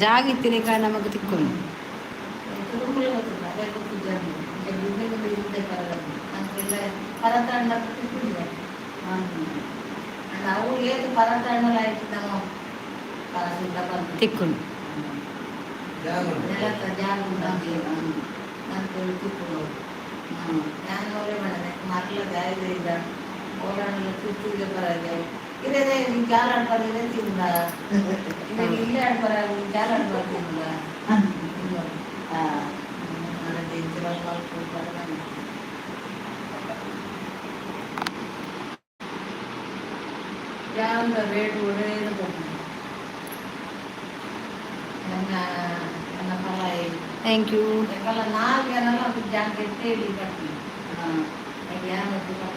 ಜಾಗ ಇತ್ತಿನ ನಮಕ್ ತಿಕ್ಕೊಂಡು. ತಿಕ್ಕುಂಡು. ರೇಟ್ ಒಳ್ಳೆಯದು. Thank you.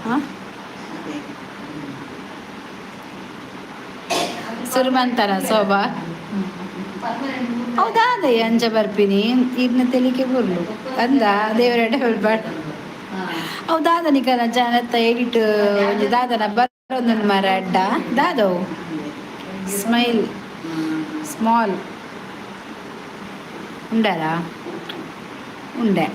ಹಾಂ, ಸುರುಮಂತನ ಶೋಭಾ. ಹೌದಾ? ಅದೇ ಅಂಚ ಬರ್ಪಿನಿ ಇರ್ನ ತೆಲಿಕೆ ಬುರ್ಲು ಅಂದ ದೇವರ ಬಾಡ್. ಹೌದಾದ ನಿಕನ ಜಾನತ್ತ ಎಡಿಟ್ ಒಂಜಿ ದಾದನ ಬರೋದೊಂದು ಮರ ಅಡ್ಡ ದಾದವು ಸ್ಮೈಲ್ ಸ್ಮಾಲ್ ಉಂಡರಾ ಉಂಡೆ.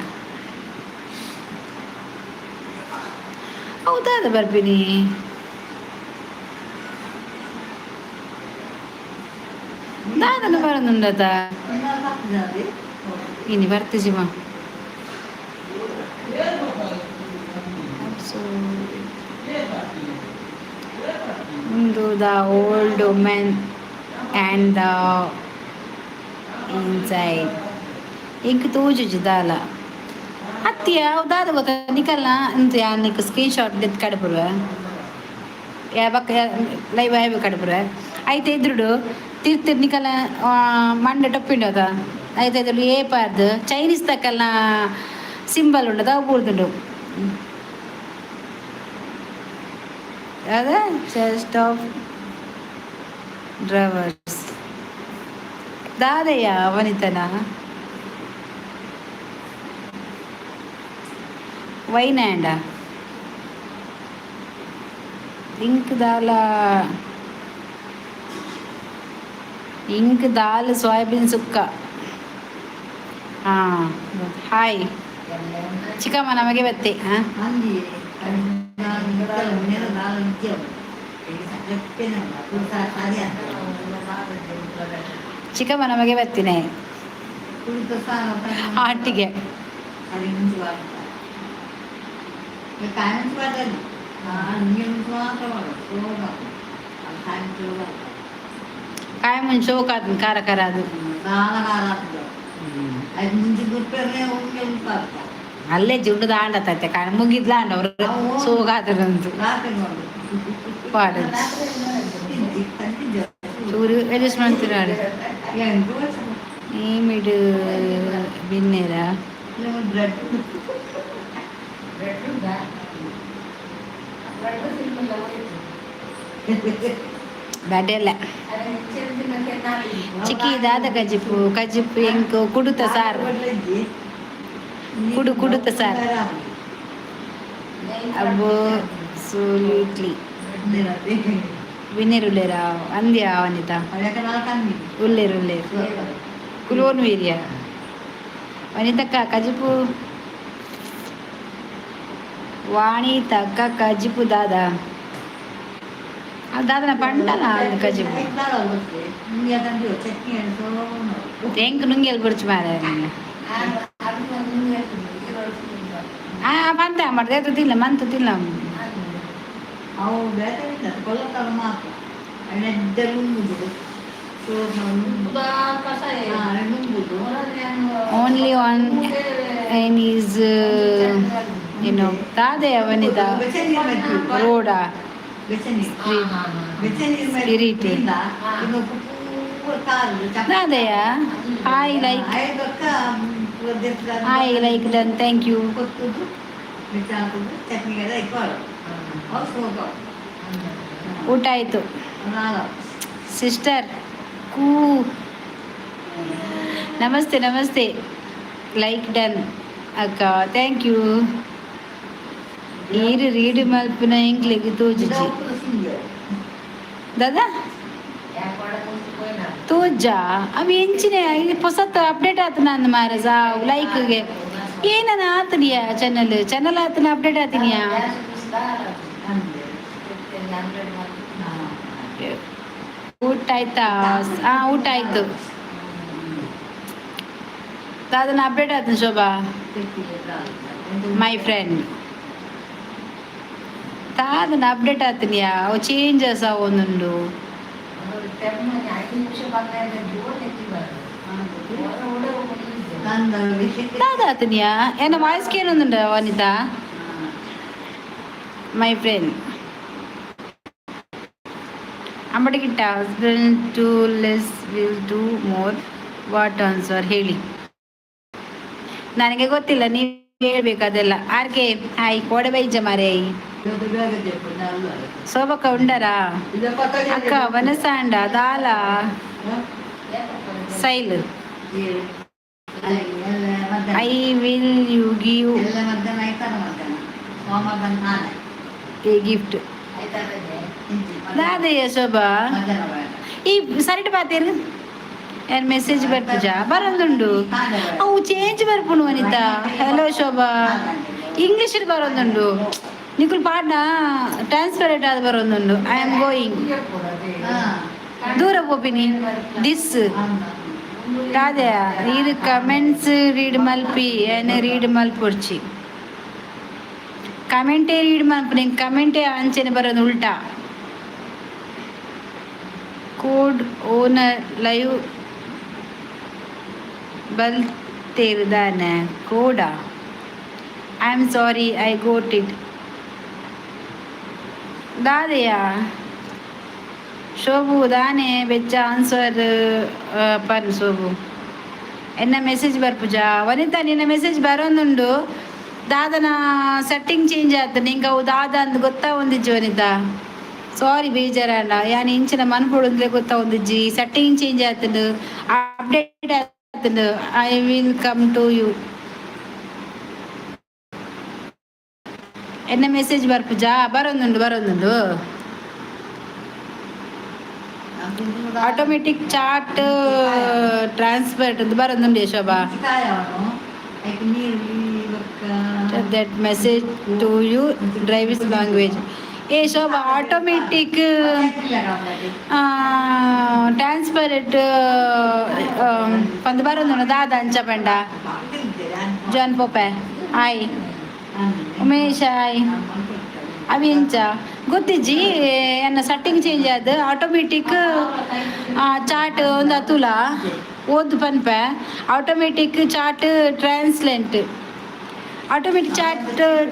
ಹೌದಾದ ಬರ್ಪಿನಿ ದಾದನ ಬರೋದುಂಡತ ಇನಿ ಬರ್ತಿಜಿಮ. ಸೊ ಒಂದು the old women and the inside ಎಂಕ್ ತೋಜುಜಿ ದಾಲ ಅತ್ತಿಯ. ದಾದ ಗೊತ್ತ ನಿಕಲ್ನ ಇಂತ ಯಾನ್ ನಿಕ್ ಸ್ಕ್ರೀನ್ ಶಾಟ್ ದೆತ್ತ್ ಕಡಪುರ್ವೆ, ಬೊಕ್ಕ ಲೈವ್ ಆಯ್ ಕಡಪುರ್ವೆ. ಐತೆ ಎದುರುಡು ತಿರ್ತಿರ್ ನಿಕಲ್ನ ಮಂಡೆ ಟೊಪ್ಪಿಂಡು ಅದ. ಐತೆ ಎದುರು ಏಪಾರ್ದು ಚೈನೀಸ್ ತಕಲ್ನ ಸಿಂಬಲ್ ಉಂಡದ, ಅವು ಬೂರ್ದುಂಡು. ಅದ ಚೆಸ್ಟ್ ಆಫ್ ಡ್ರವರ್ಸ್ ದಾದಯ್ಯ ವನಿತನ ವೈನಾಂಡ ಇಂಕ್ ದಾಲ ಇಂಕ್ ದಾಲ್ ಸೋಯಾಬೀನ್ ಸುಕ್ಕ. ಹಾಂ, ಹಾಯ್ ಚಿಕ್ಕಮ್ಮ, ನಮಗೆ ಬತ್ತೆ. ಹಾಂ, ಚಿಕ್ಕಮ್ಮ ನಮಗೆ ಬತ್ತಿನೇ ಆಟಿಗೆ. ಕಾಯಿ ಮುಂಚೆ ಶೋಕ್ ಆತು, ಖಾರ ಖಾರ ಅದು. ಅಲ್ಲೇ ಜುಂಡು ದಾಂಡತೈತೆ ಕಾಯಿ ಮುಗಿದ್ಲಾಂಡ ಅವರು ಸೋಗಾದ್ರಂತು ಪಾಡು ಚೂರು ಅಡ್ಜಸ್ಟ್ ಮಾಡ್ತಿರಾಡು. ನೇಮಿಡು ಬಿನ್ನೇರ. ಬಡ್ಡೆಲ್ಲ ಚಿಕ್ಕಿ ದಾದ ಕಜಿಪು ಕಜಿಪು ಎಂಕ್ ಕುಡುತ ಸಾರು, ಕುಡು ಕುಡುತ ಸಾರು. ಅಬ್ಸಲ್ಯೂಟ್ಲಿ. ವಿನೇರ್ ಉಲ್ಲೇರಾ ಅಂದ್ಯಾ ವನಿತಾ? ಉಲ್ಲೇರು ಉಲ್ಲೇರು ಕುಲೋನ್ ವೀರ್ಯ ವನಿತಕ್ಕ ಕಜಿಪು. ವಾಣಿ ತಕ್ಕ ಕಜಿಪು ದಾದಾ ದಾದನ ಪಂಡಲ ಅದು ಕಜಿಪು. ಎಂಕ್ ನುಂಗೆಲ್ ಬುರ್ಚು ಮಾರೆ. ಆ ಪಂತೆ ಮಾಡ್ದೆ ತಿಲ್ಲ ಮಂತು ತಿಲ್ಲ. ಅವು ಬೇತೆ ಕೊಲ್ಲತ್ತಾರ ಮಾತ್ರ ನುಂಗುದು. ನುಂಗುದು. ಓನ್ಲಿ ಒನ್ ಏನ್ is ಏನು ದಾದೆ ಅವನಿದ ರೋಡಾ spirit ದಾದೆಯ. Hi, like, hi, like done, thank you. ಊಟ ಆಯಿತು ಸಿಸ್ಟರ್. ಕೂ ನಮಸ್ತೆ ನಮಸ್ತೆ. ಲೈಕ್ ಡನ್ ಅಕ್ಕ, thank you. ಈರು ರೀಡ್ ಮಲ್ಪಿನ ಎಂಕ್ಲೆಗ್ ತೋಜುಜಿ ದಾದಾ. ತೋಜು ತೋಜ್ಜಾ ಅವು ಎಂಚಿನ ಪೊಸತ್ ಅಪ್ಡೇಟ್ ಆತನ ಅಂದ್ ಮಾರ ಸಾವು ಲೈಕ್ಗೆ ಏನನ ಆತನಿಯ ಚಾನಲ್ ಚಾನಲ್ ಆತನ ಅಪ್ಡೇಟ್ ಆತನಿಯಾ. ಊಟ ಆಯ್ತಾ? ಹಾ, ಊಟ ಆಯ್ತು. ಅದನ್ನ ಅಪ್ಡೇಟ್ ಆತನ ಶೋಭಾ my friend. ತಾದನ ಅಪ್ಡೇಟ್ ಆತನಿಯಾ, ಅವು ಚೇಂಜಸ್ ಅವೊಂದುಂಡು. ದಾದಾತನಿಯಾ ಏನ ವಾಯ್ಸ್ ಕೇಳೊಂದುಂಡ ವನಿತಾ my friend. ಅಂಬಡಿಗಿಟ್ಟ husband to less will do more, what answer ಹೇಳಿ. ನನಗೆ ಗೊತ್ತಿಲ್ಲ, ನೀವು ಹೇಳ್ಬೇಕು ಅದೆಲ್ಲ. ಆರ್ ಕೆ ಹಾಯ್, ಕೋಡೆ ಬೈಜ ಮಾರೇ. ಸೋಬಕ್ಕ ಉಂಡರಾ? ಅಕ್ಕ ವನಸಾಂಡ ದಾಲ ಸೈಲ್. I will you give a gift. ದಾದಯ್ಯ ಶೋಭಾ, ಈ ಸರಿಟ್ ಬಾತೇರು ಯಾರು ಮೆಸೇಜ್ ಬರ್ಪುಜಾ? ಬರೋದುಂಡು, ಅವು ಚೇಂಜ್ ಬರ್ಪುಂಡು. ವನಿತಾ ಹಲೋ. ಶೋಭಾ, ಇಂಗ್ಲೀಷ್ ಬರೋದುಂಡು. ನಿಕುಲ್ ಪಾಡ್ನ ಟ್ರಾನ್ಸ್ಪರೆಂಟ್ ಆದ್ ಬರೋದುಂಡು. I am going ದೂರ ಪೋಪಿನಿ this ದಾದೆಯ ಇದು ಕಮೆಂಟ್ಸ್ ರೀಡ್ ಮಲ್ಪಿ ಏನ್ ರೀಡ್ ಮಲ್ಪೊಡ್ಚಿ. ಕಮೆಂಟೇ ರೀಡ್ ಮಲ್ಪು, ನಿಂಗೆ ಕಮೆಂಟೇ ಅಂಚೆನೆ ಬರೋದು ಉಲ್ಟಾ. ಕೋಡ್ ಓನರ್ ಲೈವ್ ಬಲ್ತೇರುದಾನೆ ಕೋಡಾ. I am sorry, I got it. ದಾದೆಯ ಶೋಭು ದಾನೆ ಬೆಚ್ಚ ಆನ್ಸರ್ ಪನ್ ಶೋಭು. ಎನ್ನ ಮೆಸೇಜ್ ಬರ್ಪುಜಾ ವನಿತಾ? ನಿನ್ನ ಮೆಸೇಜ್ ಬರೋದುಂಡು. ದಾದನ ಸೆಟ್ಟಿಂಗ್ ಚೇಂಜ್ ಆತ, ನಿಂಗೆ ಅವು ದಾದ ಅಂದ್ ಗೊತ್ತಾ ಒಂದಿಜ್ಜಿ. ವನಿತಾ ಸಾರಿ, ಬೇಜಾರಣ್ಣ. ಯಾನ್ ಇಂಚಿನ ಮನ್ಪೊಡು ಗೊತ್ತಾ ಒಂದಿಜ್ಜಿ. ಸೆಟ್ಟಿಂಗ್ ಚೇಂಜ್ ಆತಂಡು, ಅಪ್ಡೇಟ್ ಆತಂಡು. I will come to you. ಎನ್ನ ಮೆಸೇಜ್ ಬರ್ಪುಜಾ? ಬರೋದುಂಡು, ಬರೋದುಂಡು. ಆಟೋಮೆಟಿಕ್ ಚಾಟ್ ಟ್ರಾನ್ಸ್ಫರ್ ಬರೋದುಂಡು Shobha. That message to you drives language. ಏ ಶೋಭಾ, ಆಟೋಮೆಟಿಕ್ ಟ್ರಾನ್ಸ್ಪರೆಂಟ್ ಪಂದ್ ಬರೋದುಂಡು. ದಾದ ಅಂಚ ಪಂಡ. ಜಾನ್ ಪೋಪೆ ಹಾಯ್, ಉಮೇಶ್ ಹಾಯ್. ಅವಿ ಎಂಚ ಗೊತ್ತಿಜ್ಜಿ, ಎನ್ನ ಸೆಟ್ಟಿಂಗ್ ಚೇಂಜ್ ಆದ್ ಆಟೋಮೆಟಿಕ್ ಚಾಟ್ ಒಂದು ಅತುಲ ಓದು ಪನ್ಪೆ. Automatic chat translate, automatic chat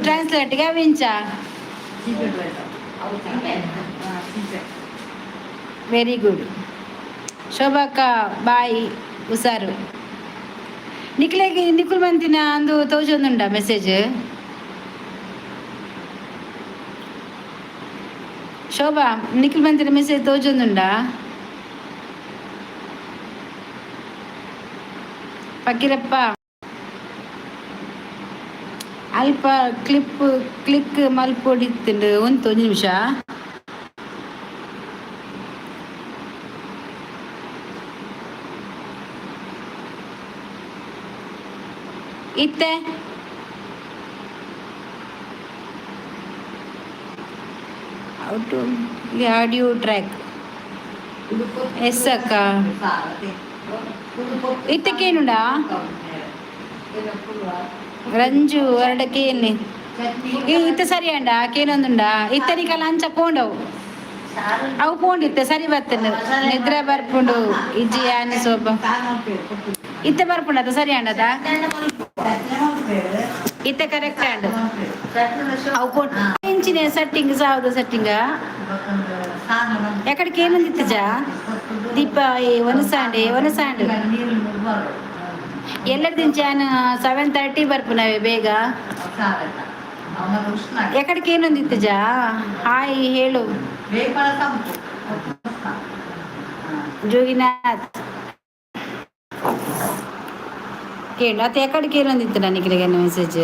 ಟ್ರಾನ್ಸ್ಲೇಟ್ಗೆ ಅವಿಂಚ. Very good ಶೋಭಕ್ಕ, ಬಾಯ್, ಹುಷಾರು. ನಿಕ್ಲೆಗ್ ನಿಕುಲ್ ಮಂತಿನ ಅಂದು ತೋಜೊಂದುಂಡ ಮೆಸೇಜ್? ಶೋಭಾ, ನಿಖಿಲ್ ಮಂತಿನ ಮೆಸೇಜ್ ತೋಜೊಂದುಂಡ? ಫಕೀರಪ್ಪ ಅಲ್ಪ ಕ್ಲಿಪ್ ಕ್ಲಿಕ್ ಮಲ್ಪೊಡಿತ್ತುಂಡು. ಒಂದು ಒಂಜಿ ನಿಮಿಷ. ಇತ್ತೆ ಔಟು ಆಡಿಯೋ ಟ್ರ್ಯಾಕ್. ಎಸ್ ಅಕ್ಕ. ಇತ್ತಕ್ಕೇನುಂಡಾ ರಂಜು ಎರಡಕ್ಕೆ. ಇತ್ತ ಸರಿ ಅಂಡ ಕೇನೊಂದುಂಡ. ಇತ್ತನಿಕಲ್ಲ ಅಂಚ ಪೋಂಡವು ಅವು ಪೋಂಡಿತ್ತೆ. ಸರಿ ಬರ್ತೇನೆ, ನಿದ್ರೆ ಬರ್ಪುಂಡು. ಇಜ್ಜಿ ಯಾನಿ ಸೋಪ ಇತ್ತೆ ಬರ್ಪುಂಡು. ಅದ ಸರಿ ಅಂಡದ ಇತ್ತೆ ಕರೆಕ್ಟ್ ಅಂಡ್ ಅವು ಪೋಂಡು. ಇಂಚಿನ ಸೆಟ್ಟಿಂಗ್ ಸಾವದ ಸೆಟ್ಟಿಂಗ್ ಎక్కడికి ಏನುಂದಿತ್ತಜಾ ದೀಪ ಒನಸಾಂಡೆ ಒನಸಾಂಡ್ ಎಲ್ಲರ ದಿಂಚಾನ 7:30 ಬರ್ಪುನವೆ ಬೇಗ. ಎಕ್ಕಡಿకి ಏನೊಂದಿತ್ತಜಾ? ಹಾಯ್ ಹೇಳು ಜೋಗಿನಾಥ್. ಕೇಳು ಅತ್ತ ಎಕ್ಕಡಿకి ಏನೊಂದಿತ್ತು ನನಗೆ ಮೆಸೇಜ್.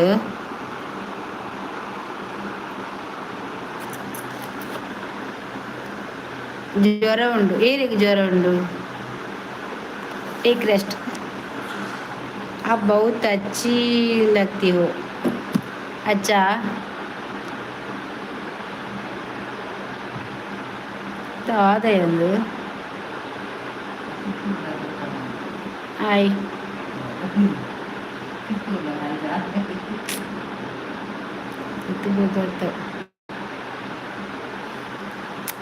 ಜ್ವರ ಉಂಡು ಏರಿಗೆ? ಜ್ವರ ಉಂಡು. Take rest. आप बहुत अच्छी लगती हो। अच्छा, ಒಂದು. ಹಾಯ್.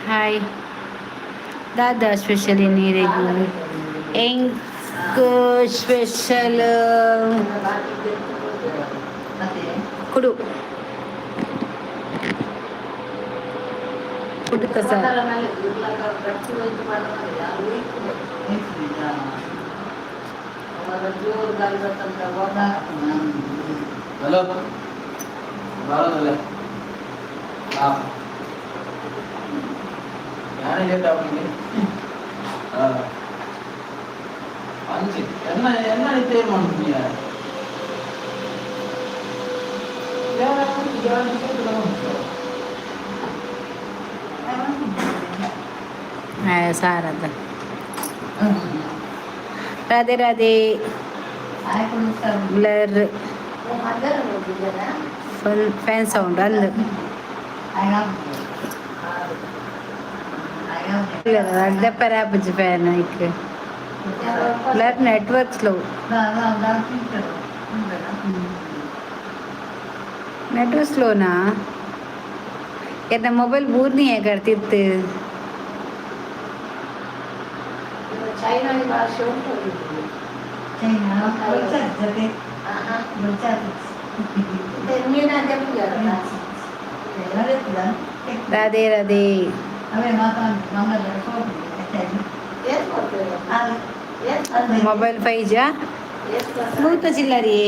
ಹಾಯ್ ದಾದಾ. ಸ್ಪೆಷಲ್ ನೀರಿಗೂ ಎಂಕ್ ಸ್ಪೆಷಲ್ ಕುಡು ಕುಡುಕ ಸರ್. ಹಲೋ, ಬರೋದಲ್ಲ. ಹಾಂ, ಯಾನೇ ಲೇಟ್ ಆಗಿದೆ. ಹಾಂ, ಅಂಚೆ ಎನ್ನ ಎನ್ನ ತೇರ್ ಮಾಡ್ತೀನಿ. ಯಾರು? ಸಾರದ. Radhe Radhe. Blur fan sound ಅಂದು ಅರ್ಧ ಆಪುಜಿ ಫ್ಯಾನ್ ಐಕ್. Blur, network slow. Network ಸ್ಲೋನಾ? ಎನ್ನ ಮೊಬೈಲ್ ಬೂರ್ನಿ ಕರ್ತಿತ್ತು. ಚೈನಾ ಭಾಷೆ ಉಂಟು. China, ಮೀನ. ರಾಧೆ ರಾಧೆ. ಮೊಬೈಲ್ 5 ಜಾ ಭೂತ ಚಿಲ್ಲರಿ.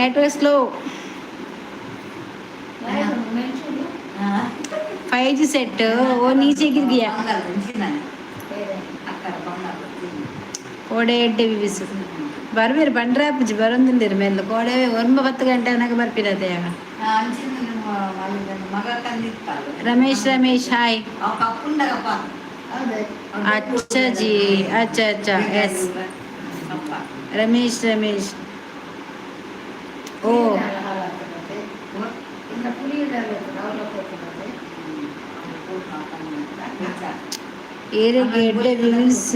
Network slow. 5G set वो नीचे गिर गया. ಕೋಡೆ ಎಡ್ಡೆ ವಿವಿಸು ಬರ್ಬೇರು ಬಂಡ್ರ ಪೂಜಿ ಬರೊಂದುಲ್ಲೆರ್ ಮೆಲ್ಲ. ಕೋಡೆ 9 10 ಗಂಟೆ ಆನಗ ಬರ್ಪಿನತೆ. ರಮೇಶ್, ರಮೇಶ್, ಹಾಯ್. अच्छा जी, अच्छा अच्छा, ಎಸ್. ರಮೇಶ್, ರಮೇಶ್, ಓ. ಇನ್ನು ಪುಳಿ. ಏರೆಗ್ ಎಡ್ಡೆ ವ್ಯೂಸ್.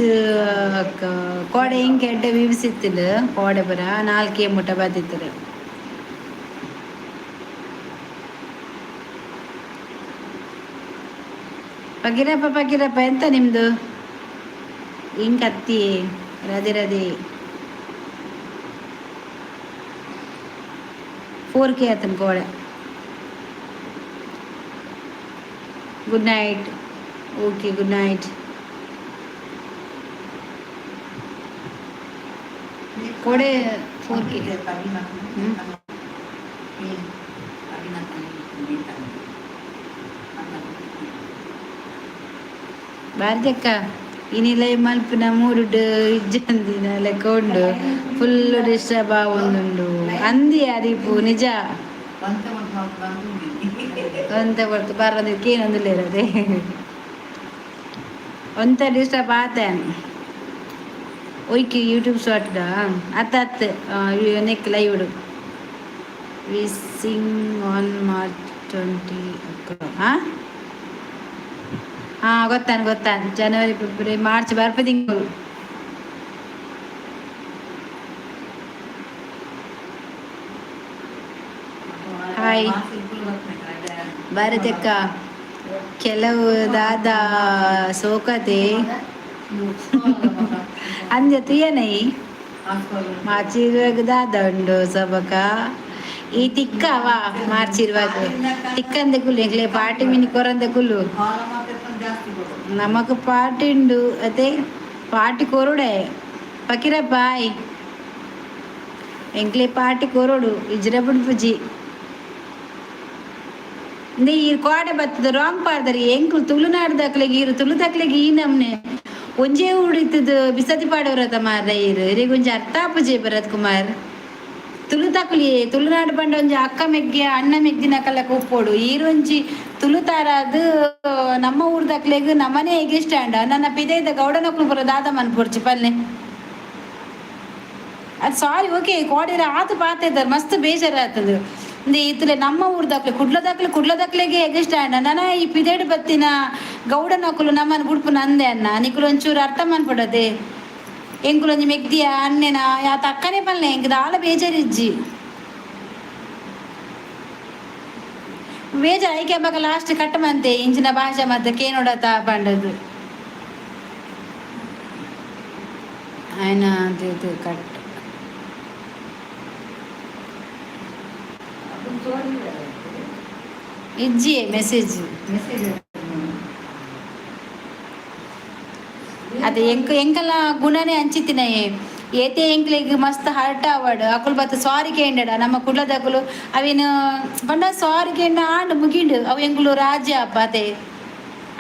ಕೋಡೆ ಇಂಕ್ ಎಡ್ಡೆ ವ್ಯೂಸ್ ಇತ್ತಿಲ್ಲ. ಕೋಡೆ ಪುರ ನಾಲ್ಕೆ ಮುಟ ಬತ್ತಿತ್ತರು. ಪಕೀರಪ್ಪ, ಪಕೀರಪ್ಪ, ಎಂತ ನಿಮ್ದು ಇಂಕ್ ಅತ್ತಿ? ರಾಧೆ ರಾಧೆ. 4K ಆತನ ಕೋಡೆ. Good night. Okay, good night. ಕೋಡೆ 4K. ಹ್ಮ್. ಭಾರತಕ್ಕ ಇನಿ ಲೈವ್ ಮಲ್ಪುನ ಮೂಡುಡು ಇಜ್ಜಂದಿನ ಲೆಕ್ಕ ಉಂಡು. ಫುಲ್ ಡಿಸ್ಟರ್ಬ್ ಆವೊಂದುಂಡು ಅಂದಿ ಅರಿಪು ನಿಜ. ಒಂತೆ ಹೊರ್ತು ಬರೋದಕ್ಕೆ ಏನೊಂದಿಲ್ಲ ಇರೋದೆ. ಒಂತೆ ಡಿಸ್ಟರ್ಬ್ ಆತೇನೆ. ಒಯ್ಕಿ ಯೂಟ್ಯೂಬ್ ಶಾರ್ಟ್ ಅತ್ತ ಅತ್ತ ನೆಕ್ ಲೈವ್ ವಿಸಿಂಗ್ ಆನ್ ಮಾರ್ಚ್ 20. ಹಾಂ ಹಾಂ, ಗೊತ್ತಾನು ಗೊತ್ತಾನು. ಜನವರಿ, ಫೆಬ್ರವರಿ, ಮಾರ್ಚ್ ಬರ್ಪ ತಿಂಗಳು. ಹಾಯ್ ಭಾರತಕ್ಕ. ಕೆಲವು ದಾದಾ ಸೋಕತೆ ಅಂದ್ಯ ತುಯನೈ ಮಾರ್ಚ್ ಇರುವಾಗ ದಾದ ಉಂಡು ಸಬಕ ಈ ತಿಕ್ಕವಾ. ಮಾರ್ಚ್ ಇರುವಾಗ ತಿಕ್ಕಂದೆ ಕುಲ್ಲು. ಎಂಕ್ಲೆ party mini ಕೊರಂದೆ Kullu. ನಮಕ್ ಪಾರ್ಟಿ ಉಂಡು ಅದೇ ಪಾರ್ಟಿ ಕೊರುಡೆ ಪಕೀರಪ್ಪ. ಬಾಯ್. ಎಂಕ್ಲೆ ಪಾರ್ಟಿ ಕೊರೊಡು ಇಜ್ರ ಬುಡ್ಪುಜಿ. ಇಂದೆ ಈ ಕೋಡೆ ಬತ್ತದ ರಾಂಗ್ ಪಾಡ್ದರಿ. ಎಂಕುಲು ತುಳುನಾಡ್ದಕ್ಲೆಗ್ ಈರು ತುಳುದಕ್ಲೆಗ್ ಈ ನಮ್ನೆ ಒಂಜೇ ಉಡಿತದ ಬಿಸತಿ ಪಾಡೋರತ ಮಾರ್ರೆ. ಈರು ಇರೆಗ್ ಒಂಜಿ ಅರ್ಥ ಆಪುಜೆ ಭರತ್ ಕುಮಾರ್. ತುಳು ತಕ್ಲಿ ತುಳುನಾಡು ಪಂಡ ಒಂಜಿ ಅಕ್ಕ ಮೆಗ್ಗೆ ಅಣ್ಣ ಮೆಗ್ದಿನಕಲ್ಲ ಉಪ್ಪೊಡು. ಈರು ಒಂಜಿ ತುಳುತಾರಾದ್ ನಮ್ಮ ಊರ್ದಕ್ಲೆಗ್ ನಮ್ಮನೆ ಎಗೆಸ್ಟ್ ಆಂಡ ನನ್ನ ಪಿದೈದ ಗೌಡನಕ್ಲು ಪೂರ ದಾದ ಮನ್ಪೊಡ್ಚಿ ಪಲ್ಲೆ. ಅದು ಸಾರಿ, ಓಕೆ, ಕೋಡಿರ ಆತು ಪಾತೆದಾರ್ ಮಸ್ತ್ ಬೇಜಾರಾತದು. ಇಂದೆ ಇತ್ತಲೆ ನಮ್ಮ ಊರ್ದಕ್ಲೆ ಕುಡ್ಲದಕ್ಲೆ ಕುಡ್ಲದಕ್ಲೆಗೆ ಎಗೆಸ್ಟ್ ಆಂಡ ನನ ಈ ಪಿದೇಡು ಬತ್ತಿನ ಗೌಡನಕುಲು ನಮ್ಮನ್ ಬುಡ್ಪು ನಂದೆ ಅನ್ನ. ನಿಕುಲು ಒಂಚೂರು ಅರ್ಥ ಮನ್ಪಡದೆ. ಎಂಕುಲೊಂಜಿ ಮೆಗ್ದಿಯ ಅಣ್ಣೆನ ಯಾತ ಅಕ್ಕನೆ ಪಲ್ಲೆ, ಎಂಕ್ ದಾಲ ಬೇಜಾರಿಜ್ಜಿ. ಬೇಜಾರ್ ಐಕೆ ಬಕ ಲಾಸ್ಟ್ ಕಟ್ ಮಂತೆ ಇಂಚಿನ ಭಾಷೆ ಮತ್ತೆ ಕೇನೋಡತ ಪಂಡದು. ಆಯ್ನ ಅದು ಇದು ಕಟ್. ಇಜ್ಜಿ ಮೆಸೇಜ್. ಮೆಸೇಜ್. ಅದೇ ಎಂಕ್ ಎಂಕಲ ಗುಣನೇ ಅಂಚಿತ್ತಿನಯೇ. ಏತೆ ಎಂಕ್ಲೆಗ್ ಮಸ್ತ್ ಹರ್ಟ್ ಆವಡ್, ಅಕುಲು ಬತ್ತ ಸಾರಿ ಕೇಂಡಡ. ನಮ್ಮ ಕುಡ್ಲದಕುಲು ಅವೇನು ಪಂಡ ಸಾರಿ ಕೇಂಡ ಆಂಡ್ ಮುಗಿಂಡು. ಅವು ಎಂಕುಲು ರಾಜ್ಯ ಅಪ್ಪ ಅದೇ.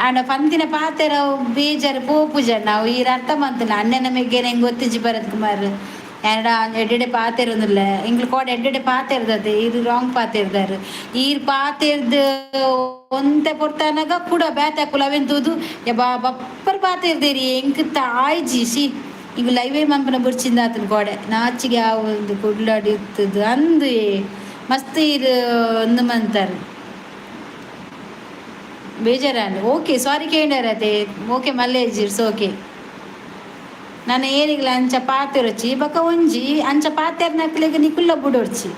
ಆಂಡ ಪಂತಿನ ಪಾತೆರ ಅವು ಬೇಜಾರು ಪೋಪುಜಣ್ಣ. ಅವು ಈರ್ ಅರ್ಥ ಮಂತಿಲ್ಲ. ಅಣ್ಣನ ಮೆಗ್ಗೆನ ಹೆಂಗ್ ಗೊತ್ತಿಜ್ಜಿ ಭರತ್ ಕುಮಾರ್. ಎನ್ನಡ ಎಡ್ಡೆಡೆ ಪಾತೆರೊಂದುಲ್ಲ. ಎಂಕ್ಲು ಕೋಡ ಎಡ್ಡೆಡೆ ಪಾತೆರ್ದತೆ. ಈರ್ ರಾಂಗ್ ಪಾತೆರ್ದಾರ್. ಈರ್ ಪಾತೆರ್ದ್ ಒಂತೆ ಪೊರ್ತಾನಗ ಕೂಡ ಬೇತೆ ಅಕುಲು ಅವೆನ್ ತೂದು ಯಬ್ಬಾ ಬಪ್ಪರ್ ಪಾತೆರ್ದೇರಿ. ಎಂಕ್ ತಾಯ್ಜಿ she ಇಂಗ್ ಲೈವೇ ಮನ್ಪುನ ಬುಡ್ಚಿಂದ ಆತನ ಗೋಡೆ ನಾಚಿಗೆ ಒಂದು ಕುಡ್ಲಾಡಿ ಇತ್ತದು ಅಂದು. ಮಸ್ತ್ ಈರ್ ಒಂದು ಮಂತಾರ ಬೇಜಾರಂಡ್. ಓಕೆ, ಸಾರಿ ಕೇಂಡಾರತೆ. ಓಕೆ ಮಲ್ಲೇಜ್, it's okay. ನಾನು ಏನಿಗ್ಲ ಅಂಚ ಪಾತೆರೊಚ್ಚಿ ಬೊಕ ಒಂಜಿ ಅಂಚ ಪಾತೆರ್ನಕ್ಲೆಗ್ ನಿಕುಲ್ಲ ಬುಡೊಡ್ಚಿ.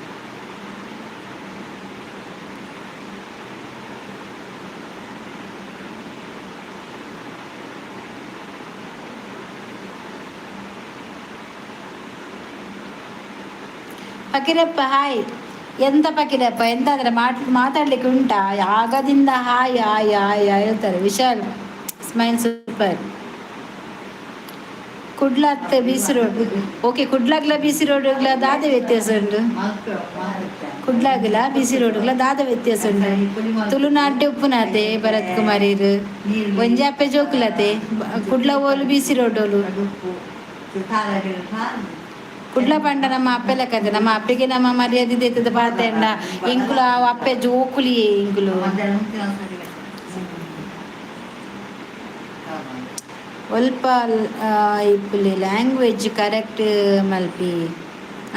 ಫಕೀರಪ್ಪ ಹಾಯ್. ಎಂತ ಫಕೀರಪ್ಪ, ಎಂತಾದ್ರೆ ಮಾತಾಡ್ಲಿಕ್ಕೆ ಉಂಟಾ? ಆಗದಿಂದ ಹಾಯ್ ಹಾಯ್ ಹಾಯ್ ಹಾಯ್ ಹೇಳ್ತಾರೆ. Vishal smile super. ಕುಡ್ಲ ಅತ್ತೆ ಬಿ ಸಿ ರೋಡ್. ಓಕೆ, ಕುಡ್ಲಾಗ್ಲ ಬಿ ಸಿ ರೋಡ್ಗ್ಲ ದಾದ ವ್ಯತ್ಯಾಸ ಉಂಟು? ಕುಡ್ಲಾಗಲ ಬಿ ಸಿ ರೋಡ್ಗ್ಲ ದಾದ ವ್ಯತ್ಯಾಸ ಉಂಟು? ತುಳುನಾಡ್ಡೆ ಉಪ್ಪುನಾತೆ ಭರತ್ ಕುಮಾರಿರು ಒಂಜಾಪೆ ಜೋಕುಲತೆ. ಕುಡ್ಲ ಓಲು, ಬಿ ಸಿ ರೋಡ್ ಓಲು? ಕುಡ್ಲ ಪಂಡ ನಮ್ಮ ಅಪ್ಪೆ ಲೆಕ್ಕಂತೆ. ನಮ್ಮ ಅಪ್ಪೆಗೆ ನಮ್ಮ ಮರ್ಯಾದೆ ದೇತದ ಪಾತೆಂಡ ಎಂಕುಲು ಆ ಅಪ್ಪೆ ಜೋಕುಲಿಯೇ ಎಂಕುಲು. ಒಲ್ಪ ಇಪ್ಪುಲಿ, ಲ್ಯಾಂಗ್ವೇಜ್ ಕರೆಕ್ಟ್ ಮಲ್ಪಿ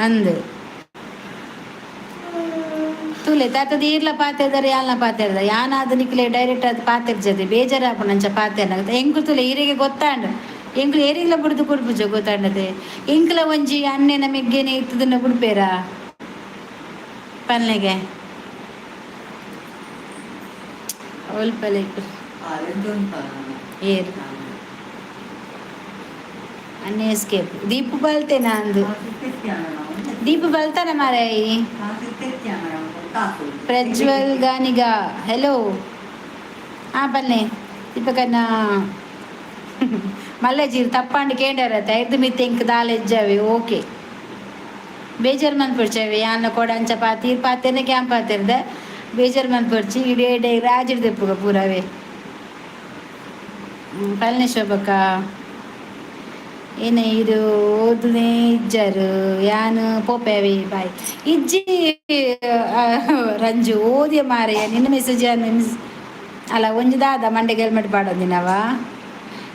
ಅಂದ್. ತೂಲೆ ತಾತದ ಈರ್ಲ ಪಾತೆರ್ದಾರೆ, ಯಾಲ್ನ ಪಾತೆರ್ದ ಯಾನಾದ ನಿಕ್ಲೆ ಡೈರೆಕ್ಟ್ ಅದು ಪಾತೆರ್ಜದೆ. ಬೇಜಾರಾಪುಂಡು ಅಂಚ ಪಾತೆರ್ನಾಗ. ಎಂಕುಲು ತೂಲೆ ಈರೆಗೆ ಗೊತ್ತಾಂಡ್. ಎಂಕುಲು ಏರಿಗ್ಲ ಬುಡ್ದು ಕೊಡ್ಪುಜ, ಗೊತ್ತಾಂಡದೆ. ಎಂಕುಲ ಒಂಜಿ ಅಣ್ಣೆನ ಮೆಗ್ಗೆನೆ ಇತ್ತದನ್ನ ಬುಡ್ಪೇರ ಪನ್ಲೆಗೆ ಒಲ್ಪ ಲೈಕ್ ಏರ್ ಅಣ್ಣೆ ಎಸ್ಕೇಪ್. ದೀಪು ಬಲ್ತೇನ ಅಂದು. ದೀಪು ಬಲ್ತಾನ ಮಾರಾಯಿ. ಪ್ರಜ್ವಲ್ ಗಾನಿಗ ಹೆಲೋ. ಹಾ ಬನ್ನಿ ದೀಪಕನ್ನ ಮಲ್ಲೇಜಿ ತಪ್ಪಾಂಡ್ ಕೇಂಡರತ್ತೆ. ಐದು ಮಿತ್ತೆ ಇಂಕ್ ದಾಲ ಎಜ್ಜಾವೆ. ಓಕೆ, ಬೇಜಾರ್ ಮನ್ಪೊಡ್ಚವೆ. ಯಾನ್ನ ಕೊಡ ಅಂಚ ಪಾತಿ ಪಾತೆರ್ನೆ ಕ್ಯಾಂಪ್ ಪಾತೆರ್ದ ಬೇಜಾರ್ ಮನ್ಪೊಡ್ಚಿ. ಇಡೀ ಇಡೀ ರಾಜಿಡ್ ದೆಪ್ಪುಗ ಪೂರವೇ. ಪಲ್ನೆ ಶೋಭಕ್ಕ ಏನ ಇದು ಓದುನೇ ಇಜ್ಜಾರು. ಯಾನ್ ಪೋಪೇವಿ, ಬಾಯ್. ಇಜ್ಜಿ ರಂಜು, ಓದಿಯ ಮಾರಯ್ಯ. ನಿನ್ನ ಮೆಸೇಜ್ ಮಿಸ್ ಅಲ್ಲ. ಒಂಜಿ ದಾದ ಮಂಡೆಗೆ ಹೆಲ್ಮೆಟ್ ಪಾಡೊಂದಿನವ?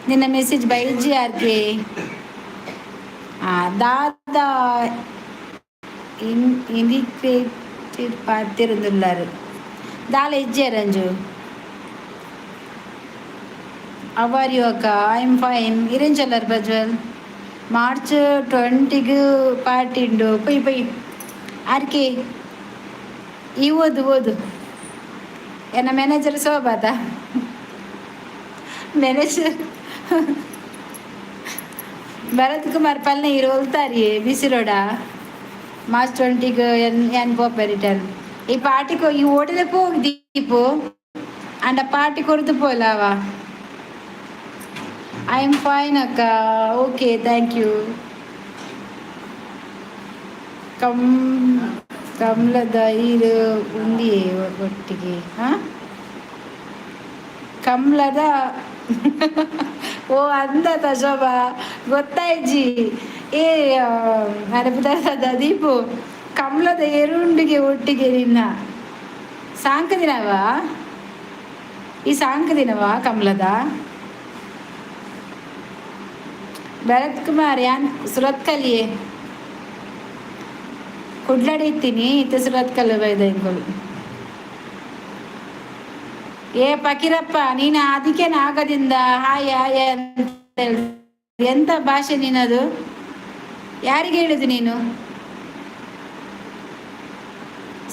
ನಿನ್ನ ಮೆಸೇಜ್ ಬೈಜಿ ಆರ್ಕೆ. ದಾದ ಇನ್ ಇಂಡಿಕೇಟೆಡ್ ಪಾತೆರೊಂದುಲ್ಲಾರು. ದಾಲ ಇಜ್ಜೆ ರಂಜು. How are you ಅಕ್ಕ? I am fine. ಇರೆಂಚಲ್ಲರ್ ಪ್ರಜ್ವಲ್? ಮಾರ್ಚ್ 20ಗ್ ಪಾರ್ಟಿ ಉಂಡು. ಪೊಯ್ ಪೊಯ್ ಆರ್ಕೆ ಈ ಓದು ಓದು. ಎನ್ನ ಮ್ಯಾನೇಜರ್ ಶೋಭಾತ ಮ್ಯಾನೇಜರ್ ಭರತ್ ಕುಮಾರ್ ಪಲ್ನೆ. ಇರು ಒಲ್ತಾರಿ ಬಿಸಿ ರೋಡ? ಮಾರ್ಚ್ 20ಗ್ ಎನ್ ಎನ್ ಪೋಪೆ ರಿಟರ್ನ್. ಈ ಪಾರ್ಟಿ ಈ ಓಡಿದ ಪೋಗ್ ದೀಪು ಅಂಡ ಪಾರ್ಟಿ ಕೊರ್ದು ಪೋಲಾವ. I am fine ಅಕ್ಕ. Okay, thank you. Come ಕಮಲದ ಈರು ಉಂದಿಯೇ ಒಟ್ಟಿಗೆ. ಹಾಂ, ಕಮಲದ ಓ ಅಂದತ ಶೋಭಾ, ಗೊತ್ತಾಯ್ಜಿ. ಏ ಅರೆ ದೀಪು, ಕಮಲದ ಎರುಂಡಿಗೆ ಒಟ್ಟಿಗೆ ನಿನ್ನ ಸಾಂಕದಿನವ. ಈ ಸಾಂಗ್ ದಿನವಾ ಕಮಲದ ಭರತ್ ಕುಮಾರ್ ಯಾನ್ ಸುರತ್ಕಲ್ಲಿಯೇ ಕುಡ್ಲಡಿ ಇತ್ತೀನಿ ಇತ್ತೆ ಸುರತ್ಕಲ್ ಬೈದ ಇಂಕೊಲು. ಏ ಪಕೀರಪ್ಪ, ನೀನು ಅದಕ್ಕೆ ಆಗದಿಂದ ಹಾಯ್ ಹಾಯ್ ಅಂತ ಹೇಳಿ ಎಂತ ಭಾಷೆ ನೀನದು? ಯಾರಿಗೆ ಹೇಳುದು ನೀನು?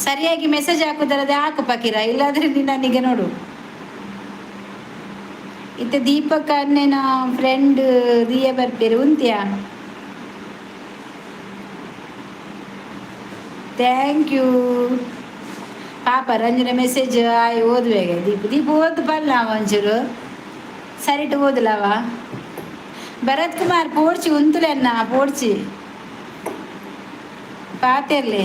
ಸರಿಯಾಗಿ ಮೆಸೇಜ್ ಹಾಕುದಲ್ಲದೆ ಹಾಕು ಪಕೀರ, ಇಲ್ಲಾಂದ್ರೆ ನೀನು ನನಗೆ ನೋಡು. ಇತ್ತೆ ದೀಪಕ್ ಅನ್ನೇನ ಫ್ರೆಂಡ್ ದಿಯ ಬರ್ಪೇರು ಉಂತ್ಯಾ? Thank you ಪಾಪ. ರಂಜನ ಮೆಸೇಜ್ ಆಯ್ ಓದುವೆಗೆ. ದೀಪ ದೀಪ ಓದು ಬಲ್ಲ ಒಂಚೂರು ಸರಿಟು ಓದಲವ. ಭರತ್ ಕುಮಾರ್ ಪೋಡ್ಚಿ ಉಂತುಲೆನ್ನ ಪೋಡ್ಚಿ ಪಾತೆರ್ಲೆ.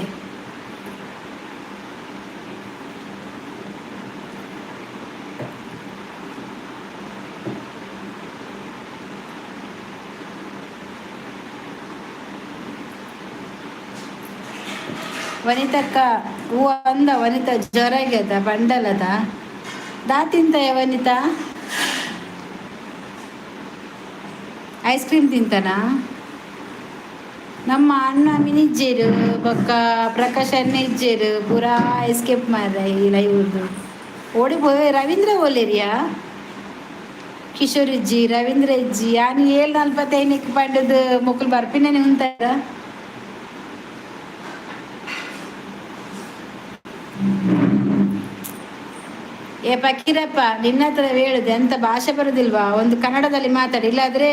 ವನಿತಕ್ಕ ಹೂ ಅಂದ. ವನಿತಾ ಜ್ವರ ಆಗ್ಯದ ಬಂಡಲದ ದಾ ತಿಂತಾಯ ವನಿತಾ? Ice cream ತಿಂತಾನ? ನಮ್ಮ ಅಣ್ಣ ಮಿನಿಜ್ಜೇರು ಬೊಕ್ಕ ಪ್ರಕಾಶ್ ಅಣ್ಣ ಇಜ್ಜೇರು, ಪೂರಾ ಎಸ್ಕೇಪ್ ಮಾರ ಈ ಲೈವ್ ಓಡಿ ಪೋಯ್. ರವೀಂದ್ರ ಓಲೇರಿಯಾ? ಕಿಶೋರ್ ಇಜ್ಜಿ, ರವೀಂದ್ರ ಇಜ್ಜಿ. ಯಾನ್ 7:45ಕ್ಕೆ ಪಂಡದು ಮೊಕುಲು ಬರ್ಪಿನೇ ಉಂತಾರ. ಏ ಪಕೀರಪ್ಪ, ನಿನ್ನ ಹತ್ರ ಹೇಳುದೆ, ಎಂತ ಭಾಷೆ ಬರುದಿಲ್ವಾ? ಒಂದು ಕನ್ನಡದಲ್ಲಿ ಮಾತಾಡಿ, ಇಲ್ಲಾದ್ರೆ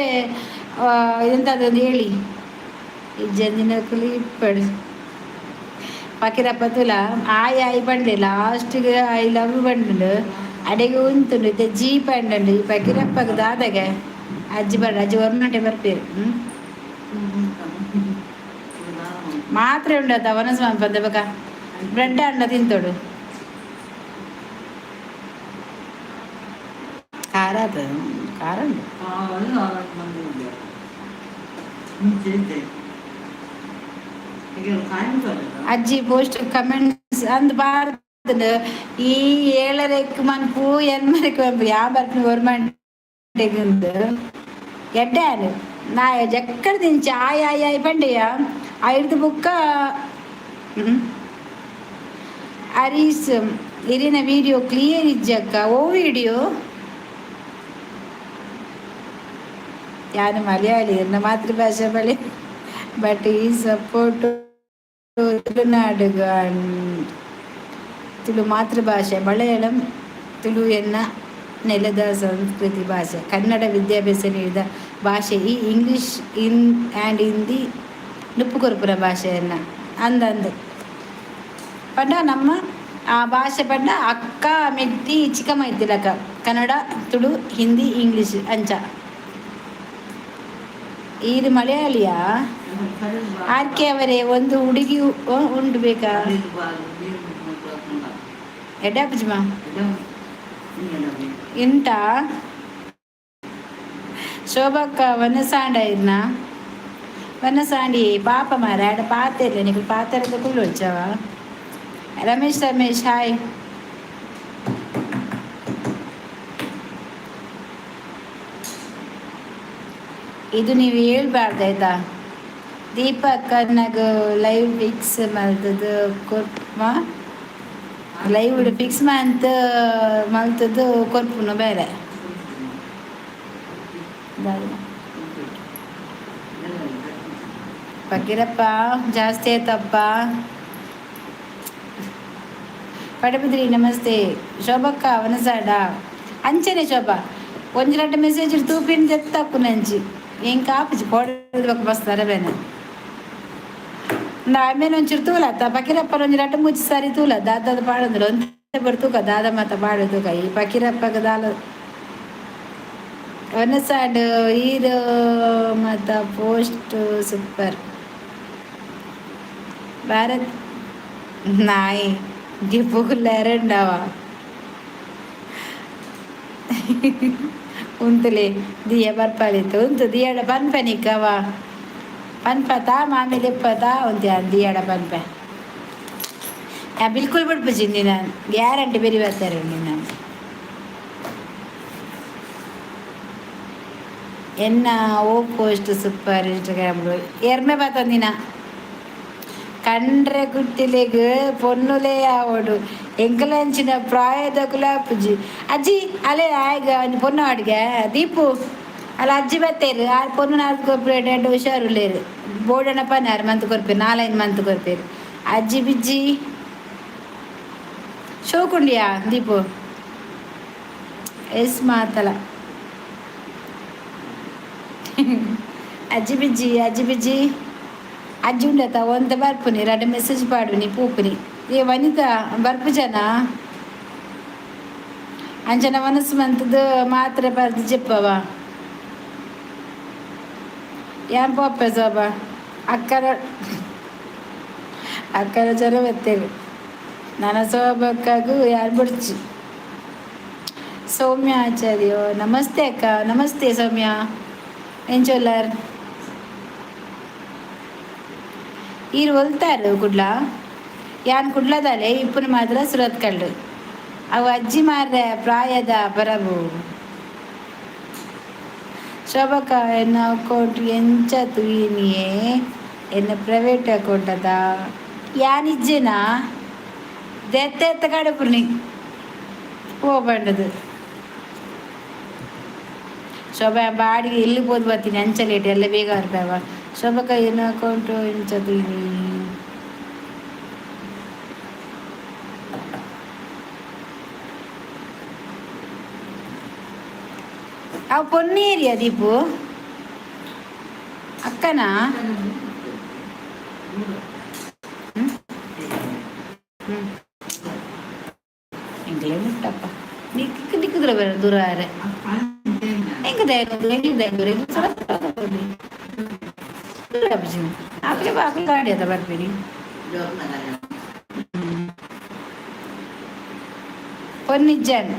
ಎಂತಾದೊಂದು ಹೇಳಿ. ಇಜ್ಜಂದಿನ ಇಪ್ಪಡು ಪಕೀರಪ್ಪ ತುಲ ಆಯ್ ಆಯ್ ಪಂಡೆ, ಲಾಸ್ಟಿಗೆ I love ಬಂಡು ಅಡೆಗೆ ಉಂತುಂಡು. ಇತ್ತೆ ಜೀ ಪಂಡಂಡು. ಈ ಪಕೀರಪ್ಪಗೆ ದಾದಾಗೆ ಅಜ್ಜಿ ಬರ ಅಜ್ಜಿ ಒರ್ನಟೆ ಬರ್ಪೇರು. ಹ್ಮ್ ಮಾತ್ರೆ ಉಂಡತ್ತ ವನಸ್ವಾಮಿ ಪಂದ ಬಕ ಬ್ರೆಡ್ ಅಂಡ ತಿಂತೋಡು. ಖಾರ ಅದ, ಖಾರ ಉಂಟು. ಅಜ್ಜಿ ಪೋಸ್ಟ್ ಕಮೆಂಟ್ಸ್ ಅಂದ್ ಬಾರ್ದು. ಈ 7:30ಕ್ಕೆ ಮನ್ಪು, 8ಕ್ಕೆ ಮನ್ಪು, ಯಾವ ಬರ್ಪು ಗೌರ್ಮೆಂಟ್ ಎಡ್ಡೆ ಆನು. ನಾ ಜಕ್ಕಡ ದಿಂಚ ಆಯ್ ಆಯ್ ಆಯ್ ಪಂಡೆಯ ಐದು ಬುಕ್ಕ. ಹರೀಶ್ ಇರಿನ ವಿಡಿಯೋ ಕ್ಲಿಯರ್ ಇಜ್ಜಕ್ಕ. ಓ ವಿಡಿಯೋ ಯಾನು ಮಲಯಾಳಿ, ಎನ್ನ ಮಾತೃಭಾಷೆ ಬಳಿ, ಬಟ್ ಈ ಸಪೋರ್ಟ್ ತುಳುನಾಡು, ತುಳು ಮಾತೃಭಾಷೆ ಮಲಯಾಳಂ. ತುಳು ಎನ್ನ ನೆಲದ ಸಂಸ್ಕೃತಿ ಭಾಷೆ. ಕನ್ನಡ ವಿದ್ಯಾಭ್ಯಾಸ ನೀಡಿದ ಭಾಷೆ. ಈ ಇಂಗ್ಲೀಷ್ ಇನ್ ಆ್ಯಂಡ್ ಹಿಂದಿ ನುಪ್ಪು ಕೊರ್ಪುನ ಭಾಷೆಯನ್ನು ಅಂದಂದು ಪಂಡ ನಮ್ಮ ಆ ಭಾಷೆ ಪಂಡ ಅಕ್ಕ ಮೆಗ್ದಿ ಚಿಕ್ಕಮ್ಮ ಇದ್ದಿಲಕ್ಕ. ಕನ್ನಡ, ತುಳು, ಹಿಂದಿ, ಇಂಗ್ಲೀಷ್ ಅಂಚ. ಇದು ಮಲಯಾಳಿಯಾ? ಆರ್ ಕೆ ಅವರೇ, ಒಂದು ಹುಡುಗಿ ಉಂಡು ಬೇಕಾ? ಎಡ್ಡೆ ಪುಜ್ಮ ಇಂಟ ಶೋಭಕ್ಕ ವನಸಾಂಡ ಇರ್ನ ವನಸಾಂಡಿ. ಪಾಪ ಮಾರ ಆಡ ಪಾತೆರ್ಲೆ ನಿಕುಲು ಪಾತೆರದ ಕುಲ್ಲು వచ్చాವ. ರಮೇಶ್ ರಮೇಶ್ ಹಾಯ್. ಇದು ನೀವು ಹೇಳ್ಬಾರ್ದು ಆಯ್ತಾ? ದೀಪಕ್ ನಗು ಲೈವ್ ಫಿಕ್ಸ್ ಮಲ್ತದ್ದು ಕೊರ್ಪ. ಲೈವ್ ಫಿಕ್ಸ್ ಮಂತ್ ಮಲ್ತದ್ದು ಕೊರ್ಪುನು ಬೇರೆ. ಫಕೀರಪ್ಪ ಜಾಸ್ತಿ ಆಯ್ತಪ್ಪ. ಪಡಬಿದ್ರಿ ನಮಸ್ತೆ. ಶೋಭಕ್ಕ ವನಸಾಡ ಅಂಚನೆ. ಶೋಭಾ, ಒಂಜಿ ರಡ್ಡ್ ಮೆಸೇಜ್ ತೂಪಿನ ದೆತ್ತಾಕು ನಂಜಿ ಎಂಕ್ ಆಪುಜಿ ಪೋಡಬೇಕು ಬಸ್ ಬೇನೆ. ಆಮೇಲೆ ಒಂಚೂರು ತೂಲತ್ತ ಪಕೀರಪ್ಪನ ಒಂಜಿ ರಡ್ಡ್ ಮೂಜಿ ಸಾರಿ ತೂಲ. ದಾದಾದ ಪಾಡಂದ್ರೆ ಒಂತೆ ಬರ್ ತೂಕ, ದಾದ ಮಾತ ಪಾಡು ತೂಕ. ಈ ಪಕೀರಪ್ಪಗ ದಾಲ ವನಸಾಡ್ ಈರು ಮತ ಪೋಸ್ಟ್ ಸೂಪರ್. ಭಾರತ್ ನಾಯಿ ಗಿಪ್ಪುಗುಲ್ಲಾರಂಡವ ಉಂತುಲೆ ದಿಯ ಬರ್ಪಾಲಿತ್ತು ಉಂತು ದಿಯಡ ಪನ್ಪನಿಕ್ಕವ ಪನ್ಪತ ಮಾಮಿ ದೆಪ್ಪತ ಉಂತಿ ದಿಯಡ ಪನ್ಪೆ. ಯಾ ಬಿಲ್ಕುಲ್ ಬಿಡ್ಪುಜಿ ನಾನು, ಗ್ಯಾರಂಟಿ ಬೆರಿ ಬರ್ತಾರೆ ನಾನು. ಎನ್ನ ಓ ಪೋಸ್ಟ್ ಸೂಪರ್ ಇನ್ಸ್ಟಾಗ್ರಾಮ್ ಎರ್ಮೆ ಬತ್ತಂದಿನ ಕಂಡ್ರೆ ಕುಟ್ಟಿಲೆಗ್ ಪೊನ್ನುಲೇ ಆವೊಡು ಎಂಕಲಂಚಿನ ಪ್ರಾಯದಕುಲು ಆಪುಜಿ. ಅಜ್ಜಿ ಅಲೆ ಆಯ್ಗ ಒಂಜಿ ಪೊನ್ನು ಅಡ್ಗೆ ದೀಪು ಅಲ್ಲ ಅಜ್ಜಿ ಬತ್ತೇರು ಆರ್ ಪೊನ್ನು ನಾಲ್ಕು ಕೊರ್ಪೇರು ಎರಡು ಹುಷಾರುಲ್ಲೇರು ಬೋಡಣ ಪನ್ನಾರು ಮಂತ್ ಕೊರ್ಪೇರು ನಾಲೈದು ಮಂತ್ ಕೊರ್ಪೇರು ಅಜ್ಜಿ ಬಿಜ್ಜಿ ಶೋಕುಂಡಿಯಾ ದೀಪು ಎಸ್ ಮಾತಲ. ಅಜ್ಜಿ ಬಿಜ್ಜಿ ಅಜ್ಜಿ ಬಿಜ್ಜಿ ಅಜ್ಜಿ ಉಂಡತ ಒಂತೆ ಬರ್ಪುನಿ ರಡ್ಡ್ ಮೆಸೇಜ್ ಪಾಡುನಿ ಪೋಪುನಿ. ಏ ವನಿತಾ ಬರ್ಪು ಜನ ಅಂಚನ ಮನಸ್ಸು ಮಂತದ ಮಾತ್ರೆ ಬರ್ದು ಜೆಪ್ಪವ ಯಾನ್ ಪೋಪೆ ಸೋಬ ಅಕ್ಕನ ಅಕ್ಕನ ಜನ ಬತ್ತೇವೆ ನನ್ನ ಸೋಬಕ್ಕಾಗು ಯಾರು ಬಿಡ್ಚಿ. ಸೌಮ್ಯ ಆಚಾರ್ಯ ನಮಸ್ತೆ ಅಕ್ಕ. ನಮಸ್ತೆ ಸೌಮ್ಯ. ಎಂಚೊಲ್ಲರ್ ಈರ್ ಒಲ್ತಾರು ಕುಡ್ಲ ಯಾನ್ ಕುಡ್ಲದಾಲೆ ಇಪ್ಪುನ ಮಾತ್ರ ಸುರತ್ಕಲ್ಲು ಅವು ಅಜ್ಜಿ ಮಾರ್ರೆ ಪ್ರಾಯದ ಪರಬು. ಶೋಭಕ್ಕ ಎನ್ನ ಅಕೌಂಟ್ ಎಂಚ ತೂಯಿನಿಯೇ ಎನ್ನ ಪ್ರೈವೇಟ್ ಅಕೌಂಟ್ ಅದ ಯಾನಿಜ್ಜೆನಾ ದೆತ್ತೆ ಎತ್ತ ಕಡಪುನಿ ಪೋಪಂಡದು ಶೋಭಾ ಬಾಡಿಗೆ ಎಲ್ಲಿ ಪೋದು ಬರ್ತೀನಿ ಅಂಚ ಲೇಟ್ ಎಲ್ಲ ಬೇಗ ಬರ್ಬೇವ. ಶೋಭಕ್ಕ ಎನ್ನ ಅಕೌಂಟು ಎಂಚ ತೂಯಿನಿ. ಅವು ಪೊನ್ನೇರಿಯ ದೀಪು ಅಕ್ಕನಾ? ಹ್ಮ್ ಎಂಕ್ಲೆ ಮುಟ್ಟಪ್ಪ ನಿಕ್ ನಿಕ್ಕುದ್ರ ಬೇರೆ ದೂರ ಆರೆ ಎಂಕ್ ಧೈರ್ಯ ಎಂಕ್ ಧೈರ್ಯ ದೂರ ಆಕಲೆ ಆಕಲೆ ಗಾಡಿ ಅದ ಬರ್ತೀನಿ. ಪೊನ್ನಿಜ್ಜನ್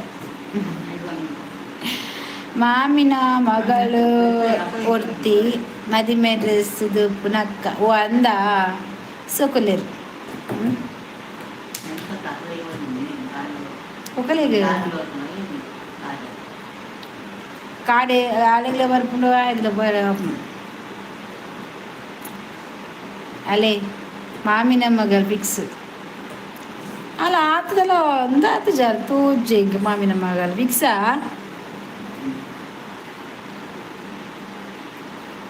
ಮಾಮಿನ ಮಗಳು ಒರ್ತಿ ಮದಿಮೆ ಡ್ರೆಸ್ ಪುನಕ್ಕ ಓ ಅಂದ ಸೋಕುಲೇರು ಒಕಲೆಗ್ ಕಾಡೆ ಆಲೆಗ್ಲ ಬರ್ಪುಂಡು ಆಯ್ಗ್ಲ ಬರ ಅಲೆ ಮಾಮಿನ ಮಗಳು ಫಿಕ್ಸ್ ಅಲ್ಲ ಆತದಲ್ಲ ಒಂದಾತು ಜಾರ್ ತೂಜೆ ಇಂಕ ಮಾಮಿನ ಮಗಳು ಫಿಕ್ಸಾ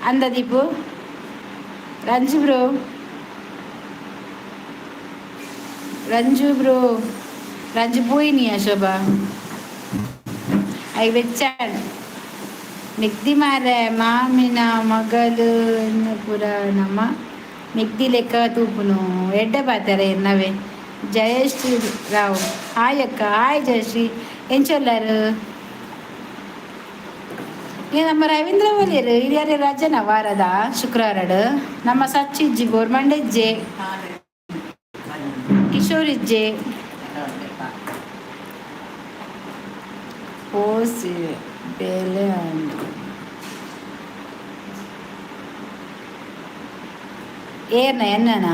ಅಂದ ದೀಪು. ರಂಜು ಬ್ರೋ ರಂಜು ಬ್ರೋ ರಂಜು ಪೋಯಿನಿಯಾ ಶೋಭಾ I ಬೆಚ್ಚಾನ್ ಮೆಗ್ದಿ ಮಾರೆ ಮಾಮಿನ ಮಗಳು ಪೂರ ನಮ್ಮ ಮೆಗ್ದಿ ಲೆಕ್ಕ ತೂಪುನು ಎಡ್ಡೆ ಪಾತೆರ ಎನ್ನವೇ. ಜಯಶ್ರೀ ರಾವ್ ಹಾಯ್ ಅಕ್ಕ. ಹಾಯ್ ಜಯಶ್ರೀ ಎಂಚೊಲ್ಲಾರು? ಏ ನಮ್ಮ ರವೀಂದ್ರ ಒಲಿಯರು ಹಿರಿಯರ ರಜನ ವಾರದ ಶುಕ್ರವಾರಡು ನಮ್ಮ ಸಚ್ಚಿಜ್ಜಿ ಗೋರ್ಮಂಡ ಇಜ್ಜೆ ಕಿಶೋರ್ ಇಜ್ಜೆ ಪೋಸಿ ಬೇಲೆ ಉಂಡು ಏರ್ನ ಎನ್ನನ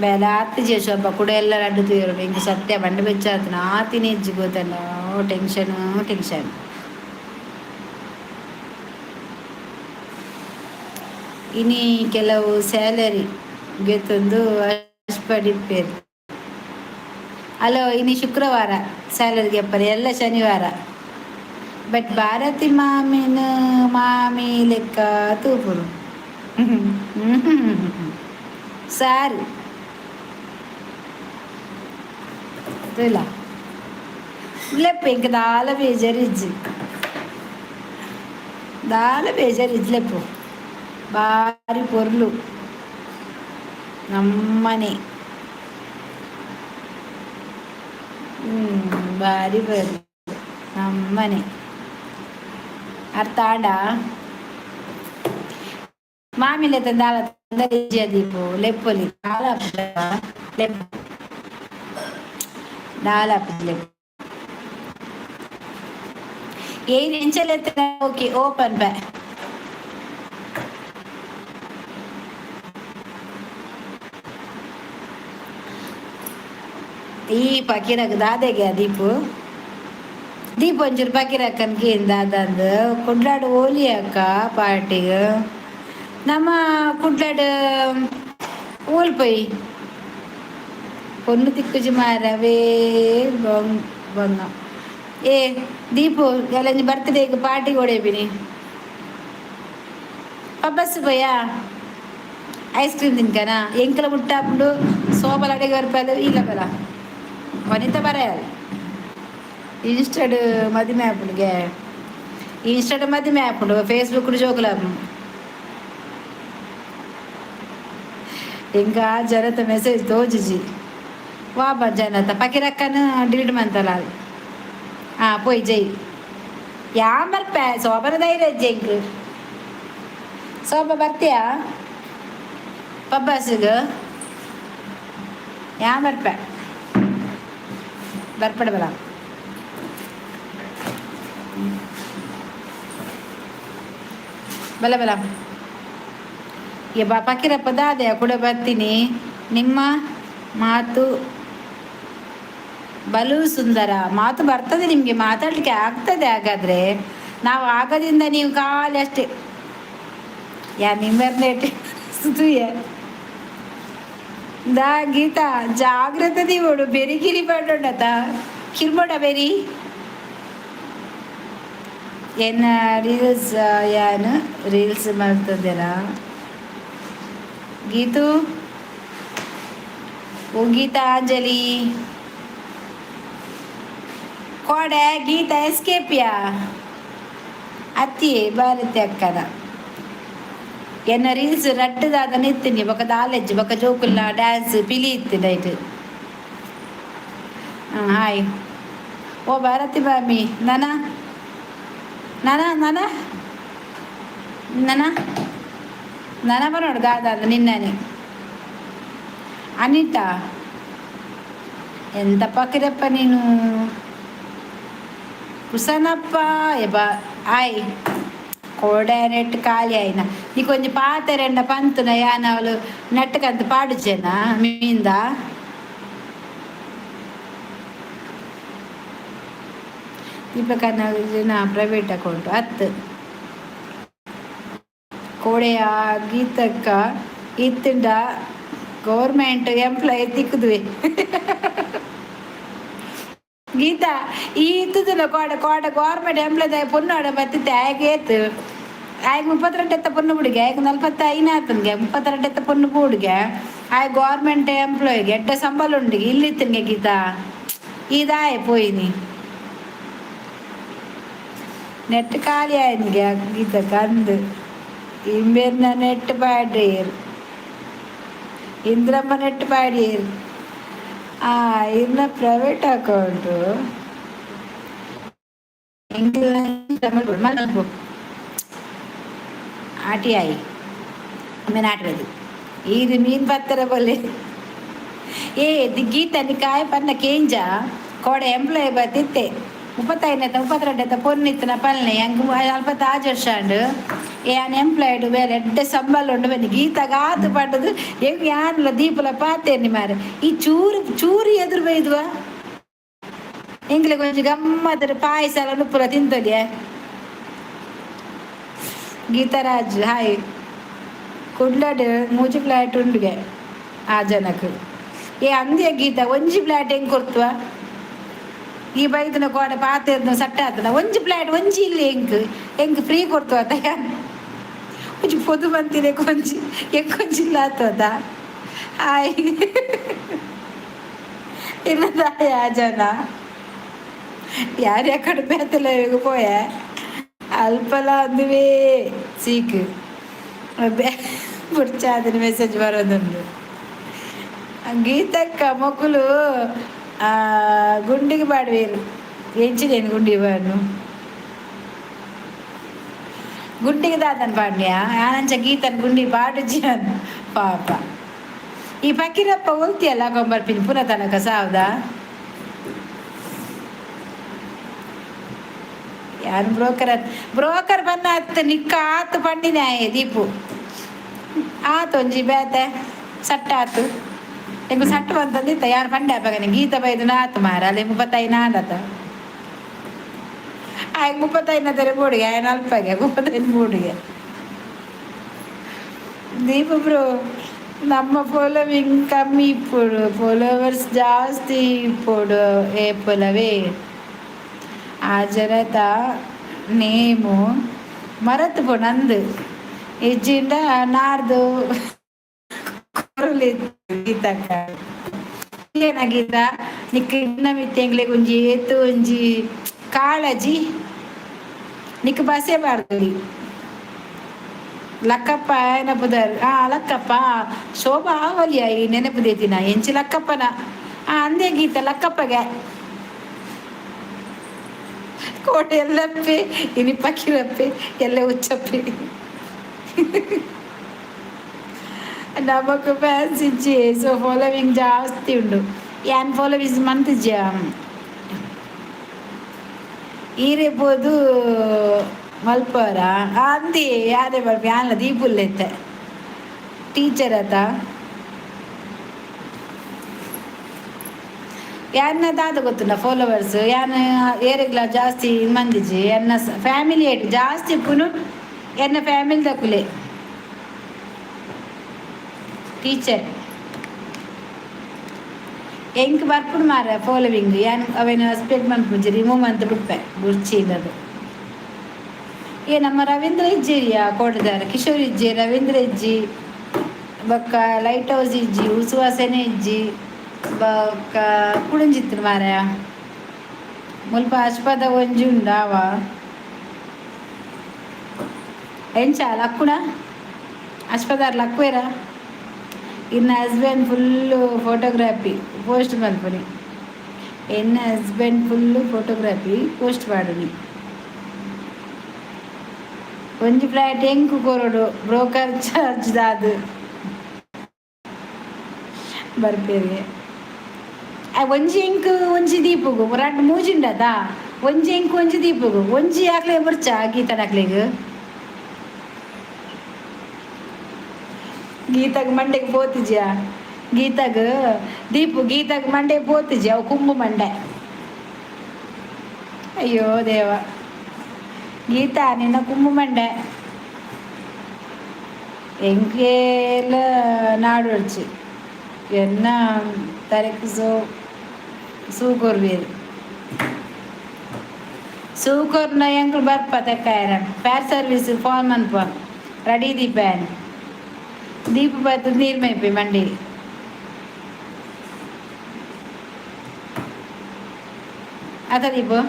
ಬೇಲೆ ಆತಿಜೆ ಶೋಭ ಕೂಡ ಎಲ್ಲ ರಡ್ಡು ತೂಯರು ಇಂಕ್ ಸತ್ಯ ಬಂಡೆ ಬೆಚ್ಚಾತನ ಆತಿನ ಇಜ್ಜಿ ಗೊತ್ತಲ್ಲ ಟೆನ್ಷನ್ ಟೆನ್ಷನ್. ಇನಿ ಕೆಲವು ಸ್ಯಾಲರಿ ಗೆತ್ತೊಂದು ಅಷ್ಪಡಿಪ್ಪೇರು. ಹಲೋ ಇನಿ ಶುಕ್ರವಾರ ಸ್ಯಾಲರಿ ಗೆಪ್ಪರೆ ಎಲ್ಲ ಶನಿವಾರ. ಬಟ್ ಭಾರತಿ ಮಾಮಿನ ಮಾಮಿ ಲೆಕ್ಕ ತೂಪುರು ಸಾರಿ ತೂಲ ಲೆಪ್ಪ ಇಂಕ ದಾಲ ಬೇಜಾರು ಇಜ್ಜಿ ದಾಲ ಬೇಜಾರು ಇಜ್ಜಿ ಲೆಪ್ಪು ಬಾರಿ ಪೊರ್ಲು ನಮ್ಮನೆ ಬಾರಿ ಪೊರ್ಲು ನಮ್ಮನೆ ಅರ್ಥ ಆಂಡ ಮಾಮಿಲೆ ದಾಲ ಇಜ್ಜಿ ದೀಪು ಲೆಪ್ಪೊಲಿ ದಾಲ ಲೆಪ್ಪು ದಾಲ ಲೆಪ್ಪು ಏನ್ ಎಂಚಲೆತ್ತ ಓಕೆ ಓಪನ್ ಬಾ. ಈ ಪಕೀರಗ್ ದಾದೆಗೆ ದೀಪು ದೀಪೊಂಚೂರು ಪಕೀರಕ್ಕನ್ ಕೇಂದ ದಾದಂದು ಕುಡ್ಲಾಡ್ ಓಲಿ ಅಕ್ಕ ಪಾರ್ಟಿಗ್. ನಮ್ಮ ಕುಡ್ಲಾಡ್ ಓಲ್ ಪೋಯಿ ಪೊಣ್ಣು ತಿಕ್ಕುಜಿ ಮಾರವೇ ಬಂಗ. ಏ ದೀಪು, ಎಲ್ಲಂಜಿ ಬರ್ತ್ಡೇಗ್ ಪಾರ್ಟಿ ಕೊಡೇಬಿನಿ. ಪಬ್ಬಸ್ ಪೋಯಾ ಐಸ್ ಕ್ರೀಮ್ ತಿನ್ಕನ. ಎಂಕಲ ಮುಟ್ಟಾಪುಂಡು ಸೋಬಲ ಅಡೆಗೆ ಬರ್ಪಲ್ಲ ಇಲ್ಲ ಬಲ ವನಿತ ಬರೆಯಲ್ಲ. ಇನ್ಸ್ಟಾಡ್ ಮದಿಮೆ ಆಪುಂಡುಗೆ, ಇನ್ಸ್ಟಾಡ್ ಮದಿಮೆ ಆಪುಂಡು, ಫೇಸ್ಬುಕ್ ಜೋಕುಲು ಆಪುಂಡು. ఇంకా ಜನತ ಮೆಸೇಜ್ ತೋಜುಜಿ. ವಾ ಬಾ ಜನತ ಪಕಿರಕ್ಕನ ಡಿಲೀಟ್ ಮಂತಲ್ಲ. ಆ ಪೋಯ್ ಜೈ ಯಾನ್ ಬರ್ಪೆ. ಸೋಬನ ಧೈರ್ಯ ಇಜ್ಜಿ ಎಂಕ್. ಸೋಬ ಬರ್ತೀಯಾ ಪಬ್ಬಾಸಿಗ್? ಯಾನ್ ಬರ್ಪೆ, ಬರ್ಪಡೆ ಬಲ ಬಲ ಬಲ. ಏ ಬಾ ಪಕೀರಪ್ಪ ದಾದೆ ಕೂಡ ಬರ್ತೀನಿ. ನಿಮ್ಮ ಮಾತು ಬಲು ಸುಂದರ. ಮಾತು ಬರ್ತದೆ ನಿಮಗೆ, ಮಾತಾಡಲಿಕ್ಕೆ ಆಗ್ತದೆ. ಹಾಗಾದರೆ ನಾವು ಆಗದಿಂದ ನೀವು ಖಾಲಿ ಅಷ್ಟೇ. ಯಾ ನಿಮ್ಮೆರ್ನೇಟ್ ಸುತುಯ ದಾ ಗೀತಾ ಜಾಗ್ರತೆ ದೀವೋಡು. ಬೆರಿಗಿರಿ ಪಾಡೋಡತ ಕಿರ್ಬೋಡ ಬೆರಿ. ಎನ್ನ ರೀಲ್ಸ್ ಯಾನು ರೀಲ್ಸ್ ಮಾಡ್ತದೆನಾ ಗೀತು? ಓ ಗೀತಾಂಜಲಿ ಕೋಡೆ ಗೀತಾ ಎಸ್ಕೇಪಿಯಾ ಅತ್ತಿ ಭಾರತಿ ಅಕ್ಕನ. ಎನ್ನ ರೀಲ್ಸ್ ರಡ್ಡದಾದ ನಿತ್ತೀನಿ ಬೊಕ ದಾಲೆಜ್ಜಿ ಬೊಕ ಜೋಕುಲ್ನ ಡ್ಯಾನ್ಸ್ ಪಿಲಿ ಇತ್ತು ನೈಟ್. ಹಾಂ ಹಾಯ್ ಓ ಭಾರತಿ ಮಾಮಿ. ನನ ನನ ನನ ನನ ನನ ಬರೋಡು ದಾದ ನಿನ್ನನೆ. ಅನಿತಾ ಎಂತ ಪಕಿರಪ್ಪ ನೀನು? ಕುಸನಪ್ಪ ಎಬ ಆಯ್ ಕೋಡೆ ನೆಟ್ ಖಾಲಿ ಆಯ್ನ. ನೀ ಕೊಂಚ ಪಾತೆರೆಂಡ ಪಂತುನ ಯಾನವಲು ನೆಟ್ಟಕಂತ ಪಾಡುಚೇನಾ ಮೀಂದ? ದೀಪಕನ ಪ್ರೈವೇಟ್ ಅಕೌಂಟ್ ಹತ್ತು ಕೋಡೆಯ ಗೀತಕ್ಕ ಇತ್ತಂಡ ಗೌರ್ಮೆಂಟ್ ಎಂಪ್ಲಾಯ್ ತಿಕ್ಕುದುವೆ. ಗೀತಾ ಈ ಇತ್ತದಲ್ಲ ಕೋಡೆ ಕೋಡೆ ಗೌರ್ಮೆಂಟ್ ಎಂಪ್ಲಾಯ್ ಪೊಣ್ಣಾಡ ಬತ್ತಿತ್ತೆ. ಆಯ್ಕೆ ಏತು ಆಯ್ಕೆ 32 ಎತ್ತ ಪೊಣ್ಣು ಹುಡುಗೆ. ಆಯ್ಕೆ 45 ಆತನ್ಗೆ 32 ಎತ್ತ ಪೊಣ್ಣು ಹುಡುಗೆ. ಆಯ್ ಗೌರ್ಮೆಂಟ್ ಎಂಪ್ಲಾಯ್ಗೆ ಎಡ್ಡೆ ಸಂಬಳ ಉಂಡಿಗೆ ಇಲ್ಲಿ ಇತ್ತನ್ಗೆ. ಗೀತಾ ಇದಾಯ್ ಪೋಯಿನಿ ನೆಟ್ ಖಾಲಿ ಆಯ್ನಿಗೆ ಗೀತ ಕಂದು ಇಂಬೇರ್ನ ನೆಟ್ ಪಾಡ್ಯೇರ್. ಇಂದ್ರಮ್ಮ ನೆಟ್ ಪಾಡ್ಯೇರ್. ಆ ಇರ್ನ ಪ್ರೈವೇಟ್ ಅಕೌಂಟು ಆಟಿ ಆಯಿ ಆಮೇಲೆ ಆಟಬೇಕು. ಇದು ಮೀನು ಪತ್ತರ ಬಲ್ಲೆ. ಏ ಗೀತ ಕಾಯಿ ಪನ್ನ ಕೇಂಜ ಕೋಡೆ ಎಂಪ್ಲಾಯ್ ಬತ್ತಿತ್ತೆ. 35ನೇತ 32ನೇತ ಪೊನ್ನಿತ್ತನ ಪಲ್ನೆ ಅಂಕ್ 46 ವರ್ಷ ಉಂಡು. ಯಾನ್ ಎಂಪ್ಲಾಯ್ಡ್ ಬೇರೆ ಎಡ್ಡೆ ಸಂಬಳ ಉಂಡು ಬನ್ನಿ. ಗೀತಾಗ ಆತು ಪಂಡದು ಹೆಂಗ್ ಯಾನ್ಲ ದೀಪಲ ಪಾತೇನಿ ಮಾರೆ. ಈ ಚೂರು ಚೂರು ಎದುರು ಬೈದ್ವಾ ಎಂಗ್ಲೆ ಕೊಂಚ ಗಮ್ಮತ್ತದ ಪಾಯಸ ಎಲ್ಲ ನುಪ್ಪುಲ ತಿಂತೊಲಿಯೆ. ಗೀತಾರಾಜ್ ಹಾಯ್. ಕುಡ್ಲಡ್ ಮೂಜಿ ಫ್ಲಾಟ್ ಉಂಡುಗೆ ಆ ಜನಕ್. ಏ ಅಂದ್ಯ ಗೀತಾ, ಒಂಜಿ ಫ್ಲಾಟ್ ಹೆಂಗ್ ಕೊರ್ತುವ? ಈ ಬೈದನ ಕೋಡೆ ಪಾತೆರ್ನ ಸಟ್ಟ ಆತನ. ಒಂಜಿ ಫ್ಲಾಟ್ ಒಂಜಿ ಇಲ್ಲಿ ಎಂಕ್ ಎಂಕ್ ಫ್ರೀ ಕೊರ್ತುವ ತಯ. ಒಂಜಿ ಪೊದು ಬಂತಿದೆ ಕೊಂಚಿ ಎಂಕ್ ಒಂಜಿ ಇಲ್ಲ ಆತದ. ಹಾಯ್ ಇನ್ನದಾಯ ಜನ ಯಾರ್ಯ ಕಡಿಮೆ ಆತಲ್ಲ ಪೋಯೆ ಅಲ್ಪಲ ಅಂದುವೇ ಸೀಕ್ ಬುಡ್ಚಾದಿನ ಮೆಸೇಜ್ ಬರೋದುಂಡು. ಗೀತಕ್ಕ ಮೊಕ್ಕಲು ಗುಂಡಿಗೆ ಪಾಡುವೇರು. ಎಂಚಿನೇನು ಗುಂಡಿಗೆ ಪಾಡ್ನು? ಗುಂಡಿಗೆ ದಾದನ್ ಪಾಡ್ನ್ಯಾ ಆನಂಚ ಗೀತನ್ ಗುಂಡಿ ಪಾಡುಜಿ ಪಾಪ. ಈ ಫಕೀರಪ್ಪ ಒಲ್ತಿಯಲ್ಲ ಕೊಂಬರ್ಪಿನಿ ಪುನಃ ತನಕ ಸಾವ್ದ ಯಾರು ಬ್ರೋಕರ್ ಬ್ರೋಕರ್ ಬನ್ನ ಅತ್ತ ನಿಕ್ಕ ಆತು ಪಂಡಿನ ದೀಪು ಆತು ಒಂಜಿ ಬೇತೆ ಸಟ್ಟ ಆತು. ಎಂಕು ಸಟ್ಟ ಬಂತಂದಿತ್ತ ಯಾರು ಪಂಡೆ ಅಪ್ಪಗನೆ ಗೀತ ಬೈದು ನಾತು ಮಾರ ಅಲ್ಲಿ 35 ಆಂಡತ. ಆಯ್ಕೆ 35 ತರ ಬೋಡಿಗೆ ಆಯನ ಅಲ್ಪಾಗೆ 35 ಬೋಡಿಗೆ. ದೀಪ ಬ್ರೋ, ನಮ್ಮ ಫಾಲೋವಿಂಗ್ ಕಮ್ಮಿ ಇಪ್ಪುಡು, ಫಾಲೋವರ್ಸ್ ಜಾಸ್ತಿ ಇಪ್ಪುಡು ಏಪುಲವೇ. ಆ ಜನತ ನೇಮು ಮರತ್ ಪೋ ನಂದು ಇಜ್ಜಿಂಡ ನಾಡ್ದು ಗೀತಕ್ಕ. ಏನ ಗೀತಾ, ನಿಕ್ ಇನ್ನ ಮಿತ್ತೆಂಗ್ಲೆ ಒಂಜಿ ಏತು ಒಂಜಿ ಕಾಳಜಿ. ನಿಕ್ ಬಸೆ ಬಾರ್ದು. ಲಕ್ಕಪ್ಪ ನೆನಪುದಾರ್. ಆ ಲಕ್ಕಪ್ಪ ಶೋಭಾ ಆವಲಿಯ ಈ ನೆನಪು ದೇತಿನ ಎಂಚಿ ಲಕ್ಕಪ್ಪನ. ಆ ಅಂದೇ ಗೀತ ಲಕ್ಕಪ್ಪಗೆ ಕೋಟೆ ಎಲ್ಲಪ್ಪೆ ಇನಿ ಪಕ್ಕಿರಪ್ಪೆ ಎಲ್ಲ ಉಚ್ಚಪ್ಪೆ. ನಮಕ್ ಫ್ಯಾನ್ಸ್ ಇಜ್ಜಿ, ಸೊ ಫಾಲೋವಿಂಗ್ ಜಾಸ್ತಿ ಉಂಡು. ಯಾನ್ ಫಾಲೋವಿಂಗ್ ಮಂತಿಜ್ಜ ಈರೆ ಪೋದು ಮಲ್ಪರ ಅಂದಿ ಯಾರೇ ಮಲ್ಪ ಯಾನ್ಲ ದೀಪುಲ್ಲೆತ್ತೆ ಟೀಚರ್ ಆತ. ಯಾನ್ನ ದಾದ ಗೊತ್ತುಂಡ ಫಾಲೋವರ್ಸ್ ಯಾನ್ ಏರೆಗ್ಲ ಜಾಸ್ತಿ ಮಂದಿಜಿ. ಎನ್ನ ಫ್ಯಾಮಿಲಿ ಏಟ್ ಜಾಸ್ತಿ ಪುನು ಎನ್ನ ಫ್ಯಾಮಿಲಿ ದಕುಲೆ. ಟೀಚರ್ ಎಂಕ್ ಬರ್ಪುಡು ಮಾರ ಫಾಲೋವಿಂಗ್. ಯಾನ್ ಅವೇನು ಸ್ಪ್ರೆಡ್ ಮನ್ಪುಜಿ, ರಿಮೂವ್ ಮಂತ್ ಬಿಡ್ಪೆ ಬುರ್ಚಿ ಇಲ್ಲದು. ಏ ನಮ್ಮ ರವೀಂದ್ರ ಇಜ್ಜಿರಿಯಾ ಕೋಟದಾರ ಕಿಶೋರ್ ಇಜ್ಜಿ, ರವೀಂದ್ರ ಇಜ್ಜಿ, ಬೊಕ್ಕ ಲೈಟ್ ಹೌಸ್ ಇಜ್ಜಿ, ಉಸುವಾಸನೆ ಇಜ್ಜಿ, ಬೊಕ್ಕ ಕುಡಂಜಿತ್ತು ಮಾರ ಮುಲ್ಪ ಅಶ್ಪದ ಒಂಜಿ ಉಂಡಾವ. ಎಂಚ ಲಕ್ಕುಣ ಅಶ್ಪದಾರ್ ಲಕ್ಕುವೇರಾ? ಇನ್ನ ಹಸ್ಬೆಂಡ್ ಫುಲ್ಲು ಫೋಟೋಗ್ರಫಿ ಪೋಸ್ಟ್ ಮಲ್ಪುನಿ. ಎನ್ನ ಹಸ್ಬೆಂಡ್ ಫುಲ್ಲು ಫೋಟೋಗ್ರಫಿ ಪೋಸ್ಟ್ ಮಾಡುನಿ. ಒಂಜಿ ಫ್ಲಾಟ್ ಎಂಕು ಕೊರೊಡು, ಬ್ರೋಕರ್ ಚಾರ್ಜ್ ದಾದು ಬರ್ಪೇರಿಗೆ. ಒಂಜಿ ಎಂಕ್ ಒಂಜಿ ದೀಪುಗು ರಡ್ಡ್ ಮೂಜಿಂಡದ. ಒಂಜಿ ಎಂಕ್ ಒಂಜಿ ದೀಪುಗು ಒಂಜಿ ಆಕ್ಲೆ ಬೊರ್ಚ ಗೀತನಕ್ಲೆಗ್. ಗೀತಾಗ್ ಮಂಡೆಗ್ ಪೋತಿಜ್ಯಾ ಗೀತಾಗ್? ದೀಪು, ಗೀತಾಗ್ ಮಂಡೆ ಪೋತಿಜಿ, ಅವು ಕುಂಬು ಮಂಡೆ. ಅಯ್ಯೋ ದೇವ, ಗೀತಾ ನಿನ್ನ ಕುಂಬು ಮಂಡೆ. ಎಂಕೇಲ ನಾಡೊಡ್ಚಿ ಎನ್ನ ತರೆಕ್ ಸೂ ಸೂ ಕೊರ್ವೇರು. ಸೂ ಕೊರ್ನ ಎಂಕ್ಲು ಬರ್ಪ ತೆಕ್ಕಾಯರ. ಫೇರ್ ಸರ್ವಿಸ್ ಫೋನ್ ಮನ್ಪ ರೆಡಿ ದೀಪಾಯನ್. ದೀಪ ಬತ್ತು ನೀರು ಮೈಪಿ ಮಂಡಿ. ಅತ ದೀಪು,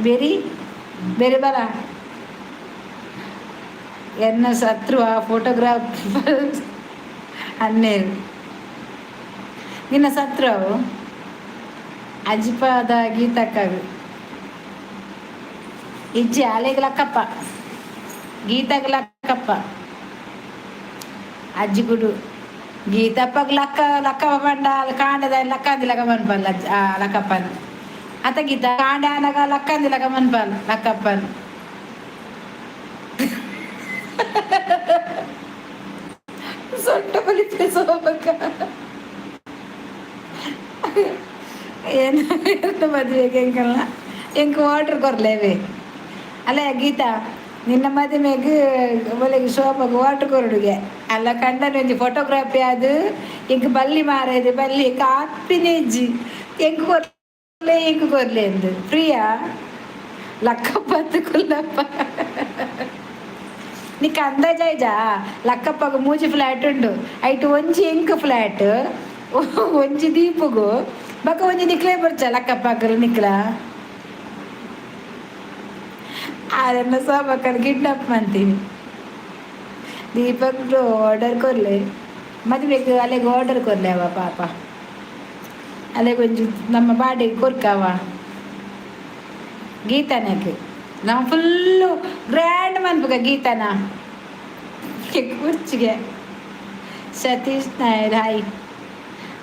ಬೆರಿ ಬೇರೆ ಬರ. ಎನ್ನ ಶತ್ರು ಆ ಫೋಟೋಗ್ರಾಫರ್ ಅನ್ನೇರು. ನಿನ್ನ ಶತ್ರು ಅವು ಅಜ್ಜಿಪದ ಗೀತಕ್ಕಾಗ ಇಜ್ಜಿ. ಆಲೆಗ್ ಲಕ್ಕಪ್ಪ, ಗೀತಾಗ ಲಕ್ಕಪ್ಪ ಅಜ್ಜಿ ಗುಡು. ಗೀತಪ್ಪಗ್ ಲಕ್ಕ ಲಕ್ಕಪ್ಪ ಪಂಡ ಕಾಂಡದ ಲಕ್ಕಂದಿ ಲಕ್ಕ ಮನ್ಪಲ್ಲ ಲಕ್ಕಪ್ಪನ. ಅತ ಗೀತ, ಕಾಂಡ ಆನಗ ಲಕ್ಕಂದಿ ಲಕ್ಕ ಮನ್ಪಲ್ಲ ಲಕ್ಕಪ್ಪನ್. ಸೊಟ್ಟ ಬಲಿಪೆ ಸೋಬಕ್ಕ. ಏನು ಮದುವೆಗೆ ಎಂಕಲ್ನ ಎಂಕ್ ವಾಟರ್ ಕೊರ್ಲೇವೆ ಅಲ್ಲ ಗೀತಾ? ನಿನ್ನ ಮದುವೆಗ್ ಒಲೆಗ್ ಶೋಭಗ್ ವಾಟರ್ ಕೊರಡುಗೆ ಅಲ್ಲ. ಕಂಡನ ಒಂಜಿ ಫೋಟೋಗ್ರಫಿ ಅದು ಎಂಕ್ ಬಲ್ಲಿ ಮಾರೇದು ಬಲ್ಲಿ ಕಾಪಿನ ಇಜ್ಜಿ. ಎಂಕ್ ಕೊರ್ಲೆ, ಎಂಕ್ ಕೊರ್ಲೆ ಎಂದು ಪ್ರಿಯಾ ಲಕ್ಕಪ್ಪ ಕುಲ್ಲಪ್ಪ. ನಿಕ್ ಅಂದಾಜಾಯ್ಜಾ? ಲಕ್ಕಪ್ಪಗ ಮೂಜಿ ಫ್ಲಾಟ್ ಉಂಡು. ಐಟ್ ಒಂಜಿ ಎಂಕ್ ಫ್ಲಾಟ್, ಒಂಜಿ ದೀಪುಗು, ಬೊಕ ಒಂಜಿ ನಿಕ್ಲೆ ಬರ್ಚ ಲಕ್ಕಪ್ಪಗಲು ನಿಕ್ಲ. ಆರೆನ್ನ ಸೋಬಕ್ಕನ ಕಿಡ್ನಾಪ್ ಮಾಡ್ತೀನಿ. ದೀಪಕ್ ಆರ್ಡರ್ ಕೊರ್ಲೆ ಮದುವೆಗೆ. ಅಲೆಗ್ ಆರ್ಡರ್ ಕೊರ್ಲೆ ಅವ ಪಾಪ. ಅಲೆಗ್ ಒಂಜಿ ನಮ್ಮ ಬಾಡಿಗೆ ಕೊರ್ಕವ ಗೀತಾನಕ್ಕೆ. ನಾವು ಫುಲ್ಲು ಗ್ರ್ಯಾಂಡ್ ಮನ್ಪುಗ ಗೀತಾನ ಕುರ್ಚಿಗೆ. ಸತೀಶ್ ನಾಯರ್ ಹಾಯ್.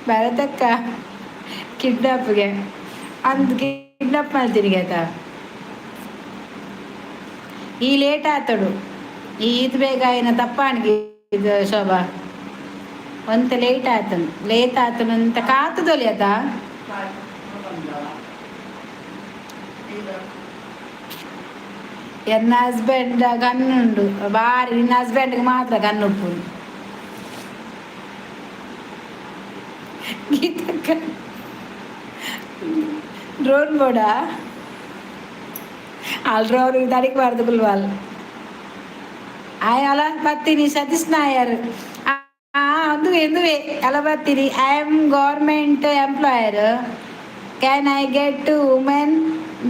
ಭರತಕ್ಕ ಕಿಡ್ನಾಪ್ಗೆ ಅಂದ್ ಕಿಡ್ನಾಪ್ ಮಾಡ್ತೀನಿ ಗೀತಾ. ಈ ಲೇಟ್ ಆತಡು, ಈ ಈತ್ ಬೇಗ ಆಯ್ನ ತಪ್ಪಾಣಿಗೆ. ಇದು ಶೋಭಾ. ಒಂತೆ ಲೇಟ್ ಆತನ್, ಲೇಟ್ ಆತನ ಅಂತ ಕಾತದೊಲಿ ಆತ. ಎನ್ನ ಹಸ್ಬೆಂಡ್ ಗನ್ನುಂಡು ಬಾರಿ, ನಿನ್ನ ಹಸ್ಬೆಂಡ್ಗೆ ಮಾತ್ರ ಗನ್ನುಪ್ಪು. ಗೀತಕ್ಕ ಡ್ರೋನ್ ಬೋಡ ಅಲ್ರ ಅವ್ರಿಗೆ ತಡಿಕ್ ಕುಲ್ವಾಲ್. ಆಯ್ ಅಲ ಬತ್ತೀನಿ ಸತೀಶ್ ನಾಯರ್. ಅಂದುವೆ ಎಂದುವೆ ಅಲ ಬತ್ತೀನಿ. I am government employer. Can I get women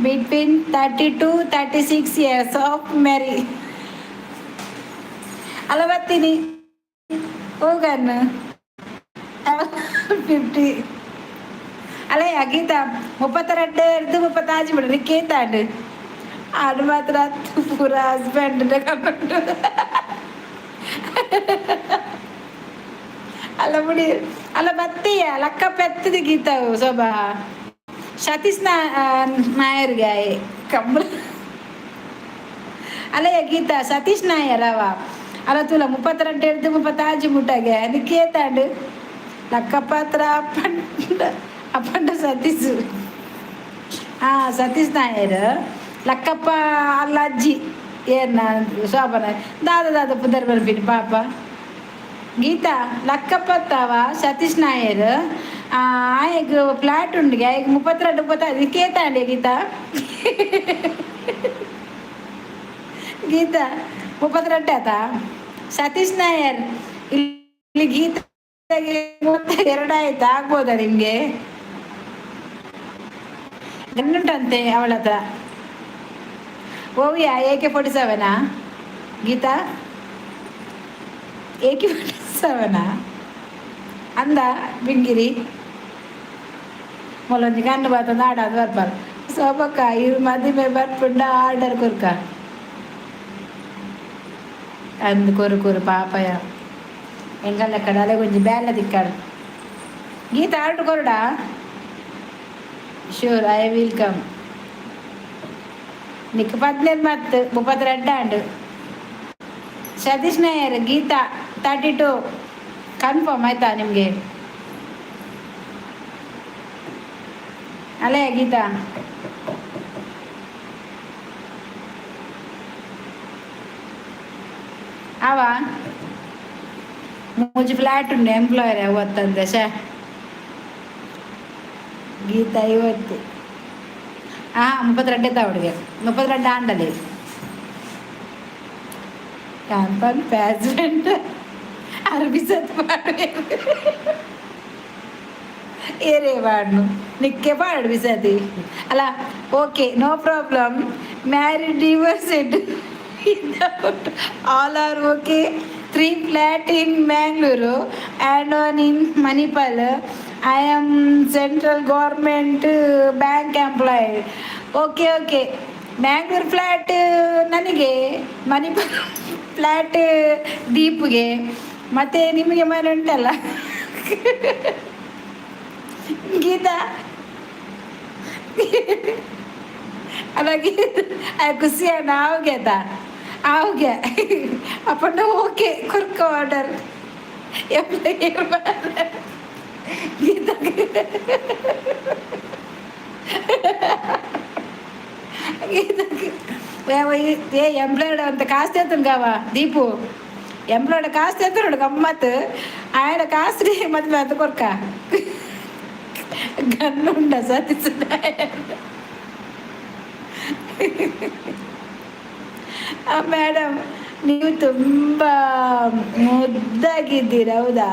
between 30 to 36 years of marry? ಅಲ್ಲ ಬತ್ತೀನಿ ಹೋಗನ್ನ 50. ಅಲ್ಲ ಗೀತಾ, 32 ಹಿಡ್ದು 35 ಬಿಡ್ರಿ ಕೇತಾಂಡು. ಅದು ಮಾತ್ರ ಪೂರ ಹಸ್ಬೆಂಡ್ ಕಣ್ಣುಂಡು. ಅಲ್ಲ ಬಿಡಿ, ಅಲ್ಲ ಬತ್ತೀಯ ಲಕ್ಕ ಪೆತ್ತದ ಗೀತಾ. ಶೋಭಾ, ಸತೀಶ್ ನಾಯರ್ಗೆ ಕಂಬಳ. ಅಲ್ಲ ಗೀತಾ, ಸತೀಶ್ ನಾಯರ್ ಅವ ಅಲ್ಲ ತುಲ 32 ಹಿಡ್ದು 36 ಮುಟ್ಟಾಗೆ ಅದಕ್ಕೆ ಕೇತಾಂಡು. ಲಕ್ಕಪಾತ್ರ ಅಪ್ಪಂಡ ಅಪ್ಪಂಡ ಸತೀಶ್. ಹಾ, ಸತೀಶ್ ನಾಯರ್ ಲಕ್ಕಪ್ಪ ಅಲ್ಲ ಅಜ್ಜಿ ಏನ ಶೋಭನ ದಾದ ದಾದ ಪುದರ್ ಬರ್ಪಿನಿ ಪಾಪ. ಗೀತಾ, ಲಕ್ಕಪ್ಪತ್ತವ ಸತೀಶ್ ನಾಯರ್. ಆಯಗ್ ಫ್ಲಾಟ್ ಉಂಡಿಗೆ, ಆಯಗ್ 32 35 ಕೇತಾಂಡೆ. ಗೀತಾ, ಗೀತಾ, 32 ಆತ ಸತೀಶ್ ನಾಯರ್. ಇಲ್ಲಿ ಗೀತಾಗೆ 32 ಆಯ್ತು, ಆಗ್ಬೋದಾ ನಿಮ್ಗೆ? ಗನ್ನುಂಟಂತೆ ಅವಳ ಹತ್ರ. ಓವಿಯಾ ಎಕೆ 47ಆ? ಗೀತಾ, ಎಕೆ 47ಆ ಅಂದ ಬಿಂಗಿರಿ ಮೊಲೊಂಜಿ ಗನ್ನು ಬಾತಂದು ಆಡಾದು ಬರ್ಪಾರ. ಸೋಬಕ್ಕ ಇರು ಮದಿಮೆ ಬರ್ಪುಂಡ ಆರ್ಡರ್ ಕೊರ್ಕ ಅಂದು ಕೊರು ಕೊರು ಪಾಪಯ. ಎಂಗಲ್ಲ ಕಡೆ ಅಲೆ ಒಂಜಿ ಬ್ಯಾಲ ತಿಕ್ಕಾಡು. ಗೀತಾ, ಆರ್ಡರ್ ಕೊರಡಾ? Sure, I will come. ನಿಕ್ 15 ಮತ್ತು 32 and. Satish Nair, Geetha 32 confirm ಆಯ್ತಾ ನಿಮಗೆ? ಅಲ್ಲೇ ಗೀತಾ, ಅವ ಮೂಜಿ ಫ್ಲಾಟ್ ಉಂಡು, ಎಂಪ್ಲಾಯರ್ ಅವತ್ತಂದೆ. ಶೇ ಗೀತಾ, 50. ಹಾಂ, 32 ಅವಳಿಗೆ, 32 ಆಂಡಲಿ. ಕ್ಯಾಂಪನ್ ಪ್ಯಾಸ್ಮೆಂಟ್ ಅರ್ಬಿಸತ್ ಪಾಡು ಏರೇ ಪಾಡ್ನು ನಿಕ್ಕೆ ಪಾಡು ಬಿಸತಿ ಅಲ್ಲ. Okay, no problem. Married, divorced, all are okay. Three flat in Mangaluru and one in Manipal. I am central government bank employee. Okay okay. Mangaluru flat ನನಗೆ, ಮಣಿಪಾಲ್ ಫ್ಲ್ಯಾಟ್ ದೀಪುಗೆ, ಮತ್ತು ನಿಮಗೆ ಮನೆ ಉಂಟಲ್ಲ ಗೀತಾ. ಅಲ್ಲ ಗೀತಾ, ಖುಷಿಯ ಆವ್ಗೆತ ಆವ್ಗೆ ಅಪ್ಪಂಡ. ಓಕೆ, ಕುರ್ಕ ಆರ್ಡರ್ ಗೀತಾ. ఏ ఎంప్లాయిడ్ అంత కాస్త ఎత్తును కావా దీపు? ఎంప్లాయిడ్ కాస్త ఎత్తున్నాడు గమ్మత్. ఆయన కాస్త మధ్య మెత్త కొరక గన్నుండ సతీష్. ಮೇಡಮ್, ನೀವು ತುಂಬ ಮುದ್ದಾಗಿದ್ದೀರ, ಹೌದಾ?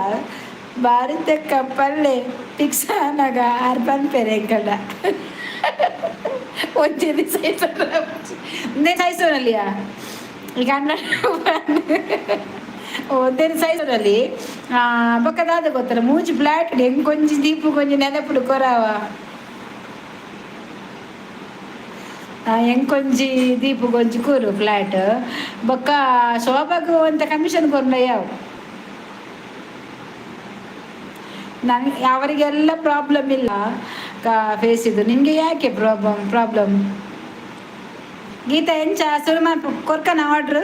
ಭಾರತ ಕಪ್ಪಲ್ಲೇ ಫಿಕ್ಸ್ ಆನಾಗ ಅರ್ಬನ್ ಪೆರೆಂಕಡ ಒಂಜಿ ದಿವಸ ಸೈಸೋನಲ್ಲಿಯ ಈಗ ಅಣ್ಣ ಒಂದೇನು ಸೈಸೋನಲ್ಲಿ ಬೊಕ್ಕದಾದ ಗೊತ್ತಲ್ಲ. ಮೂಜಿ ಫ್ಲಾಟ್ ಹೆಂಗ್ ಕೊಂಚಿ ದೀಪು ಕೊಂಚಿ ನೆನಪುಡು ಕೊರಾವ. ಎಂಕೊಂಜಿ ದೀಪು ಕೊಂಚಿ ಕೂರು ಫ್ಲಾಟ್. ಬೊಕ್ಕ ಶೋಭಾಗು ಅಂತ ಕಮಿಷನ್ ಕೊರ್ನ ಯಾವ ನನ್ಗೆ ಅವರಿಗೆಲ್ಲ ಪ್ರಾಬ್ಲಮ್ ಇಲ್ಲ ಫೇಸ್ ಇದು. ನಿಮಗೆ ಯಾಕೆ ಪ್ರಾಬ್ಲಮ್ ಪ್ರಾಬ್ಲಮ್ ಗೀತಾ, ಎಂಚ ಸುರುಮ ಕೊರ್ಕನ ಆರ್ಡ್ರ್?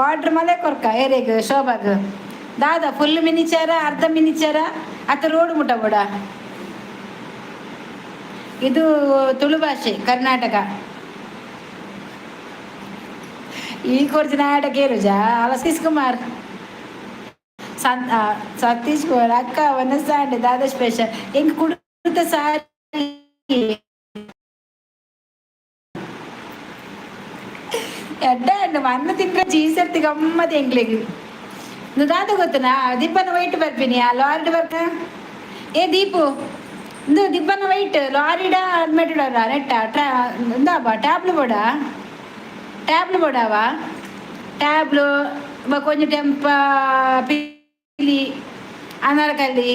ಆರ್ಡ್ರ್ ಮಲೆ ಕೊರ್ಕ ಏರೆಗ್ ಶೋಭಾಗ್ ದಾದಾ ಫುಲ್ ಮಿನಿಚಾರ, ಅರ್ಧ ಮಿನಿಚಾರ, ಅತ್ತ ರೋಡ್ ಮುಟ್ಟ ಬೋಡ. ಇದು ತುಳು ಭಾಷೆ, ಕರ್ನಾಟಕ. ಈ ಕೊರ್ಚಿನ ಆಟ ಕೇರುಜಾ ಅಲ್ಲ. ಸತೀಶ್ ಕುಮಾರ್, ಸತೀಶ್ ಕುಮಾರ್ ಅಕ್ಕ ವನಸಾಂಡೆ ದಾದಾ ಸ್ಪೆಷಲ್? ಎಂಕ್ ಕುಡುತ್ತ ಸಾರಿ. ಎಡ್ಡ ಅನ್ನ ತಿಂದ್ರೆ ಚೀಸರ್ತಿ ಗಮ್ಮತ್ ಎಂಕ್ಲೆಗ್. ದಾದ ಗೊತ್ತನಾ? ದಿಬ್ಬನ ವೈಟ್ ಬರ್ಪಿನಿ, ಆ ಲಾರಿಡ್ ಬರ್ಕ. ಏ ದೀಪು, ಇಂದು ದಿಬ್ಬನ ವೈಟ್ ಲಾರಿಡ ಅಡ್ಮೆಟೆಡ್ ನೆಟ್ಟ ಇಂದಾಬಾ. ಟ್ಯಾಬ್ಲು ಬೋಡ, ಟ್ಯಾಬ್ಲು ಬೋಡಾವ? ಟ್ಯಾಬ್ಲು ಬೊಕ ಒಂಜಿ ಟೆಂಪ ಪಿಲಿ ಅನಾರ್ಕಲಿ.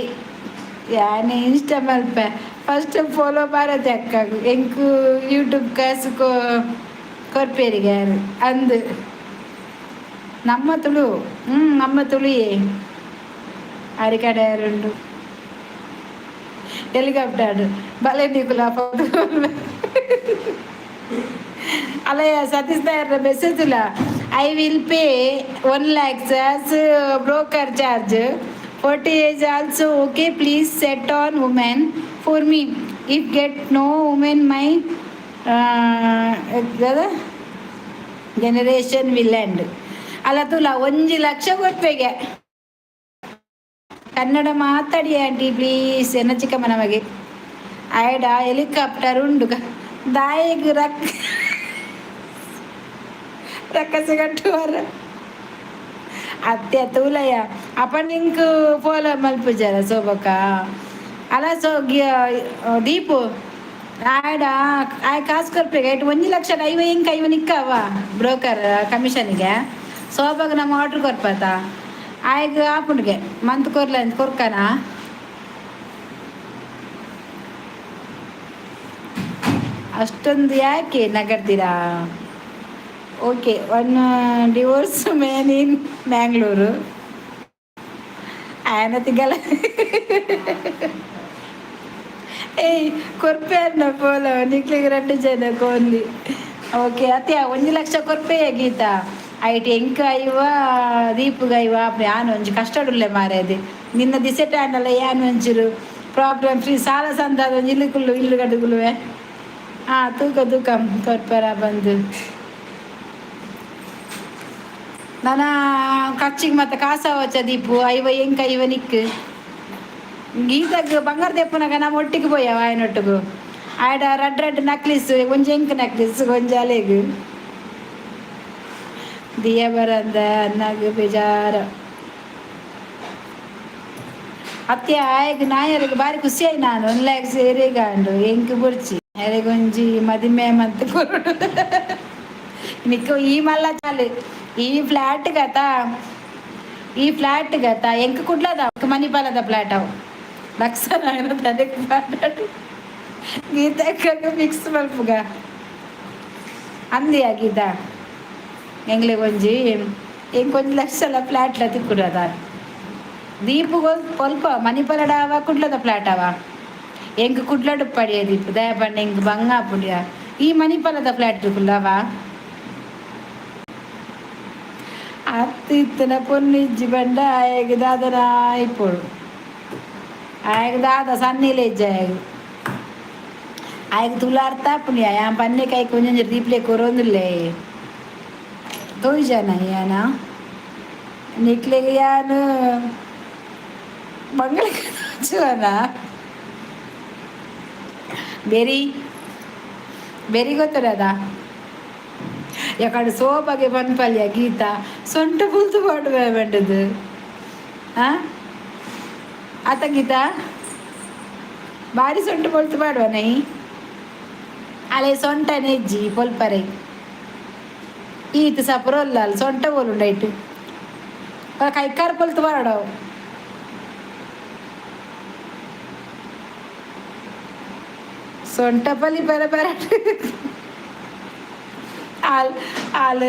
ಯಾನ್ ಇನ್ಸ್ಟಾ ಮಲ್ಪೆ, ಫಸ್ಟ್ ಫಾಲೋ ಭಾರತಿ ಅಕ್ಕಗ್. ಎಂಕ್ ಯೂಟ್ಯೂಬ್ ಕಾಸು ಕೊರ್ಪೇರಿಗೆ ಯಾರು ಅಂದು. ನಮ್ಮ ತುಳು, ನಮ್ಮ ತುಳುಯೇ. ಅರಿಕಡೆ ಉಂಡು ಹೆಲಿಕಾಪ್ಟರ್ ಬಲೆ ನಿಕುಲ. ಅಲ್ಲಯ್ಯ, ಸತೀಶ್ ನಾಯರ್ನ ಮೆಸೇಜ್ ಇಲ್ಲ. I will pay 1 lakhs as broker charge, 40 age also okay. Please set on women for me. If get no women, my generation will end. ಅಲ್ಲ ತುಲ, 1 ಲಕ್ಷ ಕೊರ್ಪೆಗೆ. ಕನ್ನಡ ಮಾತಾಡಿ ಆಂಟಿ ಪ್ಲೀಸ್. ಎನ್ನ ಚಿಕ್ಕಮ್ಮ ನಮಗೆ ಆಯ್ಡ ಹೆಲಿಕಾಪ್ಟರ್ ಉಂಡು. ದಾಯಿಗ್ ರಕ್ ರಕ್ಕಸೆ ಕಟ್ಟುವರ ಅತ್ತೆ ತೂಲಯ್ಯ. ಅಪ್ಪ ನಿಂಕ್ ಫಾಲೋ ಮಲ್ಪುಜಾರ ಸೋಬಕ್ಕ? ಅಲ್ಲ ಸೊ ದೀಪು, ಆಯ್ಡ ಆಯ್ ಕಾಸು ಕೊರ್ಪೆಗೆ. ಐಟ್ 1 ಲಕ್ಷ ಐವ ಇಂಕ್ ಐವ ನಿಕ್ಕವ ಬ್ರೋಕರ್ ಕಮಿಷನ್ಗೆ. ಸೋಬಾಗ ನಮ್ಮ ಆರ್ಡ್ರ್ ಕೊರ್ಪತ ಆಯ್ಗ ಆಪುಂಡ್ಗೆ ಮಂತ್ ಕೊರ್ಲ ಅಂತ ಕೊರ್ಕನ. ಅಷ್ಟೊಂದು ಯಾಕೆ ನಗರ್ತೀರಾ? Okay, one divorce man in Mangalore. ಆಯನ ತಿಗಲ. ಏಯ್, ಕೊರ್ಪೆ ಅನ್ನ ಪೋಲ ನಿಕ್ಲಿಗೆ ರಡ್ಡು ಜನ ಕೋಂದಿ. ಓಕೆ ಅತ್ಯ, 1 ಲಕ್ಷ ಕೊರ್ಪೆಯ ಗೀತಾ. ಐಟ್ ಎಂಕ್ ಐವ, ದೀಪುಗ ಐವ. ಯಾನ್ ಒಂಜಿ ಕಷ್ಟಡುಲ್ಲೆ ಮಾರೇದಿ. ನಿನ್ನ ದಿಸೆಟ್ ಆಂಡಲ ಯಾನ್ ಒಂಚೂರು ಪ್ರಾಬ್ಲಮ್ ಫ್ರೀ. ಸಾಲ ಸಂದಾದ ಒಂಜಿ ಇಲ್ಲು ಕುಲ್ಲು ಇಲ್ಲು ಗಡುಗುಲುವೆ. ಹಾಂ, ತೂಕ ತೂಕ ಕೊರ್ಪೆರ ಬಂದು. ನನ ಖರ್ಚಿಗೆ ಮತ್ತೆ ಕಾಸವಚ್ಚ ದೀಪು. ಐವ ಎಂಕ್, ಐವ ನಿಕ್. ಗೀತಗ್ ಬಂಗಾರ ದೆಪ್ಪುನಗ ನಮ್ಮ ಒಟ್ಟಿಗೆ ಪೋಯವ ಆಯನೊಟ್ಟುಗು. ಆಯ್ಡ ರಡ್ ರಡ್ ನಕ್ಲಿಸ್, ಒಂಜಿ ಎಂಕ್ ನಕ್ಲಿಸ್, ಒಂಜಿ ಅಲೆಗ್. ದಿಯ ಬರಂದ ಅನ್ನಾಗ ಬೇಜಾರ ಅತ್ತೆ. ಆಯಗ್ ನಾಯರಿಗೆ ಬಾರಿ ಖುಷಿ ಆಯ್. ನಾನು 1 ಲ್ಯಾಕ್ ಸೇರಿಗಾಂಡು. ಎಂಕ್ ಬುರ್ಚಿ ಒಂಜಿ ಮದಿಮೆ ಮಂತ್ ಕೊರಡು ನಿಕ್ಕು. ಈ ಮಲ್ಲ ಚಾಲು ಈ ಫ್ಲಾಟ್ ಗತ, ಈ ಫ್ಲಾಟ್ ಗತ. ಎಂಕ್ ಕುಡ್ಲದ ಮಣಿಪಾಲದ ಫ್ಲಾಟ್ ಅವು. ಲಕ್ಷ ಅದಕ್ಕೆ ಮಾತಾಡು. ಗೀತಕ್ಕ ಫಿಕ್ಸ್ ಮಲ್ಪುಗ ಅಂದಿಯಾ ಗೀತಾ? ಎಂಗ್ಲಿಗ್ ಒಂಜಿ ಎಂಕ್ 1 ಲಕ್ಷಲ ಫ್ಲಾಟ್ಲ ತಿಕ್ಕುಡದ ದೀಪುಗೊ ಪೊಲ್ಪ ಮಣಿಪಾಲಡ ಅವ, ಕುಡ್ಲದ ಫ್ಲಾಟ್ ಅವ. ಎಂಕ್ ಕುಡ್ಲಡ್ ಪಡಿಯ ದೀಪು, ದಯ ಪಂಡ ಎಂಕ್ ಬಂಗ ಆಪುಂಡಿಯ. ಈ ಮಣಿಪಾಲದ ಫ್ಲಾಟ್ ತಿಕ್ಕುಲ್ಲವ. ಅತ್ತು ಇತ್ತನ ಪೊನ್ನು ಇಜ್ಜಿ ಪಂಡ ಆಯಗ್ ದಾದನ ಇಪ್ಪೊಡು. ಆಯಗ್ ದಾದ ಸನ್ನಿಲೆ ಇಜ್ಜಿ ಆಯಗ್. ಆಯಗ್ ತುಲಾರ್ಥ ಆಪುಂಡಿಯ. ಯಾನ್ ಪನ್ನೆ ಕೈಕ್ ಒಂಜೊಂಜಿ ರೀಪ್ಲೇ ಕೊರೊಂದುಲ್ಲೆ. ತೋಜನ ಯಾನ ನಿಕ್ಲೆಗ್ ಯಾನ್ ಬಂಗಳಕ್ಕೆ ಬೆರಿ ಬೆರಿ ಗೊತ್ತದ. ಯಾಕಂದ್ರೆ ಸೋಬಗೆ ಪನ್ಪಲ್ಯ ಗೀತಾ ಸೊಂಟ ಪುಲ್ತು ಪಾಡುವೆ ಬಂಡದು. ಆ ಆತ ಗೀತಾ, ಬಾರಿ ಸೊಂಟ ಪೊಲ್ತು ಪಾಡುವ ನೈ. ಅಲೆ ಸೊಂಟ ನೆಜ್ಜಿ ಪೊಲ್ಪರೆ ಈತ ಸಪುರಲ್ಲ. ಅಲ್ಲಿ ಸೊಂಟ ಪೋಲುಂಡೈಟ್ ಕೈಕಾರ್ ಪೊಲ್ತು ಪಾಡವು. ಸೊಂಟ ಪಲಿ ಬರ ಬರ ಆಲ್ ಆಲ್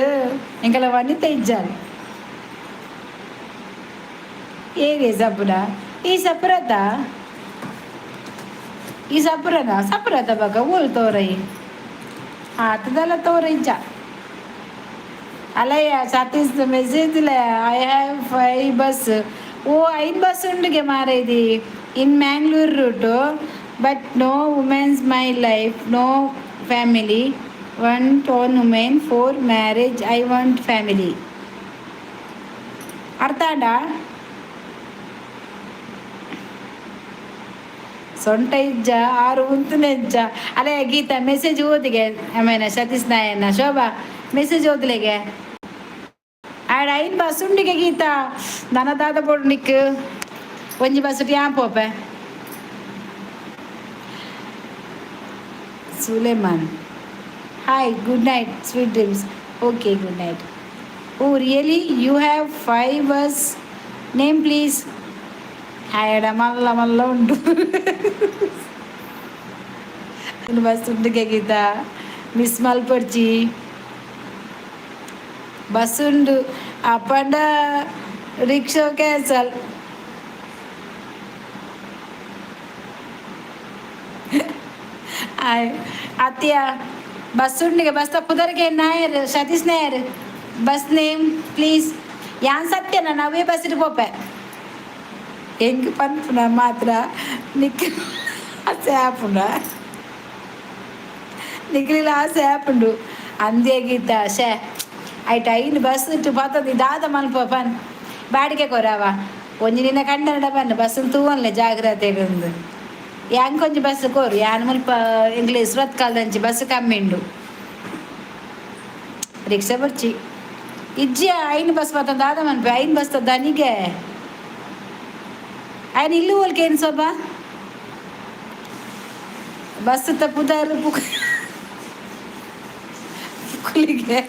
ಎಂಕಲ ವನಿತ ಇಜ್ಜಾಲ್. ಏರಿ ಸಪುರ ಈ ಸಪುರತ ಈ ಸಪುರನ ಸಪುರತ ಬಕ ಓಲ್ ತೋರೈ ಆತದಲ್ಲ ತೋರೈ ಇಜ್ಜ. ಅಲಯ್ಯ Satish message. I have five bus. Oh, ಐದು ಬಸ್ ಉಂಡುಗೆ ಮಾರೈದಿ in Mangalore route, but no women's, my life, no family. One tone women for marriage. I want family. ಅರ್ಥ ಆಂಡ? ಸೊಂಟ ಇಜ್ಜ ಆರು ಉಂತುನೆಜ್ಜ. ಅಲೆ ಗೀತಾ, ಮೆಸೇಜ್ ಓದಿಗೆ. ಆಮೇಲೆ ಸತೀಶ್ ನಾಯನ್ನ ಶೋಭಾ ಮೆಸೇಜ್ ಓದ್ಲೆಗೆ. ಆಡ ಐನ್ ಬಸ್ ಉಂಡಿಗೆ ಗೀತಾ. ನನ ದಾದ ಬೋಡು ನಿಕ್? ಒಂಜಿ ಬಸ್ ಯಾನ್ ಪೋಪೆ. Suleman, hi, good night, sweet dreams. Okay, good night. Oh, really? You have five bus? Name, please. ಆಯಡ ಮಲ್ಲ ಮಲ್ಲ ಉಂಟು ಬಸ್ ಉಂಡುಗೆ ಗೀತಾ, ಮಿಸ್ ಮಲ್ಪೊಡ್ಚಿ. ಬಸ್ ಉಂಡು ಅಪ್ಪಂಡ ರಿಕ್ಷಾ ಕ್ಯಾನ್ಸಲ್. ಅತ್ತಿಯ ಬಸ್ ಉಂಡಿಗೆ. ಬಸ್ ಪುದರ್ಗೆ Nair, Satish Nair, bus name please. ಯಾನ್ ಸತ್ಯನ ನಾವೇ ಬಸ್ಸಿಗೆ ಪೋಪೆ. ಎಂಕ್ ಪನ್ಪುನ ಮಾತ್ರ ನಿಕ್ ಆಸೆ ಆಪುಂಡ? ನಿಕ್ಲಿಲ ಆಸೆ ಆಪುಂಡು ಅಂದೇ ಗೀತ. ಶೇ, ಐಟ್ ಐನ್ ಬಸ್ ಇಟ್ಟು ಪತ್ತದಿ ದಾದ ಮಲ್ಪ ಪನ್. ಬಾಡಿಗೆ ಕೊರವ ಒಂಜಿ ನಿನ್ನ ಕಂಡನಡ ಬನ್ನ. ಬಸ್ ತೂವನ್ಲೆ ಜಾಗ್ರತೆ ಒಂದು. ಯಾಂಕ್ ಒಂಜಿ ಬಸ್ ಕೋರು. ಯಾನ್ ಮುಲ್ಪ ಇಂಗ್ಲೀಷ್ ಕಾಲದಂಚಿ ಬಸ್ ಕಮ್ಮಿ ಉಂಡು, ರಿಕ್ಷಾ ಬರ್ಚಿ. ಇಜ್ಜಿ, ಐನ್ ಬಸ್ ಬತ್ತ ದಾದ ಮನ್ಪೆ? ಐನ್ ಬಸ್ ದನಿಗೆ ఆయన ఇల్లు వాళ్ళకి శోభ ಬಸ್ ತಪ್ಪುದಾರು ಪುಕ್ಕುಲಿಗೆ.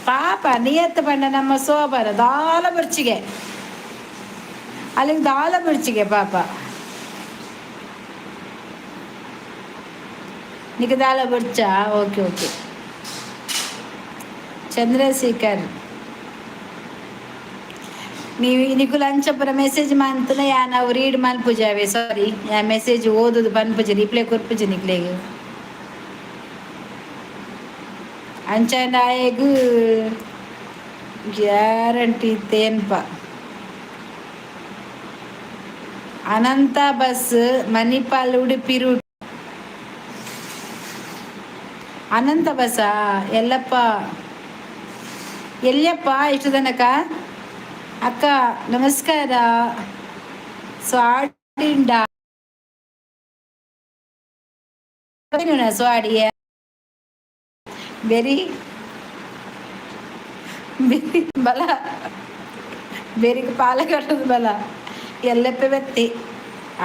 ಪಾಪ ನಿಯತ್ತ ಪಂಡ ನಮ್ಮ ಶೋಭನ ದಾಲ ಬರ್ಚಿಗೆ, ಅಲ್ಲಿಗೆ ದಾಲ ಬರ್ಚಿಗೆ ಪಾಪ. ನಿಕ್ ದಾಲ ಬರ್ಚಾ? Okay okay. Chandrashekhar, ನೀವು ನಿಕುಲು ಅಂಚಪುರ ಮೆಸೇಜ್ ಮಂತನ ಯಾನ್ ಅವು ರೀಡ್ ಮಲ್ಪುಜಾವೆ. ಸಾರಿ, ಯಾ ಮೆಸೇಜ್ ಓದುದು ಪನ್ಪುಜಿ, ರಿಪ್ಲೈ ಕೊರ್ಪುಜಿ ನಿಕ್ಲೆಗ್. ಅಂಚಾಂಡ ಆಯಗ್ ಗ್ಯಾರಂಟಿ ತೇನ್ಪ. Anantha bus Manipal Udupi route. Anantha ಬಸ್ಸಾ? ಎಲ್ಲಪ್ಪ, ಎಲ್ಲಪ್ಪ ಇಷ್ಟು ತನಕ? ಅಕ್ಕ ನಮಸ್ಕಾರ. ಸ್ವಾಡಿಂಡ ಸ್ವಾಡಿಯ ಬೆರಿ ಬೆರಿ ಬಲ ಬೆರಿಗೆ ಪಾಲ ಕಟ್ಟೋದು ಬಲ ಎಲ್ಲಪ್ಪ ಬೆತ್ತಿ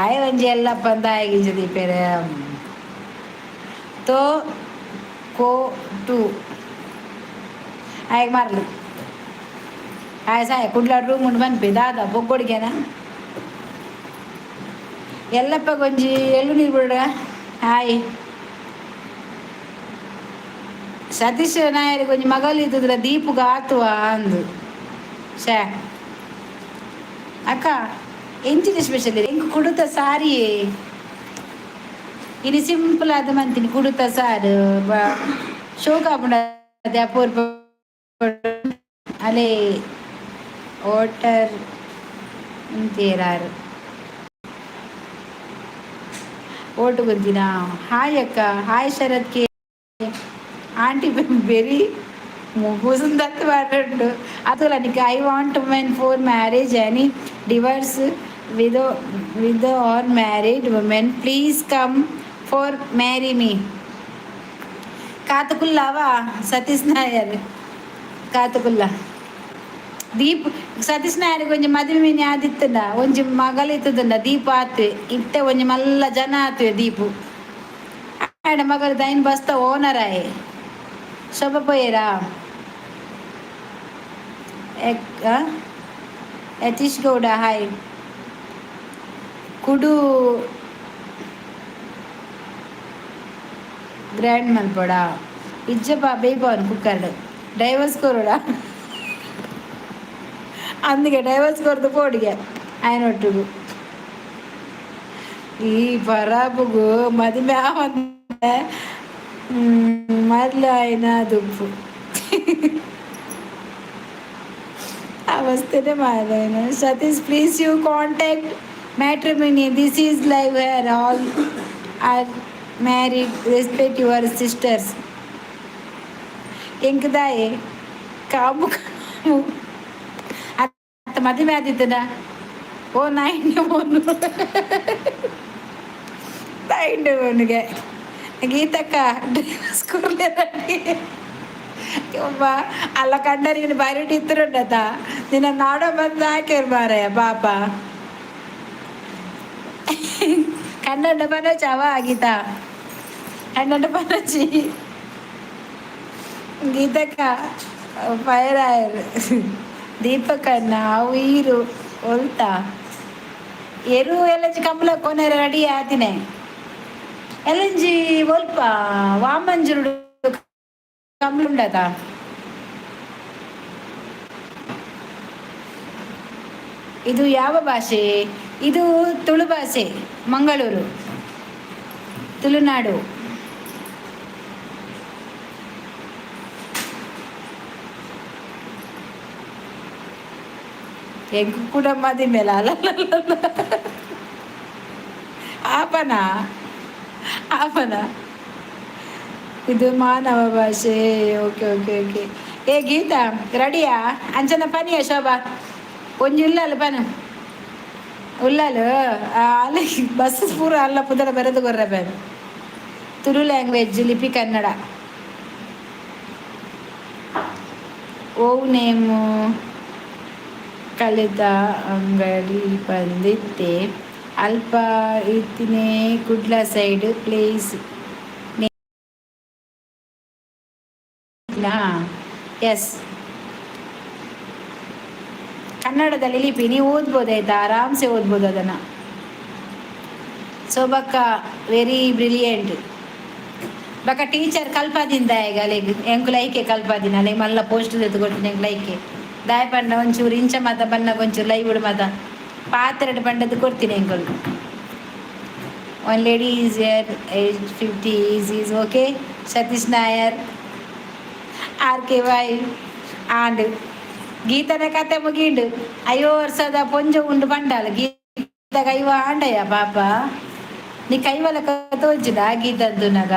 ಆಯ ಒಂಜಿ ಎಲ್ಲಪ್ಪ ಅಂತ ಆಗಿಂಚದಿ ಪೇರೆ ತೋ ಕೋ ಟು ಆಯಗ್ ಮಾರ್ಲು. ಆಯ್ ಸಾಯ ಕುಡ್ಲ ರೂಮ್ ಉಂಡು ಪನ್ಪಿ ದಾದ ಬೊಗ್ಗೊಡಿಗೆನ. ಎಲ್ಲಪ್ಪ ಗೊಂಜಿ ಎಳ್ಳು ನೀರು ಬಿಡ. ಹಾಯ್ ಸತೀಶ್ ನಾಯರ್, ಕೊಂಚ ಮಗಲು ಇದ್ದಿದ್ರ ದೀಪುಗ ಆತುವ ಅಂದು. ಶೇ ಅಕ್ಕ, ಎಂಚಿನ ಸ್ಪೆಷಲ್? ಎಂಕ್ ಕುಡುತ ಸಾರಿ. ಇನಿ ಸಿಂಪಲ್ ಆದ ಮಂತೀನಿ ಕುಡುತ ಸಾರು. ಶೋಕ ಆಪುಂಡು ಅಪೂರ್ಪ. ಅಲೆ ಓಟರ್ ತೀರಾರು ಓಟು ಗೊತ್ತಿನ. ಹಾಯ್ ಅಕ್ಕ, hi Sharath K. Aunty very ಮುಗುಸುಂದತ್ತು ಮಾತಾಡು ಅತುಲ ನಿಕ್. I want women for marriage, any divorce with or married women, please come for marry me. ಕಾತುಕುಲ್ಲವಾ Satish Nair ಕಾತುಕುಲ್ಲ Deep. Satish Nair ಒಂಜಿ ಮದುವೆ ಮೀನಿ ಆದಿತ್ತಂಡ ಒಂಜಿ ಮಗಲ್ ಇತ್ತದಂಡ ದೀಪ ಆತ್ವೆ. ಇತ್ತೆ ಒಂಜಿ ಮಲ್ಲ ಜನ ಆತ್ವೆ ದೀಪು. ಆಯಡ ಮಗಲ್ ದೈನ್ ಬಸ್ತ ಓನರ್ ಆಯೆ. ಶೋಭ ಪೋಯೇರಾ? ಯತೀಶ್ ಗೌಡ ಹಾಯ್. ಕುಡು ಗ್ರ್ಯಾಂಡ್ ಮಲ್ಪೊಡ ಇಜ್ಜಪ್ಪ ಬೇಯ್ಪವನ್ ಕುಕ್ಕರ್ಡ್. ಡೈವರ್ಸ್ ಕೊರೊಡ ಅಂದಿಗೆ. ಡೈವರ್ಸ್ ಕೊರ್ದು ಪೋಡಿಗೆ ಆಯನೊಟ್ಟುಗು. ಈ ಪರಾಬುಗು ಮದಿಮೆ ಆವಂದೆ ಮರ್ಲ ಆಯ್ನ ದುಪ್ಪು. ಅವಸ್ಥೆನೇ ಮಾರಾಯನ. Satish, please you contact matrimony. This is live here, all are married, respect your sisters. ಎಂಕದಾಯೆ ಕಾಮು ಕಾಮು ಅತ್ತ ಮದುವೆ ಆದಿತ್ತದ. ಓ ನಾಯಿಂಡೆ ಮೋನು, ನಾಯಿಂಡೆ ಮೋನಿಗೆ. ಗೀತಕ್ಕ ಡ್ರೈವರ್ಸ್ ಕೊರ್ಲೇರಂಡಿ. ಒಬ್ಬ ಅಲ್ಲ ಕಂಡರಿ ಬಾರಿ ಇತ್ತರುಂಡತ ನಿನ್ನ ನಾಡೋ ಬಂದು ಹಾಕ್ಯಾರ ಮಾರಾಯ ಪಾಪ. ಕನ್ನಡ ಪನೋಚಿ ಅವ ಗೀತಾ, ಕನ್ನಡ ಪನೋಚಿ. ಗೀತಕ್ಕ ಫೈರ್ ಆಯರ್. ದೀಪಕಣ್ಣ ಅವು ಈರು ಒಲ್ತಾ ಎರು ಎಲ್ಲಂಜಿ ಕಂಬಳ ಕೊನೆರ ರೆಡಿ ಆತಿನೆ. ಎಲ್ಲಂಜಿ ಒಲ್ಪ ವಾಮಂಜುರುಡು ಕಂಬಳ ಉಂಡತ. ಇದು ಯಾವ ಭಾಷೆ? ಇದು ತುಳು ಭಾಷೆ, ಮಂಗಳೂರು, ತುಳುನಾಡು. ಎಂಕ್ ಕೂಡ ಮದಿಮೇಲ ಅಲ್ಲ ಆಪನ ಆಪನ. ಇದು ಮಾನವ ಭಾಷೆ. ಓಕೆ ಓಕೆ ಓಕೆ ಏ ಗೀತಾ, ರೆಡಿಯಾ? ಅಂಚನ ಪನಿಯ ಶೋಭಾ ಒಂಜಿ ಉಲ್ಲಲು ಪನ ಉಲ್ಲಲು ಅಲ್ಲಿ ಬಸ್ ಪೂರ ಅಲ್ಲ ಪುದರ ಬರೆದು ಕೊರ್ರೆ ಬೇರೆ. ತುಳು ಲ್ಯಾಂಗ್ವೇಜ್ ಲಿಪಿ ಕನ್ನಡ. ಓ ನೇಮು ಕಳೆದ ಅಂಗಡಿ ಬಂದಿತ್ತೆ ಅಲ್ಪ ಇತ್ತಿನೇ ಕುಡ್ಲ ಸೈಡ್ ಪ್ಲೇಸ್. ಎಸ್, ಕನ್ನಡದಲ್ಲಿ ಲಿಪಿ ನೀವು ಓದ್ಬೋದು ಆಯ್ತಾ? ಆರಾಮ್ಸೆ ಓದ್ಬೋದು ಅದನ್ನು. ಸೋಬಕ್ಕ ವೆರಿ ಬ್ರಿಲಿಯಂಟ್. ಬಕ ಟೀಚರ್ ಕಲ್ಪದಿಂದ ಈಗ ಅಲೆಗ್ ಎಂಕು ಲೈಕೆ ಕಲ್ಪದಿನ ಅಲೆಗ್ ಮಲ್ಲ ಪೋಸ್ಟ್ ಕೊಡ್ತೀನಿ. ಎಂಕ್ ಲೈಕೆ ದಾಯ ಪಂಡ ಒಂಚೂರು ಇಂಚ ಮಾತ ಬನ್ನಗ ಒಂಚೂರು ಲೈವುಡು ಮಾತ ಪಾತ್ರೆಡ್ ಪಂಡದ್ದು ಕೊಡ್ತೀನಿ ಎಂಕುಲು. One lady is here, age 50 is okay. Satish Nair, R K Y and ಗೀತನ ಕತೆ ಮುಗೀಂಡು. ಅಯ್ಯೋ ವರ್ಷದ ಪೊಂಜ ಉಂಡು ಪಂಡಾಲ ಗೀತ ಕೈವ ಆಂಡಯ್ಯ ಪಾಪ. ನೀ ಕೈವಲ ತೋಜಿದ ಗೀತದ್ದುನಗ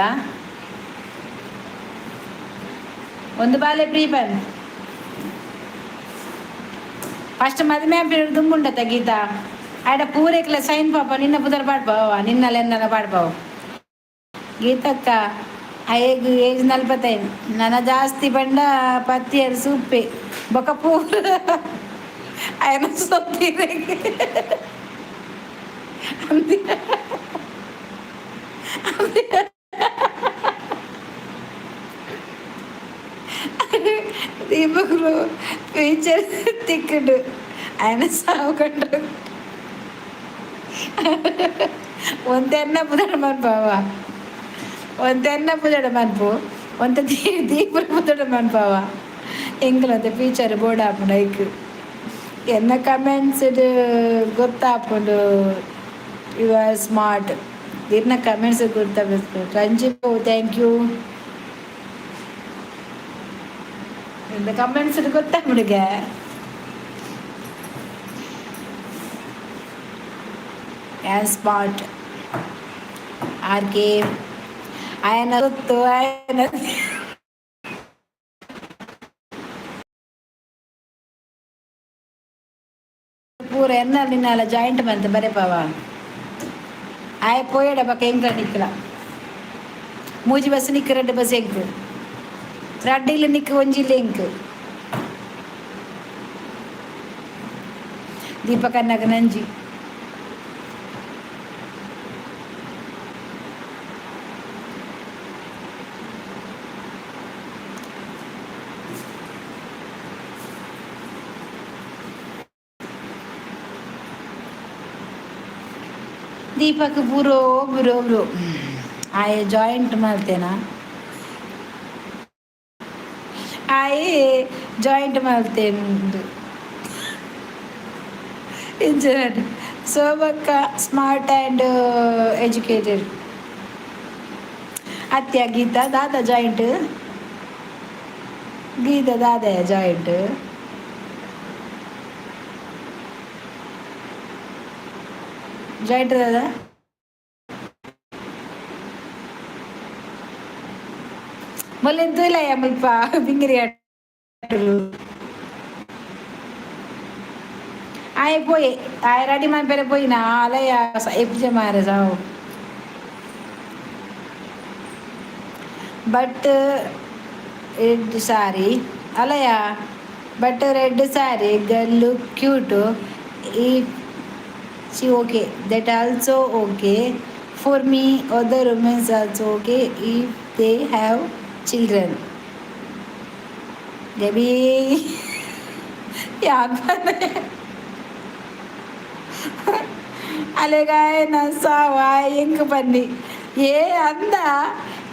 ಒಂದು ಬಾಲೆ ಪ್ರೀಪನ್ ಫಸ್ಟ್ ಮದುವೆ ಪೀರಿಯಡ್ ದುಂಬುಂಡತ ಗೀತಾ. ಆಡ ಪೂರೇಕ್ಲ ಸೈನ್ ಪಾಪ ನಿನ್ನ ಪುದರ್ ಪಾಡ್ಪಾವ, ನಿನ್ನಲ್ಲ ಎನ್ನಲ ಪಾಡ್ಪಾವ. ಗೀತಕ್ಕ ಏಗ್ ಏಜ್ 45 ನನ್ನ ಜಾಸ್ತಿ ಪಂಡ ಪತ್ತಿಯರು ಸೂಪೆ ಬೊಕ ಪೂರ ಅಯನ ಸೊತ್ತಿರೆ. ದೀಪಕ್ರು ಫ್ಯೂಚರ್ ತಿಕ್ಕಡು ఆయన ಸಾವು ಕಂಡ್ರು. ಒಂತೆನ್ನ ಪುದಡ ಮನ್ಪಾವ, ಒಂತೆನ್ನ ಪುದಡ ಮನ್ಪು, ಒಂತೆ ದೀಪುರ ಪುದಡ ಮನ್ಪಾವ. ಎಂಕ್ಲಂತೆ ಫ್ಯೂಚರ್ ಬೋರ್ಡ್ ಆಪುಂಡು ಐಕ್ ಎನ್ನ ಕಮೆಂಟ್ಸ್ ಗೊತ್ತಾಪುಂಡು. You are smart. ಇರ್ನ ಕಮೆಂಟ್ಸ್ ಗೊತ್ತಾಗಬೇಕು. Ranjit, thank you. இந்த கமெண்ட்ஸ் ಗೊತ್ತಾಗ್ಬಿಡುಗೆ. ಸ್ಮಾರ್ಟ್ ಆರ್ ಕೆ ಆಯನ ಗೊತ್ತು ಆಯನ. ಪೂರ ಎನ್ನ ನಿನ್ನಲ್ಲ ಜಾಯಿಂಟ್ ಬಂತು ಬರೆಪಾವ. ಆಯ ಪೋಯಡ ಬಕ್ಕ ಎಂಕ್ಲ ನಿಕ್ಕಲ ಮೂಜಿ ಬಸ್ ನಿಕ್ಕ ರಡ್ಡು ಬಸ್ ಎಂಕ್ ರಡ್ಡು ಇಲ್ಲ ನಿಕ್ಕ ಒಂಜಿ ಇಲ್ಲ ಎಂಕ್. ದೀಪಕನ್ನಗ ನಂಜಿ. ದೀಪಕ್ ಬುರೋ ಬುರೋ ಬ್ರೋ ಆಯೆ ಜಾಯಿಂಟ್ ಮಲ್ತೇನಾ? ಆಯೆ ಜಾಯಿಂಟ್ ಮಲ್ತೇನೆ ಇಂಜಿನಿಯರ್. ಸೋಬಕ್ಕ ಸ್ಮಾರ್ಟ್ ಆ್ಯಂಡ್ ಎಜುಕೇಟೆಡ್. ಅತ್ಯ ಗೀತಾ ದಾದ ಜಾಯಿಂಟ್. ಗೀತ ದಾದ ಜಾಯಿಂಟ್ ಜಾಯಿಂಟ್ ದಾದ. ಮೊಲ್ಲೆಂತೂ ಇಲ್ಲ ಮುಲ್ಪ ಬಿಂಗಿರಿ. ಆಯೆ ಪೋಯೆ, ಆಯೆ ರೆಡಿ ಮನ್ಪೆರೆ ಪೋಯಿನ. ಅಲಯ ಎಪ್ಜೆ ಮಾರೆ ಸಾವು. ಬಟ್ ರೆಡ್ ಸಾರಿ ಅಲಯ, but red saree girl look cute if she okay. That also okay for me. Other womens also okay if they have children. Gabi ಯಾನ್ ಅಲೆಗಾಯ ಸಾವ ಎಂಕ್ ಬನ್ನಿ. ಏ ಅಂದ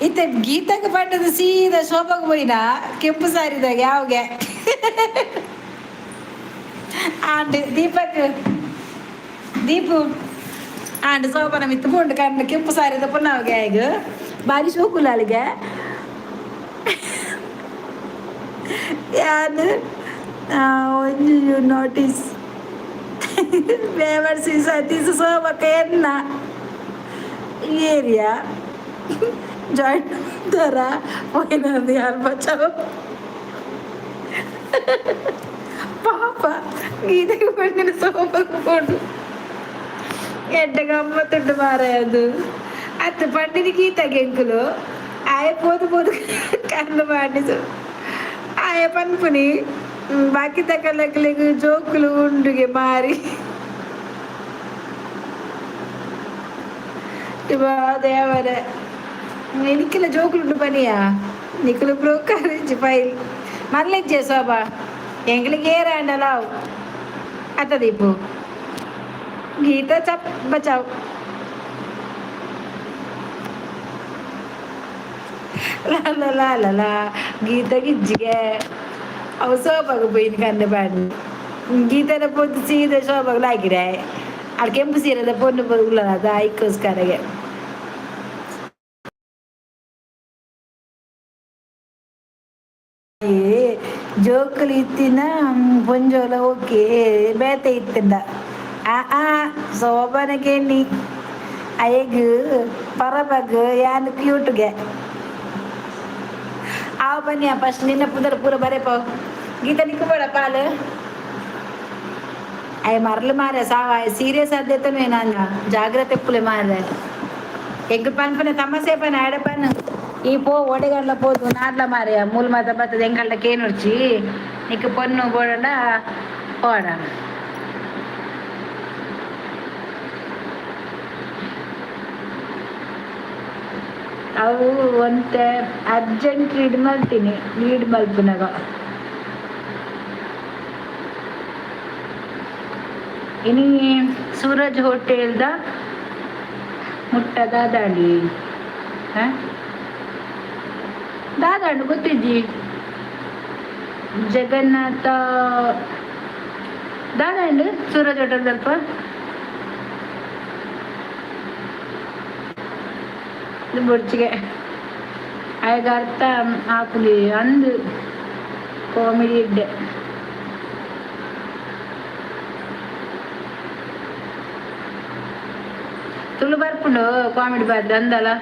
ಇತ್ತೆ ಗೀತಕ್ಕೆ ಪಂಡದ ಸೀದಾ ಶೋಭಾಗ ಪೋಯಿನ ಕೆಂಪು ಸಾರಿದಾಗ ಯಾವ್ಗೆ ಆಂಡ್ ದೀಪಕ್ ದೀಪು ಆಂಡ್ ಶೋಭನ ಮಿತ್ತು ಪೋಂಡು ಕಣ್ಣು ಕೆಂಪು ಸಾರಿದ ಪೊನ್ನವ್ಗೆ ಆಯ್ಗ ಬಾರಿ ಶೋಕುಲಾಳಿಗೆ. ಯಾನ್ ಒಂಜಿ ನೋಟಿಸ್ ಬೇವರ್ಸಿ ಸತೀಸ್ ಸೋಬಕ್ಕ ಎನ್ನ ಏರಿಯಾ ಜಾಯಿಂಟ್ ತರ ಹೋಯಿನದು ಯಾರು ಬಚಾವ್. ಪಾಪ ಗೀತೆಗೆ ಪಂಡಿನ ಸೋಬಕ್ಕೆ ಪೋಂಡು. ಎಡ್ಡೆ ಗಮ್ಮತ್ತುಂಡು ಮಾರಾಯ ಅದು. ಅತ್ತ ಪಂಡಿನ ಗೀತಾಗೆ ಎಂಕುಲು ಆಯೆ ಪೋದು ಪೋದು ಕಣ್ಣು ಮಾಡಿಸು ಆಯೆ ಪನ್ಪುನಿ ಬಾಕಿ ತಕಲಕ್ಲೆಗ್ ಜೋಕುಲು ಉಂಡುಗೆ ಮಾರಿ ದೇವರೇ. ನಿಕ್ಕಿಲ ಜೋಕುಲುಂಡು ಪನಿಯಾ ನಿಕುಲು ಬ್ರೋಕರೇಜ್ ಫೈಲ್ ಮಲ್ಲೆಜ್ಜೆ ಶೋಭಾ ಎಂಕ್ಲಿಗೆ ಏರಾಂಡಲ ಅವು ಅತ್ತ ದೀಪು ಗೀತಾ ಚಪ್ ಬಚಾವ್ ಲಾ ಲಾ ಲಾ ಲಾ ಗೀತ ಗಿಜ್ಜಿಗೆ ಅವು ಶೋಭಾಗ ಪೋಯಿನ ಕಣ್ಣು ಪಾಡ್ನಿ ಗೀತನ ಪೊದ್ದು ಸೀದಾ ಶೋಭಾಗ ಲಾಗಿರೆ ಅಲ್ಲಿ ಕೆಂಪು ಸೀರೆದ ಪೊಣ್ಣು ಉಳ್ಳದ ಐಕ್ಕೋಸ್ಕರಗೆ. ಏ ಜೋಕುಲು ಇತ್ತಿನ ಪೊಂಜೋಲ ಓಕೆ ಬೇತೆ ಇತ್ತಿಂದ ಆ ಆ ಶೋಭನಕ್ಕೆ ಅಯ್ಯಗ್ ಪರಬಗ್ ಯಾನ್ ಕ್ಯೂಟ್ಗೆ ಆವ್ ಬನ್ನಿ. ಫಸ್ಟ್ ನಿನ್ನ ಪುದರ್ ಪೂರ ಬರೇಪ. ಗೀತ ನಿಕ್ಕು ಬೇಡ ಪಾಲು. ಅಯ್ಯ ಮರಲು ಮಾರೆ ಸಾವ ಸೀರಿಯಸ್ ಆದ್ಯತೆ ನಾನ ಜಾಗ್ರತೆ ಪುಲೆ ಮಾರೆ. ಎಂಕ್ ಪನ್ಪನೆ ತಮಸೆ ಪನ ಆಡ ಪನ್ ಈ ಪೋ ಒಡೆಗಡ್ಲ ಪೋದು ನಾಡ್ಲ ಮಾರೆ ಮೂಲ ಮಾತ ಬತ್ತದ ಎಂಕಲ್ಡ ಕೇನುರ್ಚಿ ನಿಕ್ ಪೊನ್ನು ಬೋಡಂಡ ಪೋಡ. ಅವು ಒಂತೆ ಅರ್ಜೆಂಟ್ ರೀಡ್ ಮಲ್ತೀನಿ ರೀಡ್ ಮಲ್ಪುನಗ. ಇನಿ ಸೂರಜ್ ಹೋಟೆಲ್ದ ಮುಟ್ಟ ದಾದಾಂಡಿ ದಾದಾಂಡು ಗೊತ್ತಿಜ್ಜಿ. ಜಗನ್ನಾಥ ದಾದಾಂಡು ಸೂರಜ್ ಹೋಟೆಲ್ ಸ್ವಲ್ಪ ಬೊಡ್ಚಿಗೆ ಆಯ್ಗ ಅರ್ಥ ಆಪುಲಿ ಅಂದ್ ಕಾಮಿಡಿ ಇಡ್ಡೆ. ತುಳು ಬರ್ಪುಂಡು ಕಾಮಿಡಿ ಬಾರ್ದು ಅಂದಲ್ಲ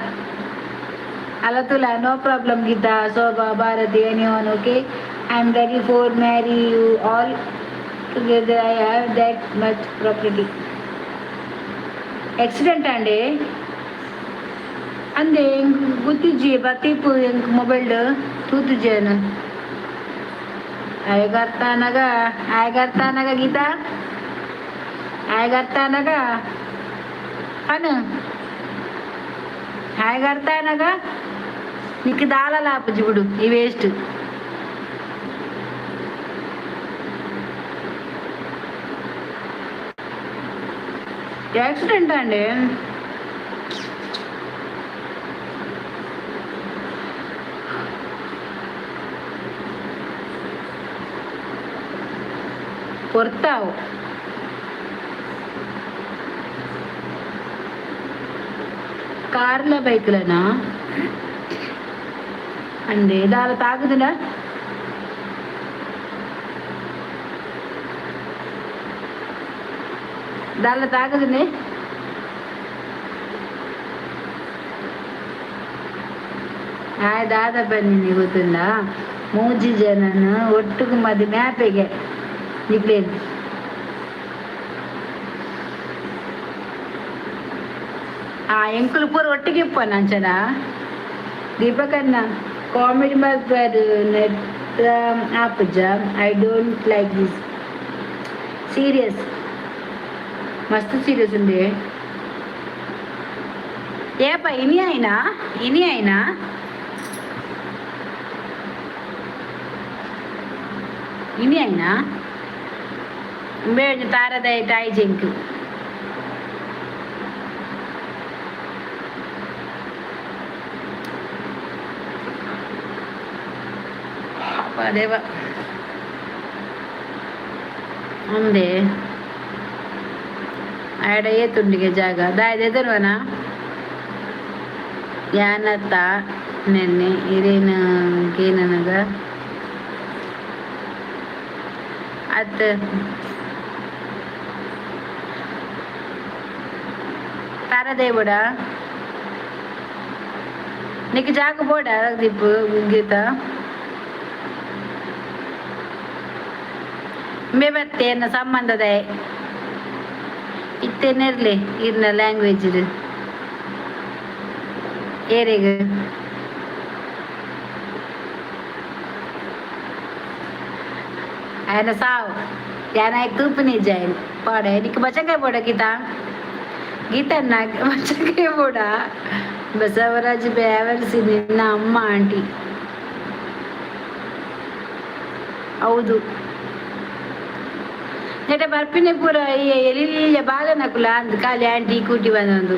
ಅಲ್ಲ ತುಲ. No problem Geetha, Shobha, Bharathi, anyone okay. I am ready for marry you all together. I have that much property. Accident ಅಂడి ಅಂದೆ ಎಂಕ್ ಗೊತ್ತಿಜ್ಜಿ ಬತ್ತೀಪು ಎಂಕ್ ಮೊಬೈಲ್ ತೂತುಜೇನು ಆಯಗ್ ಅರ್ಥ ಅನಗ ಆಯಗ್ ಅರ್ಥ ಅನಗ ಗೀತಾ ಆಯಗ್ ಅರ್ಥ ಅನಗ ಪನು ಆಯಗ್ ಅರ್ಥ ಅನಗ ನಿಕ್ ದಾಲ ಲಾಪುಜಿ ಬಿಡು ಈ ವೇಸ್ಟ್. యాక్సిడెంట్ అండి. పొర్తావు కార్ల బైక్లనా అండి? దాని తాగుదునా? ದಾಲ ತಾಗದನೆ. ಆಯ್ ದಾದ ಬನ್ನಿ ಗೊತ್ತುಂಡ ಮೂಜಿ ಜನನ ಒಟ್ಟುಗು ಮದಿಮೆ ಆಪೆಗೆ ನಿಕ್ಲೇನ್. ಆ ಎಂಕುಲು ಪೂರ ಒಟ್ಟಿಗೆ ಇಪ್ಪ ನಂಚನ. ದೀಪಕನ್ನ ಕಾಮಿಡಿ ಮಲ್ಪದು ನೆಟ್ ಆಪುಜ. I don't like this serious, ಮಸ್ತ್ ಸೀರಿಯಸ್ ಉಂಡೆ. ಏಪ ಇನಿ ಆಯ್ನಾ? ಇನಿ ಆಯ್ನಾ? ಇನಿ ಆಯ್ನಾ? ಬೇಡ ತಾರದ ತಾಯಿ ಜಿಂಕ್. ದೇವ ಒಂದೇ ಆಡ ಏತುಂಡಿಗೆ ಜಾಗ ದಾಯದ ಎದುರುವನ ಯಾನತ್ತ ನೆನ್ನೆ ಇರೇನು ಗೇನನಗ ಅತ್ ತಾರದೇವುಡ నీకు జాగ పోడా దీపు గీత ಮೇಬತ್ತೇನ ಸಂಬಂಧದ ಇತ್ತೇನಿರ್ಲಿ ಇರ್ನ ಲ್ಯಾಂಗ್ವೇಜ್ ಏರಿಗ. ఆయన సావు యాన తూపుని జాయిన్ పోడా నీకు బచ్చకాయ పోడా గీత? ಗೀತ ಬಚ್ಚಕಾಯ పోడా? ಬಸವರಾಜ್ ಬ್ಯಾವರ್ಸಿ ನಿನ್ನ ಅಮ್ಮ ಆಂಟಿ. ಹೌದು ನೆಟ ಬರ್ಪಿನೆ ಪೂರ ಎಲ್ಲಿಲ್ಲ ಬಾಲನಕುಲ ಅಂದ್ ಖಾಲಿ ಆಂಟಿ ಕೂಟಿ ಬಂದೊಂದು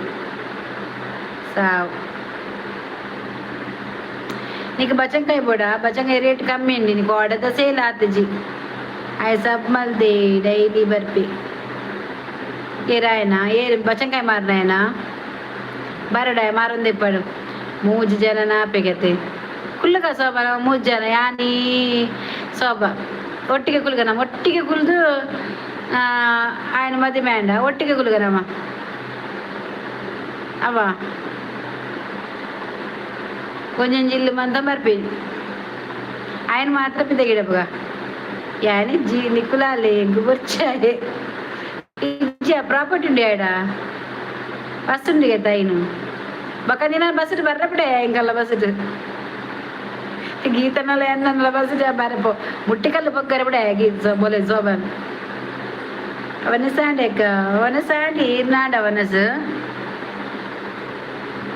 ಸಾವು. నీకు బచ్చంకాయ పోడా? బచ్చంకాయ రేట్ కಮ್ಮಿ అండి. నీకు ఆర్డర్ సేల్ ఆతజి ಆಯ್ ಸಬ್ ಮಲ್ದೆ ಡೈಲಿ ಬರ್ಪಿ. ಏರಾಯನ ಏರು ಬಚ್ಚಂಕಾಯ ಮಾರನಾಯನ ಬರಡ ಮಾರೊಂದಿಪ್ಪಡು. ಮೂಜಿ ಜನ ನಾಪೆಗತೆ ಕುಲ್ಲಗ ಸೋಬ ಮೂಜಿ ಜನ ಯಾನಿ ಸೋಬ ಒಟ್ಟಿಗೆ ಕುಲ್ಗನಮ್ಮ ಒಟ್ಟಿಗೆ ಕುಲ್ದು ఆయన ಮದಿಮೆ ಅಂಡ ಒಟ್ಟಿಗೆ ಕುಲ್ಗನಮ್ಮ ಅವ కొంచెం జిల్లు మంత మరిపి ఆయన మాత్రం దిగడపుగా యాని జీ నిక్కులాలే గుబర్చాయే ఇచ్చా ಪ್ರಾಪರ್ಟಿ ఉండే ఆడ బస్సు ఉంది కదా ఆయన బక్క ದಿನ ಬಸ್ ಬರ್ರಪಡೆ ಇಂಕಲ್ಲ ಬಸ್ ಗೀತನಲ್ಲ ಎನ್ನಲ್ಲ ಬಸ್ ಬರಪೋ ಮುಟ್ಟಿಕಲ್ಲು ಪೊಕ್ಕರಪಡೆ ಗೀತ ಬೋಲೆ ಸೋಬನ್. ಅವನಸಾಂಡೆ ಅವನಸಾಂಡಿ ಈರ್ನಾಡ ಅವನಸ್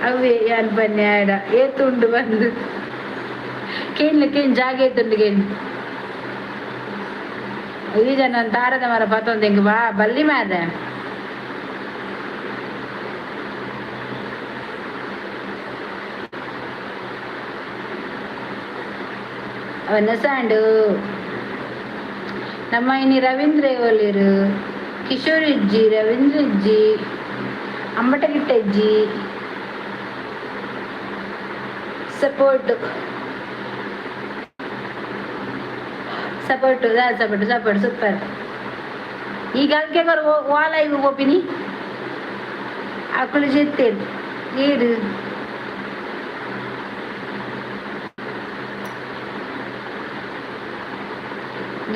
ಅವೇ ಯಾನ್ ಪನ್ನೆ ಆಡ ಏತುಂಡು ಬಂದು ಕೇನ್ಲ ಕೇನ್ ಜಾಗ ಏತುಂಡು ಕೇನ್. ಈ ಜನ ತಾರದ ಮರ ಪತ್ತೊಂದು ಹಿಂಗೆ ಬಾ ಬಲ್ಲಿ ಮಾರ್ರೆ. ಅವನಸಾಂಡು ನಮ್ಮ ಇನಿ ರವೀಂದ್ರ ಒಲಿರು ಕಿಶೋರ್ ಅಜ್ಜಿ ರವೀಂದ್ರ ಅಜ್ಜಿ ಅಂಬಟಗಿಟ್ಟಜ್ಜಿ support support support support super. ಈ ಗಲ್ಕೆ ವಾಲ ಇವು ಪೋಪಿನಿ ಅಕುಲು ಜೆತ್ತೇರು ಏರು.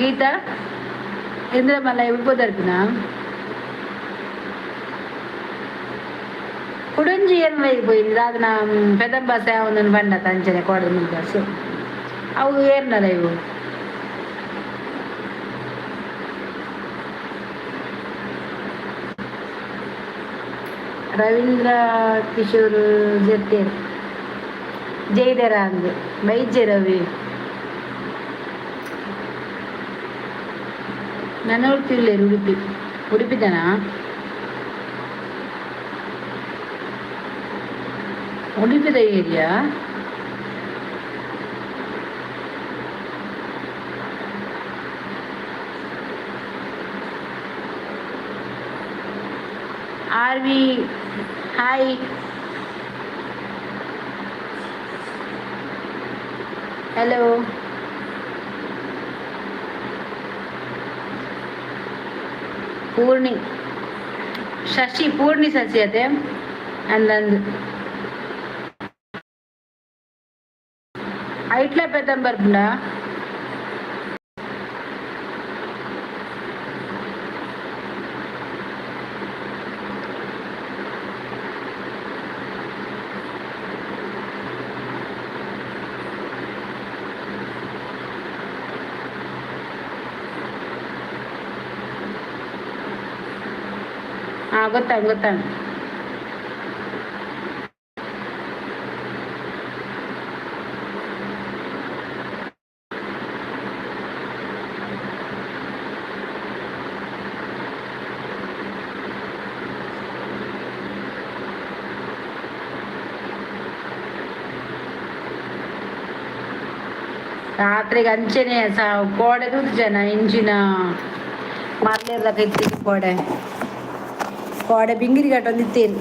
ಗೀತಾ ಇಂದ್ರ ಮಲ್ಲ ಇಪ್ಪು ಕುಡೊಂಜಿ ಏನ್ ಪೋಯಿನಿ ದಾದನ ಪೆದಂಬ ಸೇವೊಂದನ್ ಬಂಡ ತಂಚನೆ ಕೋಡದ ಮುಲ್ಬಸ್ ಅವು ಏರ್ನಲ ಇವು. ರವೀಂದ್ರ ಕಿಶೋರ್ ಜೆತ್ತೇರ್ ಜೈದರ ಅಂದ್ ಬೈಜೆ ರವಿ ನನ್ನ ಉಡುಪಿ ಉಡುಪಿ ಉಡುಪಿದನಾ? ಉಡುಪಿದ area. R V hi hello. Poorni ಶಶಿ ಪೂರ್ಣಿ ಶಶಿ ಅತೆ ಅಂದಂದು ಐಟ್ಲ ಪೇತಂ ಬರ್ಪುಂಡ. ಹಾ, ಗೊತ್ತಾಗ ಗೊತ್ತಾಗ. ರಾತ್ರಿಗೆ ಅಂಚೆನೆ ಸ ಕೋಡೆ ತೂತು ಜನ ಇಂಚಿನ ಮರ್ಲೇರ್ದ ಇತ್ತಿ ಕೋಡೆ ಕೋಡೆ ಬಿಂಗಿರಿ ಕಟ್ಟೊಂದಿತ್ತೇನು.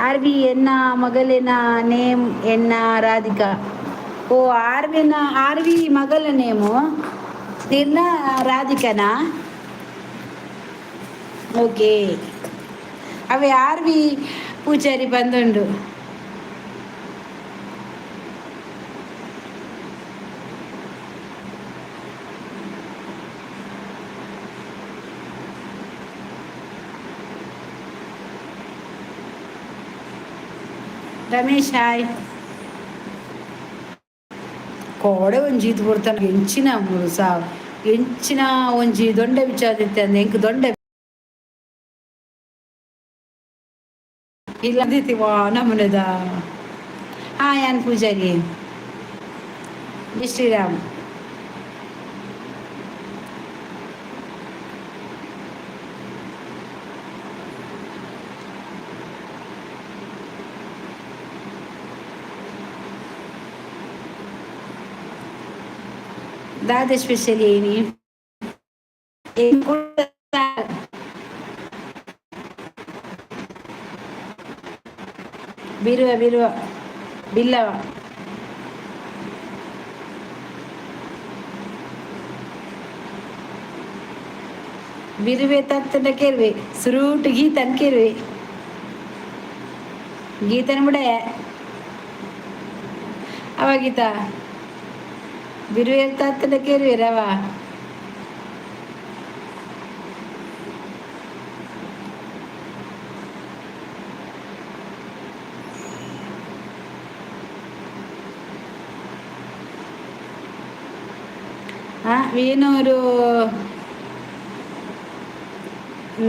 ಆರ್ವಿ ಎನ್ನ ಮಗಲಿನ ನೇಮ್ ಎನ್ನ ರಾಧಿಕಾ. ಓ, ಆರ್ವಿನ ಆರ್ವಿ ಮಗಲ ನೇಮು ನಿನ್ನ ರಾಧಿಕನಾ? ಓಕೆ, ಅವೆ ಆರ್ವಿ ಪೂಜಾರಿ ಬಂದುಂಡು. ರಮೇಶ್ ಹಾಯ್. ಕೋಡೆ ಒಂಜಿ ಇದು ಪೊರ್ತನ ಎಂಚಿನ ಸಾವ್ ಎಂಚಿನ ಒಂಜಿ ದೊಂಡೆ ವಿಚಾರ ಎಂಕ್ ದೊಂಡೆ ಇಲ್ಲ ವಾ ನಮೂನೆದ. ಹಾ, ಯಾನ್ ಪೂಜಾರಿ. ಜೈ ಶ್ರೀರಾಮ್. ದಾದ ಸ್ಪೆಷಲ್ ಏನಿ? ಬಿರುವ ಬಿರುವ ಬಿಲ್ಲವ. ಬಿರುವೆ ತತ್ತನ ಕೇರ್ವೆ, ಸುರೂಟು ಗೀತನ್ ಕೇರ್ವೆ, ಗೀತನ ಬಿಡ ಅವ ಗೀತಾ. ಬಿರುವೆ ತತ್ತನ ಕೇರ್ವೆ ರವ. ಆ ವೇಣೂರು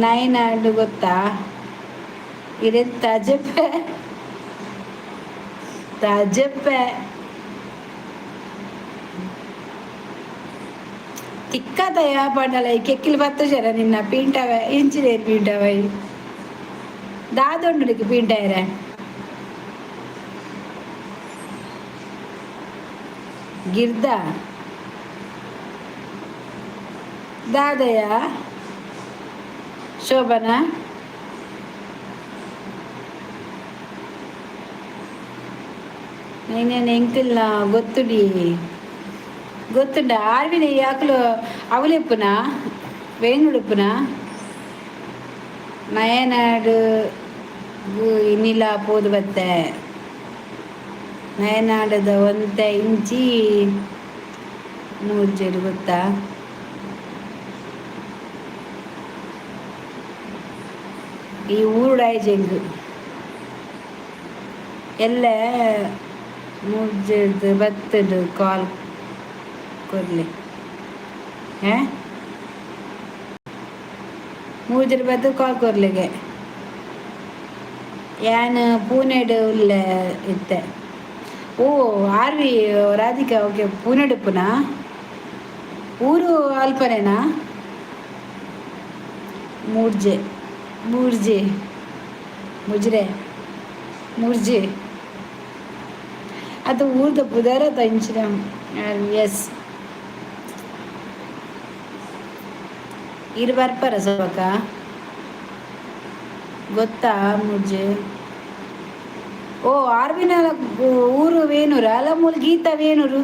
ನೈನಾಡು ಗೊತ್ತಾ? ಇದೆ ತಜಪ್ಪೆ ತಜಪ್ಪೆ ತಿಕ್ಕದಯ ಪಂಡಲ ಕೆಕ್ಕಿಲ್ ಬತ್ತು ಜರ ನಿನ್ನ ಪೀಂಟವ ಇಂಚಿನೇರು ಪೀಂಟವ ದಾದೊಂಡುಡಿಗೆ ಪೀಂಟಾಯರ. ಗಿರ್ದ ದಾದಯ ಶೋಭನಾ. నేనే ఎంకిల్ ಗೊತ್ತುಡಿ ಗೊತ್ತುಂಡ ಆರ್ವಿನ ಯಾಕಲು ಅವಲೆಪ್ಪುನ ವೇಣುಡುಪ್ಪುನ ನಯನಾಡು ಇನ್ನಿಲ್ಲ ಪೋದು ಬತ್ತೆ ನಯನಾಡದ ಒಂತೆ ಇಂಚಿ ಮೂರು ಗೊತ್ತಾ? ಈ ಊರುಡಾಯಿ ಜಂಗು ಎಲ್ಲ ಮೂರ್ಜೆಡ್ದು ಬತ್ತದು ಕಾಲ್ ಕೊರ್ಲೆ. ಹೇ, ಮೂಜೆಡ್ ಬತ್ತು ಕಾಲ್ ಕೊರ್ಲೆಗೆ. ಯಾನ್ ಪೂನೆಡ್ ಉಲ್ಲೆ ಇತ್ತೆ. ಓ ಆರ್ವಿ ರಾಧಿಕಾ, ಓಕೆ, ಪೂನೆಡ್ ಉಪ್ಪುನಾ? ಊರು ಅಲ್ಪನೇನಾ? ಮೂರ್ಜೆ ಮೂರ್ಜೆ ಮುಜ್ರೆ ಮುರ್ಜೆ ಅದು ಊರ್ದ ಪುದರ ಇಂಚಿನ. ಎಸ್, ಇರು ಬರ್ಪರ ಸೊಕ ಗೊತ್ತಾ ಮುರ್ಜೆ? ಓ, ಆರ್ವಿನ ಊರು ವೇಣೂರು ಅಲ್ಲ ಮೂಲ ಗೀತಾ ವೇಣೂರು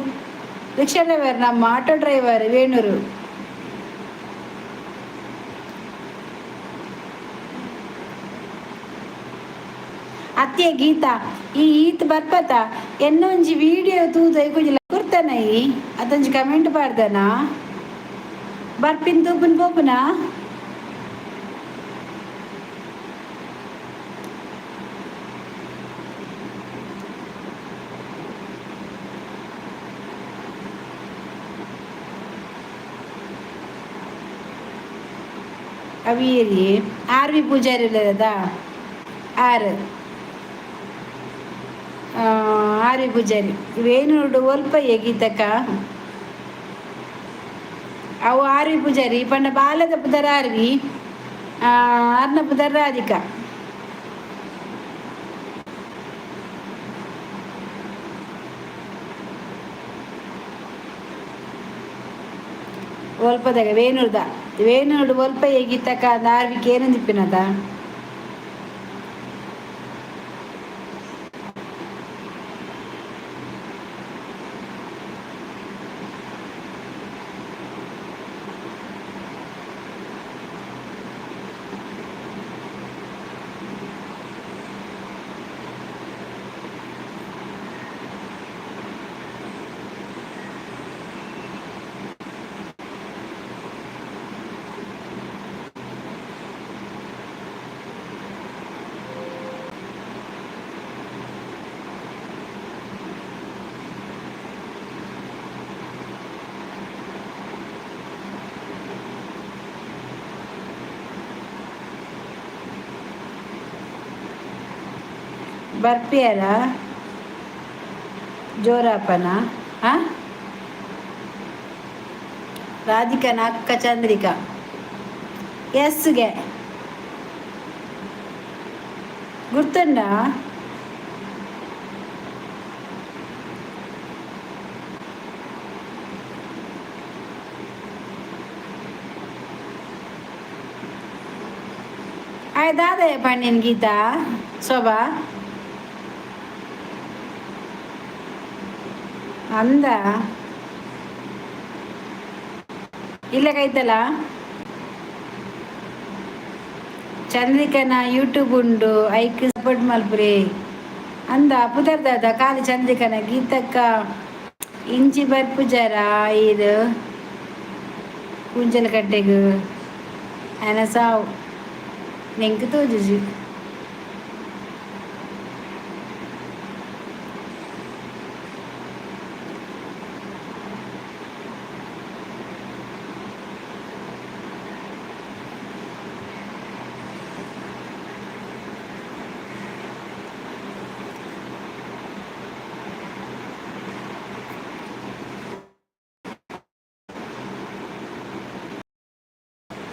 ರಿಕ್ಷಾ ಡ್ರೈವರ್, ನಮ್ಮ ಆಟೋ ಡ್ರೈವರ್ ವೇಣೂರು. ಅತ್ತೆ ಗೀತಾ ಈ ಈತ್ ಬರ್ಪತ ಎನ್ನೊಂಜಿ ವಿಡಿಯೋ ತೂದು ಐಕೊಂಜಿ ಕೊಡ್ತಾನ ಈ ಅದೊಂಜಿ ಕಮೆಂಟ್ ಪಾಡ್ದನ ಬರ್ಪಿನ್ ತೂಪುನ್ ಪೋಪುನಾ. ಅವಿಯರಿ ಆರ್ ವಿ ಪೂಜಾರಿ ಇಲ್ಲದ ಆರ್ ಆರ್ ವಿ ಪೂಜಾರಿ ವೇಣುಡು ಒಲ್ಪ ಗೀತಕ್ಕ. ಅವು ಆರ್ ವಿ ಪೂಜಾರಿ ಪಂಡ ಬಾಲದ ಪುದರ್ ಆರ್ ವಿ, ಅರ್ನ ಪುದರ್ ರಾಧಿಕಾ. ಒಲ್ಪದಾಗ ವೇಣುರ್ದ ವೇಣುರ್ಡು ಒಲ್ಪ ಗೀತಕ್ಕ ಆರ್ವಿಕ್ ಏನಂದಿಪ್ಪಿನದ. ಬರ್ಪಿಯರ ಜೋರಪ್ಪನ ಹಾಂ ರಾಧಿಕನ ಅಕ್ಕ ಚಂದ್ರಿಕಾ ಎಸ್ಗೆ ಗುರ್ತುಂಡ. ಆಯ್ ದಾದಯ್ಯ ಪಂಡಿನ ಗೀತಾ ಶೋಭಾ ಅಂದ ಇಲ್ಲ ಕೈತಲ್ಲ. ಚಂದ್ರಿಕನ ಯೂಟ್ಯೂಬ್ ಉಂಡು, ಐಕ್ ಸಪೋರ್ಟ್ ಮಲ್ಪುರಿ ಅಂದ ಪುದರ್ ದಾದ ಖಾಲಿ ಚಂದ್ರಿಕನ. ಗೀತಕ್ಕ ಇಂಚಿ ಬರ್ಪುಜಾರ ಇದು ಪೂಂಜಲ ಕಟ್ಟೆಗ್ ಆನ ಸಾವು ನೆಂಕ್ ತೋಜುಜಿ.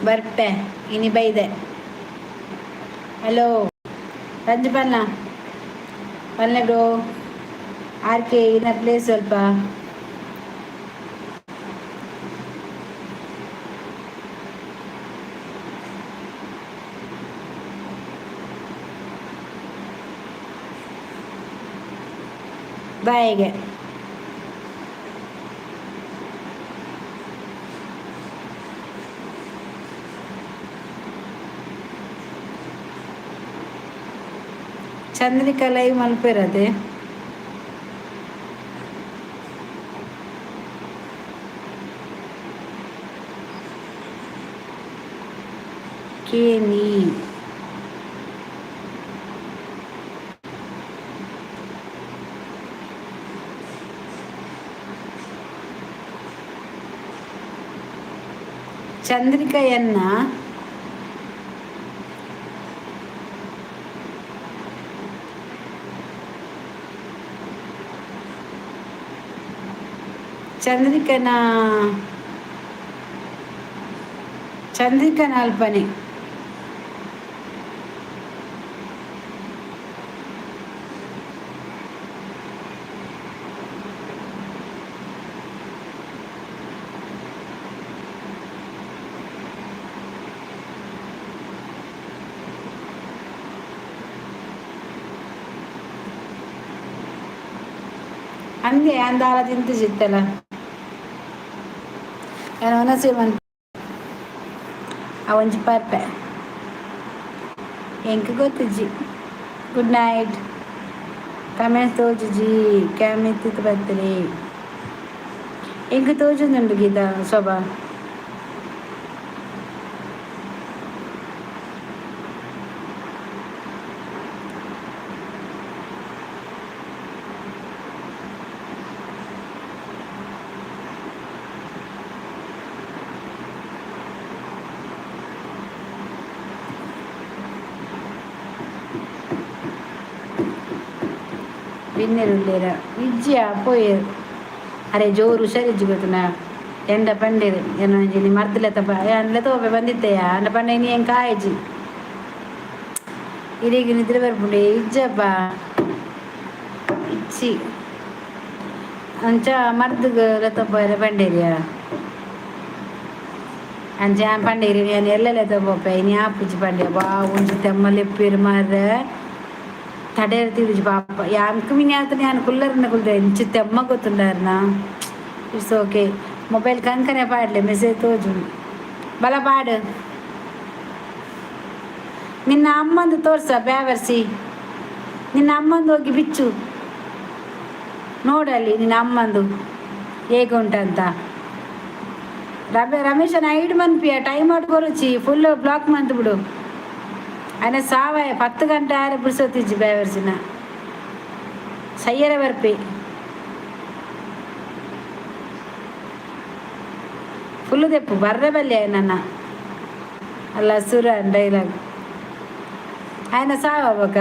ಬರ್ಪೆ ಇನಿ ಬೈದೆ. ಹಲೋ ರಂಜು ಪನ್ನ ಪಲ್ಲೆ ಬ್ರೋ ಆರ್ ಕೆ ಇನ್ನ ಪ್ಲೇಸ್ ಸ್ವಲ್ಪ ಬಾಯಿಗೆ. ಚಂದ್ರಿಕಾ ಲೈವ್ ಮಲ್ಪೆರದೆ. ಕೇನಿ ಚಂದ್ರಿಕಾ ಎನ್ನ ಚಂದ್ರಿಕನ ಚಂದ್ರಿಕನ ಅಲ್ಪನೆ. ಅಂದೆ ಅಂದಾಲ ತಿಂತು ಚಿತ್ತಲ್ಲ ನಾನು ಒನಸೆ ಆ ಒಂಜಿ ಪರ್ಪೆ ಎಂಕ್ ಗೊತ್ತಿಜ್ಜಿ. Good night. Comments ತೋಜುಜಿ ಕ್ಯಾಮಿತ್ತಿತ್ತು ಬತ್ತರಿ ಎಂಕ್ ತೋಜೊಂದುಂಡು ಗೀತಾ ಶೋಭಾ. ಬಿನ್ನೆರುಲ್ಲೇರ ವಿಜ್ಯ ಪೋಯೆರ್ ಅರೆ ಜೋರು ಹುಷಾರಿಜ್ಜಿ ಗೊತ್ತುನಾ ಎಂಡ ಪಂಡೇರು ಏನೊಂಜಿ ಮರ್ದಲೆತ್ತ ಯಾನ್ ತೋಪೆ ಬಂದಿತ್ತೆಯ ಅಂಡ ಪಂಡ ಇನಿ ಎಂಕ್ ಆಯ್ಜಿ ಇರೆಗ್ ನಿದ್ರೆ ಬರ್ಪುಂಡೆ ಇಜ್ಜಪ್ಪ ಇಚ್ಚಿ ಅಂಚ ಮರ್ದ್ಗ್ ಲೆತ್ತೊಪೋಯೆರೆ ಪಂಡೇರಿಯ ಅಂಚ ಯಾನ್ ಪಂಡೇರಿ ಯಾನ್ ಎಲ್ಲೆ ಲೆತ್ತೊಪೋಪೆ ಇನಿ ಆಪುಜಿ ಪಂಡೆ ವಾ ಒಂಜಿ ತೆಮ್ಮ ಲೆಪ್ಪೆರ್ ಮಾರ್ರೆ ತಡೆಯರ್ ತಿರುಜಿ ಪಾಪ ಯಾಂಕ್ ಮಿನಿ ಆತನ ಯಾನ್ ಕುಲ್ಲರ್ನ ಕುಲ್ದೆ ಇಂಚಿ ತೆಮ್ಮ ಗೊತ್ತುಂಡಾರ್ನ. It's okay. Mobile ಕಂಕನೆ ಪಾಡ್ಲೆ ಮೆಸೇಜ್ ತೋಜುಂಡು ಬಲ ಪಾಡು. ನಿನ್ನ ಅಮ್ಮಂದು ತೋರ್ಸ ಬ್ಯಾವರ್ಸಿ, ನಿನ್ನ ಅಮ್ಮಂದು ಹೋಗಿ ಬಿಚ್ಚು ನೋಡಲ್ಲಿ ನಿನ್ನ ಅಮ್ಮಂದು ಹೇಗೆ ಉಂಟಂತ. ರಮೇಶನ ಐಡ್ ಮನ್ಪಿಯ ಟೈಮ್ ಔಟ್ ಕೊರುಚಿ ಫುಲ್ ಬ್ಲಾಕ್ ಮಂತ್ ಬಿಡು. ఆయన ಸಾವಾಯ 10 ಗಂಟೆ ಆರೆ ಪುರ್ಸೊತ್ತಿಜ್ಜಿ ಬ್ಯಾವರ್ಸಿನ ಸಯ್ಯರ ಬರ್ಪಿ ಫುಲ್ ದೆಪ್ಪು ಬರ್ರೆ ಬಲ್ಲೆ ನನ್ನ ಅಲ್ಲ ಸುರ ಡೈಲಾಗ್ ఆయన ಸಾವಕ.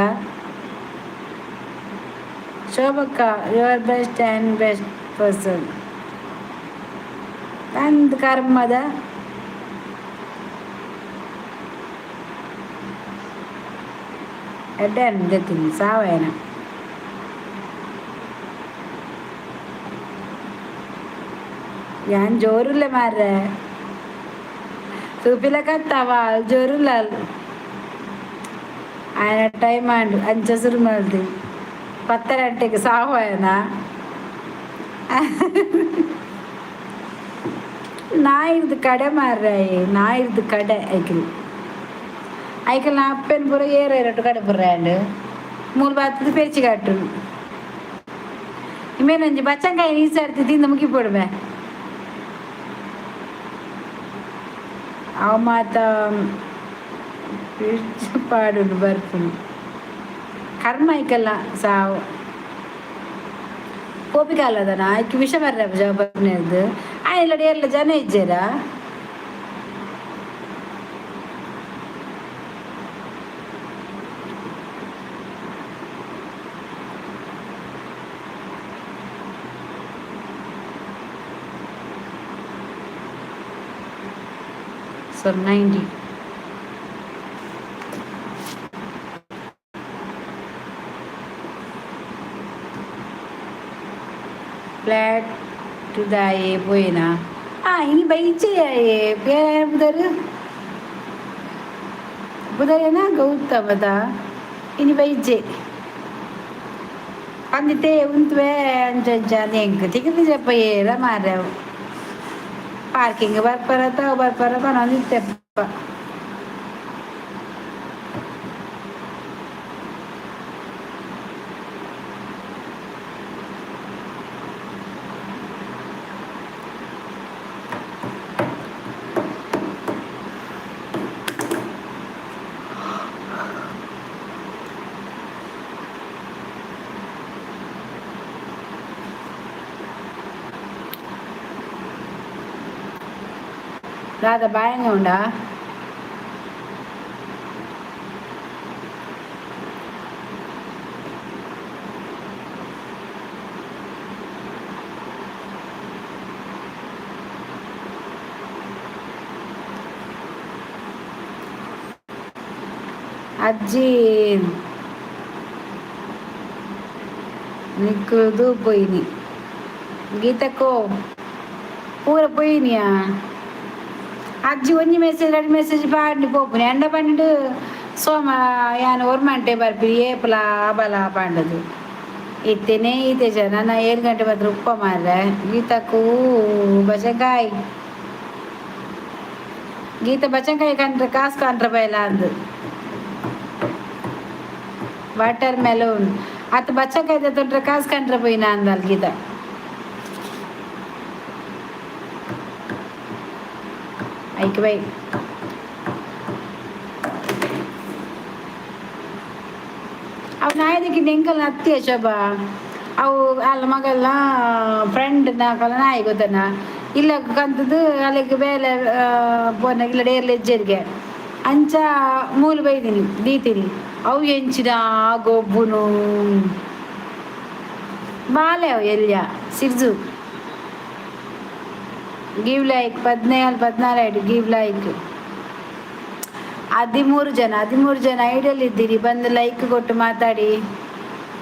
ಶೋಭಕ್ಕ, you are best and best person. ಅಂದ್ ಕರ್ಮದ ಎಡ್ಡೆ ದೆತ್ತಿನಿ ಸಾವಾಯನ. ಯಾನ್ ಜೋರುಲ್ಲೆ ಮಾರ್ರೆ ತೂಪಿಲಕತ್ತವ ಜೋರುಲ್ಲ ఆయన ಟೈಮ್ ಆಂಡ್ ಅಂಚ ಸುರು ಮಲ್ದಿ 10 ಗಂಟೆಗೆ ಸಾವಾಯನ. ನಾಯಿರ್ದು ಕಡೆ ಮಾರ್ರೆ, ನಾಯಿರ್ದು ಕಡೆ ಐಕಿಲ್ ಐಕಲ್ ನಾ ಅಪ್ಪೆನ್ ಪೂರ ಏರು ಏರಟ್ಟು ಕಡೆ ಪುರ್ರಾಂಡ್ ಮೂಲು ಬಾತದ ಪೆರ್ಚಿ ಕಟ್ಟುನು ಇಮೇನೊಂಜಿ ಬಚ್ಚಂಕಾಯಿ ನೀಸಾಡ್ತಿ ತಿಂದು ಮುಗಿ ಪೋಡುವೆ ಅವು ಮಾತ ಪಾಡುಂಡು ಬರ್ಪುಂಡು ಕರ್ಮ ಐಕಲ್ಲ ಸಾವು ಪೋಪಿಕಾಲದನ ಐಕ್ ವಿಷ ಬರ್ರೆ ಜವಾಬ್ದಾರಿನೇರ್ದು ಆಯ್ಲಡ್ ಏರ್ಲ ಜನ ಇಜ್ಜೆರಾ. So 90. Flat ದಾಯೆ ಪೋಯಿನಾ? ಆ ಇನಿ ಬೈಚೆ ಪುದರ್ ಪುದರೇನಾ ಗೌತಮದ ಇನಿ ಬೈಜೆ ಅಂದಿತ್ತೆ ಉಂತುವೆ ಅಂಚ ಅಂಚ ಎಂಕ್ ತಿಕ್ಕಿಜಪ್ಪ ಏರ ಮಾರ್ರೆ ಪಾರ್ಕಿಂಗ್ ಬರ್ಪರ ತಾವು ಬರ್ಪರ ಪನೊಂದಿತ್ತೆಪ್ಪ. ದಾದ ಬಾಯಂಗ ಉಂಡಾ? ಅಜ್ಜಿ ನಿಕ್ಕುದು ಪೋಯಿನಿ ಗೀತಕ್ಕೋ ಪೂರ ಪೋಯಿನಿಯಾ? ಅಜ್ಜಿ ಒಂಜಿ ಮೆಸೇಜ್ ಎರಡು ಮೆಸೇಜ್ ಪಾಡ್ನಿ ಪೋಪುನಿ ಎಂಡ ಪಂಡು ಸೋಮ ಯಾನ್ ಒರ್ಮಂಟೆ ಬರ್ಪಿ ಏಪಲ ಅಬಲ ಪಂಡದು ಇತ್ತೇನೆ ಈತೆ ಜನ ನಾ 7 ಗಂಟೆ ಮಾತ್ರ ಉಪ್ಪ ಮಾರ್ರೆ. ಗೀತಕ್ಕೂ ಬಚಂಕಾಯಿ ಗೀತ ಬಚಂಕಾಯಿ ಕಂಡ್ರೆ ಕಾಸು ಕಂಡ್ರೆ ಬೈಲ ಅಂದು. ವಾಟರ್ ಮೆಲೋನ್ ಅತ್ ಬಚ್ಚಕಾಯ್ದ ತೊಂದ್ರೆ ಕಾಸು ಕಂಡ್ರೆ ಪೋಯಿನ ಅಂದಾಲ್ ಗೀತಾ. ಐಕ್ ಬೈ. ಅವು ನಾಯದಕ್ಕೆ ಎಂಕಲ್ನ ಅತ್ತಿಯ ಶೋಭಾ. ಅವು ಅಲ್ಲ ಮಗಲ್ನ ಫ್ರೆಂಡ್ ನಾಕಲ್ಲ ನಾಯಿ ಗೊತ್ತನ ಇಲ್ಲ ಕಂತದ್ದು ಅಲ್ಲಿಗೆ ಬೇಲೆ ಪೋನ ಇಲ್ಲ ಡೇರ್ಲೆ ಹೆಜ್ಜೆರಿಗೆ ಅಂಚ ಮೂಲು ಬೈದೀನಿ ದೀತೀನಿ. ಅವು ಎಂಚಿನ ಗೊಬ್ಬುನು ಬಾಲೆ ಅವು ಎಲ್ಲಿಯ ಸಿರ್ಜು. Give like 17 14 give like. 13 ಜನ, 13 ಜನ ಐಡಲ್ ಇದ್ದೀರಿ. ಬಂದು ಲೈಕ್ ಕೊಟ್ಟು ಮಾತಾಡಿ.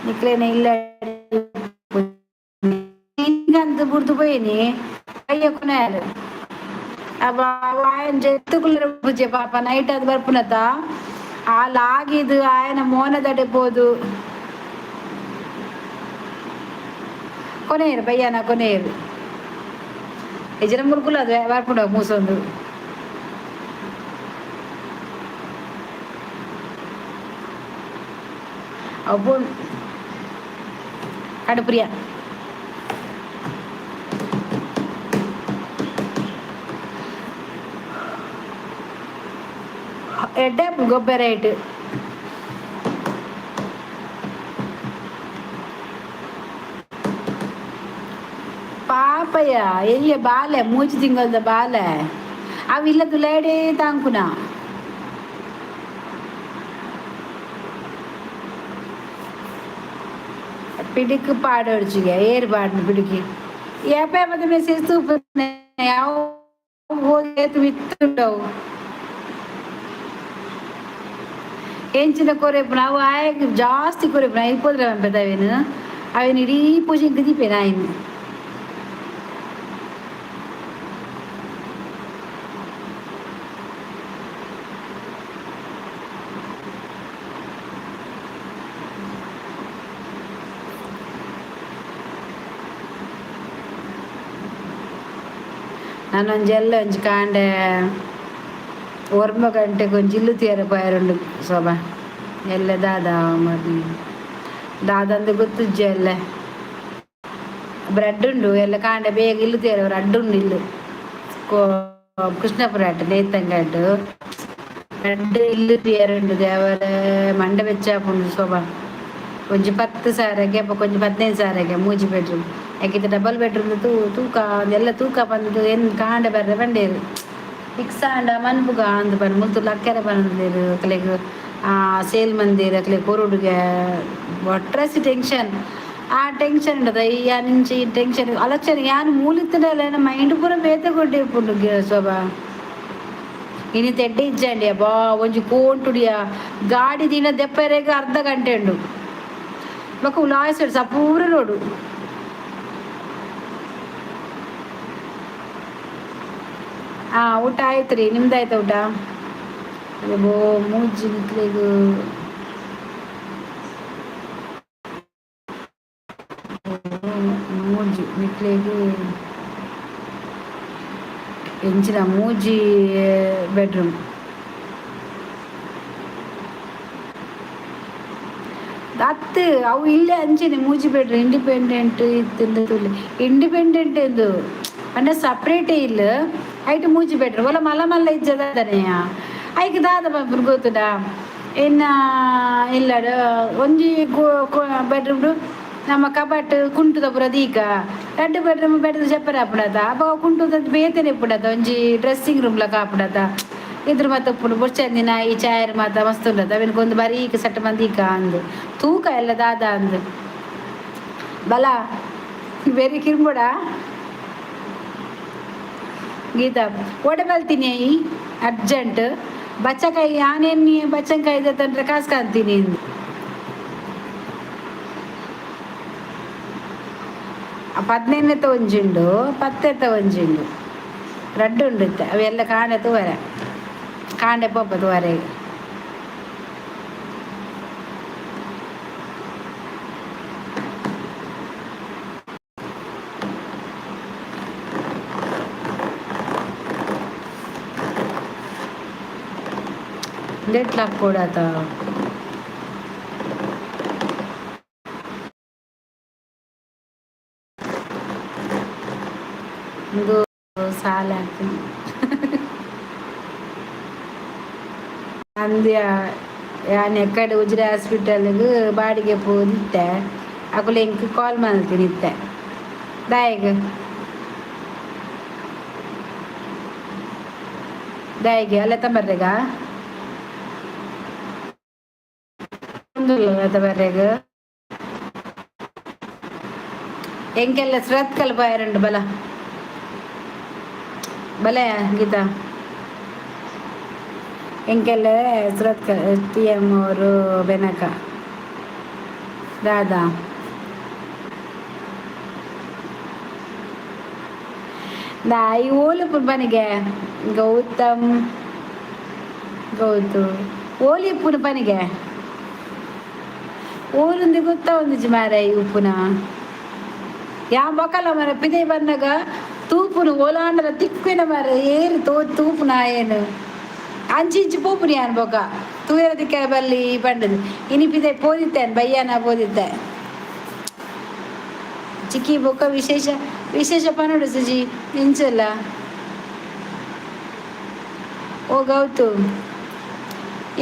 ನಿಕ್ಲೇನೆ ಇಲ್ಲ ಅಂತ ಬುಡ್ದು ಪೋಯಿನಿ ಅಯ್ಯ ಕೊನೆಯಾಲು ಅಬ್ಬ ಆಯನ್ ಜೆತ್ತುಕುಲ್ಲರ ಪೂಜೆ ಪಾಪ ನೈಟ್ ಅದು ಬರ್ಪುನತ ಆ ಲಾಗಿದು ಆಯನ ಮೋನದಡೆ ಪೋದು ಕೊನೆಯರು ಬಯ್ಯನ ಕೊನೆಯರು ಯಜನ ಮುಲ್ಕುಲ ಅದು ಬರ್ಪುಂಡ ಮೂಸೊಂದು. ಅವು ಕಡುಪ್ರಿಯ ಎಡ್ಡೆ ಗೊಬ್ಬರ ರೇಟ್. ಪಾಪಯ್ಯ ಎಲ್ಲಿಯ ಬಾಲೆ ಮೂಜಿ ತಿಂಗಳದ ಬಾಲೆ ಅವು ಇಲ್ಲ ತುಲೇಡೇ ತಾಂಕುನ. ಪಿಡಿಕ್ ಪಾಡೊಡ್ಚಿಗೆ ಏರ್ ಪಾಡ್ನು ಪಿಡಿಕಿ ಏಪ ಮತ್ತೆ ಮೆಸೇಜ್ ತೂಪುನೆ ಯಾವ ಹೋಗಿ ವಿತ್ತುಂಡವು ಎಂಚಿನ ಕೊರೆಪುನ ಅವು ಆಯಗ್ ಜಾಸ್ತಿ ಕೊರೆಪುನ ಇಪ್ಪೊದ್ರ ಪಂಪೆದ ಅವೇನು ಅವೇನು ಇಡೀ ಪೂಜೆಗೆ ದೀಪೇನ ಆಯ್ನು. ನಾನೊಂಜಿ ಎಲ್ಲ ಒಂಜಿ ಕಾಂಡೆ ಒರ್ಂಬ ಗಂಟೆಗೆ ಒಂಜಿ ಇಲ್ಲು ತೀರ ಪೋಯರುಂಡು ಶೋಭಾ. ಎಲ್ಲ ದಾದ ಮರ್ನಿ ದಾದಂದು ಗೊತ್ತುಜ್ಜಿ. ಎಲ್ಲ ಬ್ರೆಡ್ ಉಂಡು. ಎಲ್ಲ ಕಾಂಡೆ ಬೇಗ ಇಲ್ಲು ತೀರ ರಡ್ಡು ಉಂಡು. ಇಲ್ಲು ಕೋ ಕೃಷ್ಣಪುರ ಅಟ್ ನೇತಂಗಡ್ ರಡ್ಡು ಇಲ್ಲು ತೀರ ಉಂಡು. ದೇವರ ಮಂಡೆ ಬೆಚ್ಚಾಪುಂಡು ಶೋಭಾ. ಒಂಜಿ 10 ಸಾವಿರಕ್ಕೆ ಬೊಕ ಒಂಜಿ 15 ಸಾವಿರಕ್ಕೆ ಮೂಜಿ ಬೆಡ್ರೂಮ್. ಯಾಕಿತ್ತೆ ಡಬಲ್ ಬೆಡ್ರೂಮ್ ತೂ ತೂಕ ಎಲ್ಲ ತೂಕ ಬಂದು ಏನ್ ಕಾಂಡೆ ಬರ್ರೆ ಬಂಡೇರು ಫಿಕ್ಸ್ ಆಂಡ ಮನ್ಪುಗ ಅಂದ್ ಪಂದ್ ಮುಲ್ತು ಲಕ್ಕೆರೆ ಬಂದಿರು ಅಕ್ಲೆಗ್ ಸೇಲ್ ಮಂದಿರ್ ಅಕ್ಲೆಗ್ ಕೊರೊಡುಗೆ ಒಟ್ರಾಸಿ ಟೆನ್ಷನ್. ಆ ಟೆನ್ಷನ್ ಉಂಡದ ಈ ಇಂಚಿ ಟೆನ್ಷನ್ ಅಲಕ್ಷನ್ ಯಾನ್ ಮೂಲಿತ್ತುಂಡಲ ಮೈಂಡ್ ಪೂರ ಬೇತೆ ಕೊಡ್ಡೆ ಉಪ್ಪುಂಡು ಶೋಭಾ. ಇನಿ ತೆಡ್ಡೆ ಇಜ್ಜಂಡಿ ಅಬ್ಬಾ ಒಂಜಿ ಕೋಂಟುಡಿಯ ಗಾಡಿ ದಿನ ದೆಪ್ಪರೆಗ್ ಅರ್ಧ ಗಂಟೆ ಉಂಡು. ಬೊಕ ಉಲಾಯಿಸೊಡು ಸಪೂರ ರೋಡು. ಊಟ ಆಯ್ತು ರೀ. ನಿಮ್ದು ಆಯ್ತಾ ಊಟ? ಬೋ ಮೂಜಿ ನಿಕ್ಲೆಗ್ ಮೂಜಿ ನಿಕ್ಲೆಗ್ ಎಂಚಿನ ಮೂಜಿ ಬೆಡ್ರೂಮ್ ಅತ್ತು. ಅವು ಇಲ್ಲೇ ಅಂಚೆನೆ ಮೂಜಿ ಬೆಡ್ರೂಮ್ ಇಂಡಿಪೆಂಡೆಂಟ್ ಇತ್ತು. ಇಂಡಿಪೆಂಡೆಂಟ್ ಎಂದು ಪಂಡ ಸಪ್ರೇಟ್ ಇಲ್ಲ ಐಟ್ ಮೂಜಿ ಬೆಡ್ರೂಮ್. ಒಲ ಮಲ್ಲ ಮಲ್ಲ ಇಜ್ಜದನೆಯ ಐಕ್ ದಾದ ಪನ್ಪುನ ಗೊತ್ತುಂಡ? ಇನ್ನ ಇಲ್ಲಡ್ ಒಂಜಿ ಬೆಡ್ರೂಮ್ ನಮ್ಮ ಕಬಟ್ ಕುಂಟುದ ಪೂರ ದೀಕ. ರಡ್ಡ್ ಬೆಡ್ರೂಮ್ ಬೆಡ್ ಜಪ್ಪರೆ ಆಪುಂಡತ. ಅಪಗ ಕುಂಟುದ ಬೇತೆನೆ ಇಪ್ಪುಂಡತ. ಒಂಜಿ ಡ್ರೆಸ್ಸಿಂಗ್ ರೂಮ್ ಲಕ ಆಪುಂಡತ. ಇದ್ರ ಮಾತ ಉಪ್ಪುಂಡು ಬೊಡ್ಚಂದಿನ ಈ ಚಾಯರ್ ಮಾತ ಮಸ್ತ್ ಉಂಡತ. ಅವೆನ್ಕೊಂದು ಬರೀಕ್ ಸೆಟ್ ಮಂದೀಕ ಅಂದ್ ತೂಕ ಎಲ್ಲ ದಾದ ಅಂದ್ ಬಲ ಬೇರೆ ಕಿರ್ಂಬುಡ. ಗೀತಾ ಓಡೆ ಬಲ್ತೀನಿ ಅರ್ಜೆಂಟ್ ಬಚ್ಚಕಾಯಿ ಆನೇನು ಬಚ್ಚಂಕಾಯಿ ತಂದ್ರೆ ಕಾಸು ಕಾಂತೀನಿ. ಪದಿನೈದನೇ ಒಂಜಿ ಉಂಡು, ಪತ್ತೆತ್ತ ಒಂಜಿ ಉಂಡು, ರಡ್ಡು ಉಂಡು ಇತ್ತೆ. ಅವೆಲ್ಲ ಕಾಂಡೆ ತೂವರೆ ಕಾಂಡೆ ಪೋಪ ತೂವರೆ. 1.5 लाख ಕೊಡಾತ. ಇಂದು ಸಾಲ ಹಾಕ್ತೀನಿ. ಅಂದ್ಯ ಯಾನ್ ಎಕ್ಕಡೆ ಉಜಿರೆ ಹಾಸ್ಪಿಟಲ್ಗೆ ಬಾಡಿಗೆ ಪೋದಿತ್ತೆ. ಅಕುಲು ಎಂಕ್ ಕಾಲ್ ಮಲ್ತೀನಿ ಇತ್ತೆ. ದಾಯೆಗ್ ದಾಯೆಗೆ ಅಲ್ಲ ಬರ್ರೆಗ ಬರ್ರೆಗ್ ಎಂಕೆಲ್ಲ ಶ್ರದ್ಕಲ್ ಬಾಯರಂಡು ಬಲ ಬಲ ಗೀತಾ. ಎಂಕೆಲ್ಲ ಸುರತ್ಕಲ್ ಟಿ ಎಮ್ ಅವರು ಬೆನಕ ರಾಧಾ. ಈ ಓಲು ಪುರ್ಬನಿಗೆ ಗೌತಮ್ ಗೌತು ಓಲಿ ಉಪ್ಪುನ ಪನಿಗೆ ಓಲುಂದಿ ಗೊತ್ತಾ ಒಂದಿಜಿ ಮಾರ ಈ ಉಪ್ಪುನ ಯಾ ಬೊಕಲ ಮರ ಪಿದೆ ಬಂದಾಗ ತೂಪುನು ಓಲಾಂಡಲ ತಿಕ್ಕಿನ ಮರ ಏರು ತೋ ತೂಪುನ ಏನು ಅಂಚಿ ಇಂಚಿ ಪೋಪುನಿ ಯಾನ್ ಬೊಕ ತೂಯರ ದಿಕ್ಕ ಬಲ್ಲಿ ಪಂಡದು ಇನಿ ಪಿದೆ ಪೋದಿತ್ತೇನ್ ಬಯ್ಯಾನ ಪೋದಿತ್ತೆ. ಚಿಕ್ಕಿ ಬೊಕ್ಕ ವಿಶೇಷ ವಿಶೇಷ ಪನೋಡು ಸುಜಿ ಎಂಚಲ್ಲ. ಓ ಗೌತು,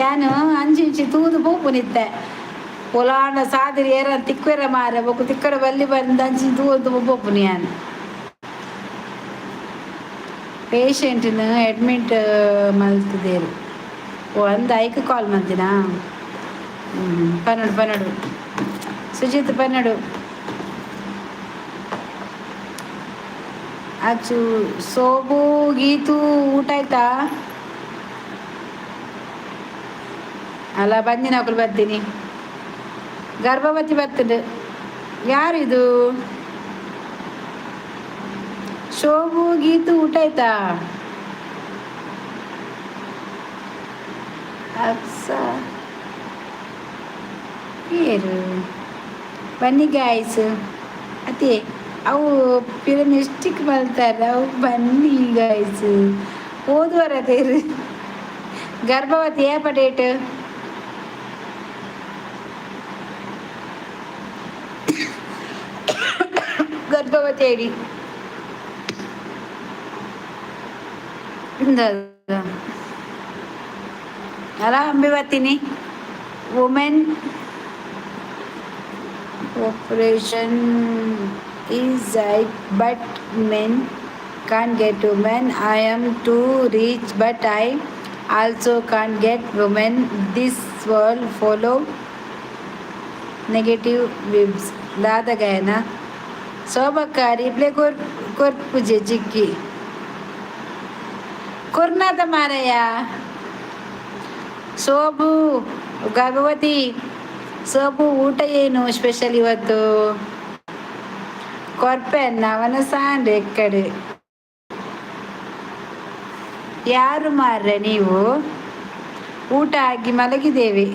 ಯಾನು ಅಂಚಿ ಇಂಚಿ ತೂದು ಪೋಪುನಿತ್ತೆ. ಒಲಾಂಡ ಸಾದಿರಿ ಏರ ತಿಕ್ವೆರ ಮಾರೆ ಬೊಕ್ಕ ತಿಕ್ಕಡ ಬಲ್ಲಿ ಬಂದು ಅಂಚಿ ತೂದು ಪೋಪುನಿ ಯಾನು. ಪೇಷಂಟ್ನ ಅಡ್ಮಿಟ್ ಮಲ್ತದೇರು. ಓ ಅಂದ ಐಕ್ ಕಾಲ್ ಮಲ್ದಿನಾ? ಪನಡು ಪನಡು ಸುಜಿತ್ ಪನಡು. ಅಚ್ಚು ಸೋಬು ಗೀತು ಊಟ ಆಯ್ತಾ? ಅಲ್ಲ ಬಂದಿನ ಅಕುಲು ಬರ್ತೀನಿ. ಗರ್ಭವತಿ ಬರ್ತದೆ. ಯಾರು ಇದು? ಶೋಭು ಗೀತು ಊಟ ಆಯ್ತಾ? ಅಪ್ಸ ಏರು ಬನ್ನಿ ಗಾಯ್ಸ್. ಅದೇ ಅವು ಪಿರಮಿಸ್ಟಿಕ್ ಮಲ್ತಾರ ಅವು. ಬನ್ನಿ ಗಾಯ್ಸ್, ಓದುವರ ತೇರು. ಗರ್ಭವತಿ ಏಪ ಡೇಟ್? ಗರ್ಭವತಿ ಐಡಿ ಅಲ್ಲ ಅಂಬಿ ಬರ್ತೀನಿ. Women operation is right, but men can't get women. I am too rich, but I also can't get women. This world follow negative vibes. ದಾದಗಾಯನ ಶೋಭಕ್ಕ ರಿಪ್ಲೈ ಕೊರ್ ಕೊರ್ಪುಜೆ ಚಿಕ್ಕಿ ಕೊರ್ನಾದ ಮಾರಯ್ಯ. ಸೋಬು ಗರ್ಭವತಿ ಸೋಬು ಊಟ ಏನು ಸ್ಪೆಷಲ್ ಇವತ್ತು? ಕೊರ್ಪೆ ಅವನ ಸಾಂಡ್ ಎಕ್ಕಡೆ. ಯಾರು ಮಾರ್ರೆ ನೀವು? ಊಟ ಆಗಿ ಮಲಗಿದ್ದೇವೆ.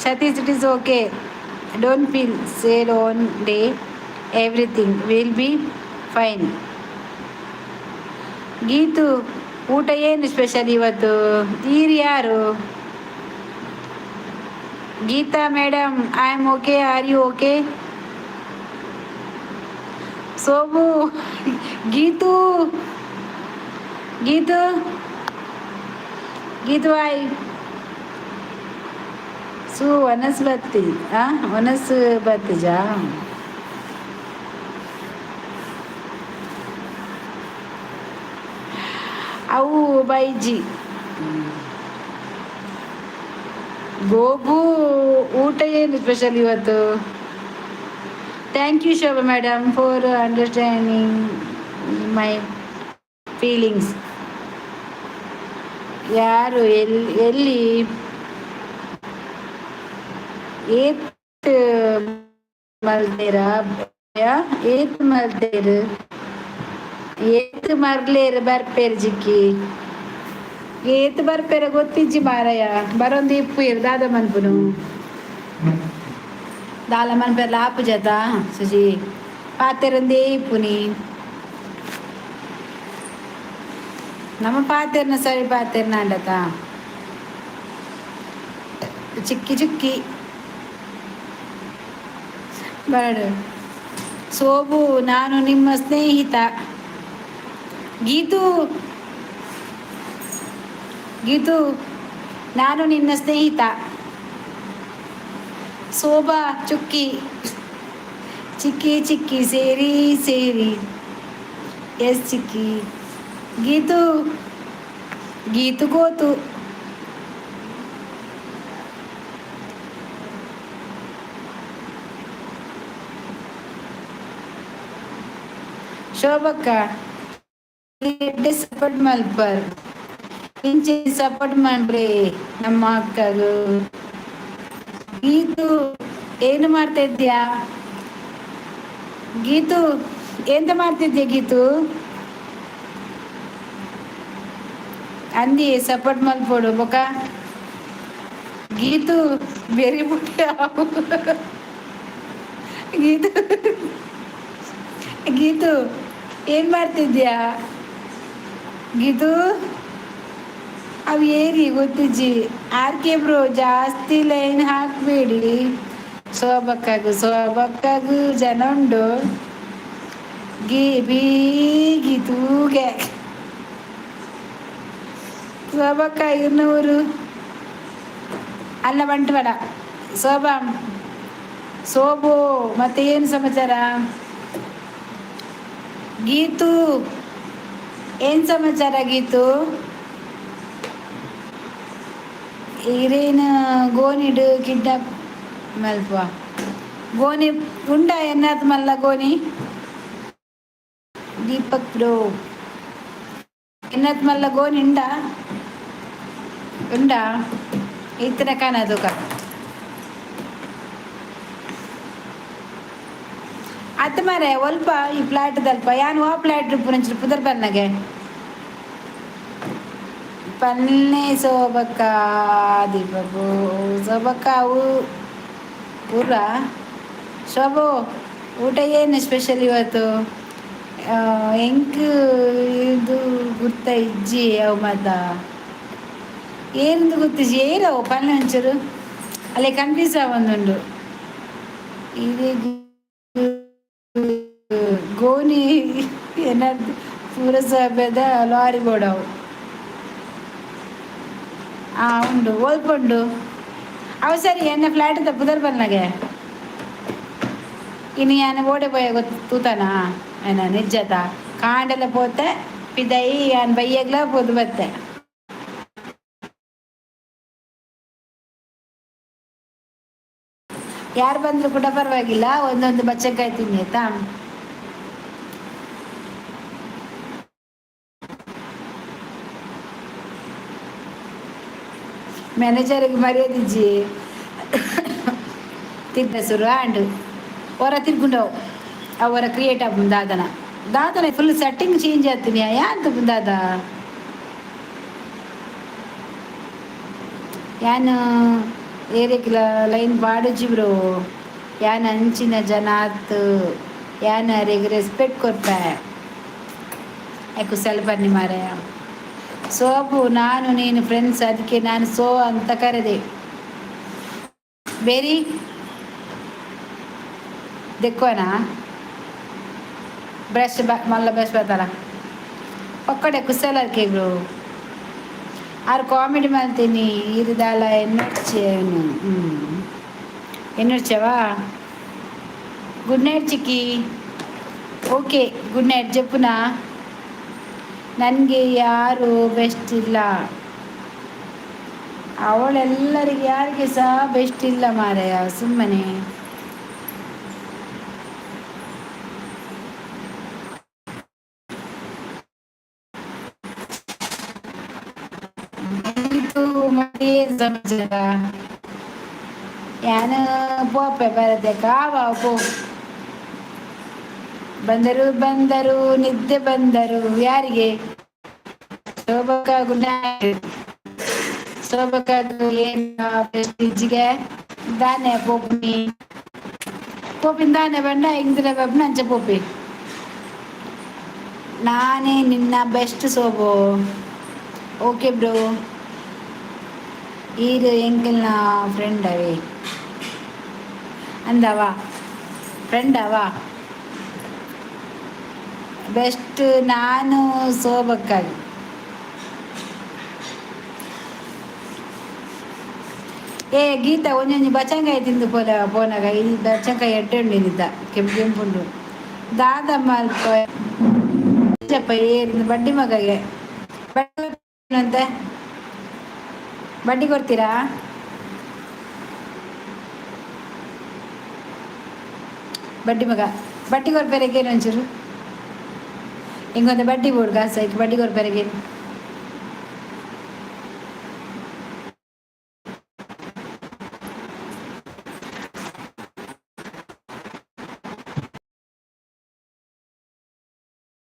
Satish, it is okay, don't feel sad. One day everything will be fine. Geetu ಊಟ ಏನು ಸ್ಪೆಷಲ್ ಇವತ್ತು? ಈರು ಯಾರು? Geetha madam, I am okay, are you okay? Somu Geetu Geetu Geetu I ಸು ವನಸ್ಪತಿ ಆ ವನಸ್ಪತಿಜಾ. ಅವು ಬೈಜಿ. ಗೋಬು ಊಟ ಏನು ಸ್ಪೆಷಲ್ ಇವತ್ತು? Thank you Shobha madam for understanding my feelings. ಯಾರು ಎಲ್ಲಿ ಎಲ್ಲಿ ಏತ್ ಮಲ್ದೇರಾ? ಏತ್ ಮಲ್ದೇರು ಏತ್ ಮರ್ಲೇರು ಬರ್ಪೇರು ಜಿಕ್ಕಿ ಏತ್ ಬರ್ಪೇರ ಗೊತ್ತಿಜ್ಜಿ ಮಾರಯ್ಯ. ಬರೊಂದು ಇಪ್ಪು ದಾದ ಮನ್ಪುನು ದಾಲ ಮನ್ಪೇರ್ಲ ಆಪು ಜತ ಸುಜಿ ಪಾತೆರಂದೇ ಇಪ್ಪುನಿ. ನಮ್ಮ ಪಾತೆರ್ನ ಸರಿ ಪಾತೆರ್ನ ಅಂಡತ ಚಿಕ್ಕಿ ಚಿಕ್ಕಿ ಬರಡು. ಸೋಬು, ನಾನು ನಿಮ್ಮ ಸ್ನೇಹಿತ. ಗೀತು, ಗೀತು, ನಾನು ನಿನ್ನ ಸ್ನೇಹಿತ. ಶೋಭಾ, ಚುಕ್ಕಿ ಚಿಕ್ಕಿ ಚಿಕ್ಕಿ ಸೇರಿ ಸೇರಿ. ಎಸ್ ಚಿಕ್ಕಿ. ಗೀತು, ಗೀತು ಗೋತು. ಶೋಭಕ್ಕ ಸಪೋರ್ಟ್ ಮಲ್ಪರ್, ಇಂಚೆ ಸಪೋರ್ಟ್ ಮಾಡ್ರಿ ನಮ್ಮ ಅಕ್ಕಗೂ. ಗೀತು, ಏನು ಮಾಡ್ತಾ ಇದ್ಯಾ ಗೀತು? ಎಂತ ಮಾಡ್ತಿದ್ಯಾ ಗೀತು? ಅಂದಿ ಸಪೋರ್ಟ್ ಮಲ್ಪೊಡು ಬೊಕ. ಗೀತು ಬೆರಿ ಬುಟ್ಟಿ. ಗೀತು, ಗೀತು, ಏನ್ ಮಾಡ್ತಿದ್ಯಾ ಗೀತು? ಅವು ಏರಿ ಗೊತ್ತಿಜ್ಜಿ. ಆರ್ ಕೆ ಬ್ರೋ, ಜಾಸ್ತಿ ಲೈನ್ ಹಾಕಬೇಡಿ. ಸೋಬಕ್ಕಾಗು ಸೋಬಕ್ಕಾಗು ಜನ ಉಂಡು. ಗೀ ಬೀ ಗೀತೂಗೆ. ಸೋಬಕ್ಕ, 200 ಅಲ್ಲ, ಬಂಟ್ವಾಳ. ಶೋಭಾ, ಸೋಬು, ಮತ್ತೆ ಏನು ಸಮಾಚಾರ? ಗೀತು, ಏನು ಸಮಾಚಾರ ಗೀತು? ಇರೇನು ಗೋನಿಡು ಕಿಡ್ನಾಪ್ ಮಲ್ಪ? ಗೋನಿ ಉಂಡ ಎನ್ನಾತ್ ಮಲ್ಲ ಗೋನಿ? ದೀಪಕ್ ಬ್ರೋ, ಎನ್ನಾತ್ ಮಲ್ಲ ಗೋನಿ ಉಂಡ? ಉಂಡ ಇತ್ತಿನ ಕಾಣದುಕ. ಅತ್ತ ಮಾರೆ, ಒಲ್ಪ ಈ ಫ್ಲಾಟ್ ದಲ್ಪ ಯಾನ್ ವಾ ಫ್ಲಾಟ್ ಪುನಂಚಿನ ಪುದರ್ ಬನ್ನಗೆ ಪನ್ನೆ. ಸೋಬಕ್ಕ, ದೀಪಕು, ಸೋಬಕ್ಕ, ಅವು ಊರ. ಶೋಭು, ಊಟ ಏನು ಸ್ಪೆಷಲ್ ಇವತ್ತು? ಎಂಕ್ ಇದು ಗುರ್ತ ಇಜ್ಜಿ. ಅವು ಮಾತ ಏನಂದು ಗೊತ್ತಿಜ್ಜಿ. ಏರವು ಪನ್ನೆ ಒಂಚೂರು ಅಲ್ಲೇ ಕನ್ಫ್ಯೂಸ್ ಆವೊಂದುಂಡು. ಇದು ಗೋನಿ ಏನಾದ್ರು ಪುರಸಭೆದ ಲಾರಿ ಬೋಡವು. ಆ ಉಂಡು, ಓಲ್ಪುಂಡು ಅವು. ಸರಿ, ಎನ್ನ ಫ್ಲಾಟ್ ಪುದರ್ ಬನ್ನಗೆ ಇನ್ನು ಯಾನ್ ಓಡೆ ಪೋಯ ಗೊತ್ತು ತೂತಾನ ಏನ ನಿಜ್ಜತ. ಕಾಂಡೆಲ ಪೋತೆ ಪಿದಯಿ, ಯಾನ್ ಬಯ್ಯಗ್ಲ ಪೋದು ಬತ್ತೆ. ಯಾರು ಬಂದ್ರು ಕೂಡ ಪರವಾಗಿಲ್ಲ, ಒಂದೊಂದು ಬಚ್ಚಕಾಯಿ ತಿನ್ನಿ, ಆಯ್ತಾ? ಮ್ಯಾನೇಜರ್ಗೆ ಮರ್ಯಾದಿಜ್ಜಿ. ತಿರ್ಗ ಶುರು ಆಂಡ್ ಹೊರ ತಿರ್ಗುಂಡವು. ಅವರ ಕ್ರಿಯೇಟ್ ಆಪುಂಡು ದಾದನ ದಾದನ ಫುಲ್ ಸೆಟ್ಟಿಂಗ್ ಚೇಂಜ್ ಆಗ್ತೀನಿ ಯಾಂತ ದಾದ. ಯಾನ್ ಏರೆಗ್ಲ ಲೈನ್ ಪಾಡುಜಿ ಬ್ರೋ. ಯಾನ್ ಅಂಚಿನ ಜನ ಅತ್ತ್. ಯಾನ್ ಅರೆಗ್ ರೆಸ್ಪೆಕ್ಟ್ ಕೊರ್ಪೆ. ಯಾಕೆ ಬನ್ನಿ ಮಾರಾಯ. ಸೋಪು, ನಾನು ನೀನು ಫ್ರೆಂಡ್ಸ್, ಅದಕ್ಕೆ ನಾನು ಸೋ ಅಂತ ಕರೆದೆ. ಬೇರಿ ದೆಕ್ಕೋನಾ? ಬ್ರಷ್ ಬ ಮಲ್ಲ ಬ್ರಷ್ ಬತ್ತಲ್ಲ ಒಕ್ಕಡೆ. ಕುಸಲಕ್ಕೆ ಬ್ರೋ, ಆರು ಕಾಮಿಡಿ ಮಾಡ್ತೀನಿ. ಇರಿದಾಲ ಎನ್ನೊಡ್ಚೇನು. ಹ್ಞೂ, ಎನ್ನೊಡ್ಚವಾ? ಗುಡ್ ನೈಟ್ ಚಿಕ್ಕಿ. ಓಕೆ, ಗುಡ್ ನೈಟ್ ಜಪ್ಪುನಾ. ನನಗೆ ಯಾರು ಬೆಸ್ಟ್ ಇಲ್ಲ. ಅವಳೆಲ್ಲರಿಗೆ ಯಾರಿಗೆ ಸಹ ಬೆಸ್ಟ್ ಇಲ್ಲ ಮಾರಾಯ, ಸುಮ್ಮನೆ. ಮತ್ತೆ ಸಮಾಚಾರ? ಯಾನ್ ಪೋಪೆ ಬರದೆ ಕಾವ ಪೋ. ಬಂದರು ಬಂದರು ನಿದ್ದೆ ಬಂದರು ಯಾರಿಗೆ? ಶೋಭಕ್ಕ, ಗುಡ್ ನೈಟ್. ಶೋಭಕ್ಕ, ಏನು ಪ್ರೆಸ್ಟೀಜ್ಗೆ ದಾನೆ ಪೋಪಿ ಪೋಪಿನ ದಾನೆ ಬಂಡ ಇಂದಿರ ಬಾಬು ಅಂಚ ಪೋಪಿ. ನಾನೇ ನಿನ್ನ ಬೆಸ್ಟ್ ಸೋಬು. Okay bro. ಈರು ಎಂಕಲ್ನ ಫ್ರೆಂಡ್ ಅವೇ ಅಂದವಾ? ಫ್ರೆಂಡ್ ಅವಾ? ಬೆಸ್ಟ್ ನಾನು ಸೋಬಕ್ಕಾಗಿ. ಏ ಗೀತಾ, ಒಂಜೊಂಜಿ ಬಚಂಕಾಯಿ ತಿಂದು ಪೋಲ ಪೋನಾಗ ಈ ಬಚಂಕಾಯಿ ಎಡ್ಡೆ ಉಂಡು ಇಂದಿದ್ದ ಕೆಂಪು ಕೆಂಪುಂಡು. ದಾದಮ್ಮ ಅಲ್ಪ ಏರಿಂದ ಬಡ್ಡಿ ಮಗಗೆ ಅಂತೆ ಬಡ್ಡಿ ಕೊಡ್ತೀರಾ? ಬಡ್ಡಿ ಮಗ ಬಡ್ಡಿ ಕೊರ್ಪೆರೆಗೇನು ಒಂಚೂರು ಹಿಂಗೊಂದು ಬಡ್ಡಿ ಬೋಡು ಕಾಸು ಬಡ್ಡಿ ಕೊರ್ಪೆರೆಗೇನು?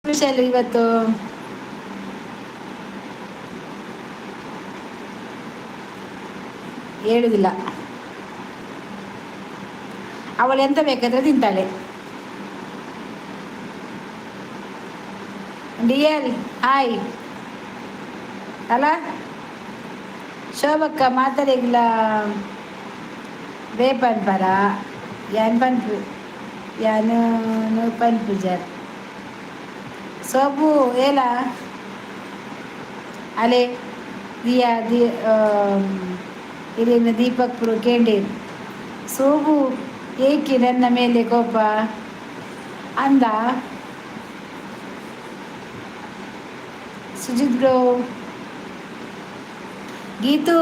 ಸ್ಪೆಷಲ್ ಇವತ್ತು? ಹೇಳುದಿಲ್ಲ ಅವಳು, ಎಂತ ಬೇಕಾದ್ರೆ ತಿಂತಾಳೆ. ಡಿಯಲ್ ಹಾಯ್ ಅಲ್ಲ ಶೋಭಕ್ಕ, ಮಾತಾಡಿಗ್ಲ ಬೇಪನ್ಪರ ಯಾನ್ ಪನ್ಪು ಯಾನು ಪನ್ಪುಜಾರ್ ಸೋಬು ಏಲ ಅಲೆ ದಿಯಾ the ಇಲ್ಲಿನ ದೀಪಕ್ ಪುರು ಕೇಂಡೀರ್. ಸೋಬು, ಏಕೆ ನನ್ನ ಮೇಲೆ ಕೋಪ ಅಂದ? ಸುಜಿತ್ ಬ್ರೋ, ಗೀತು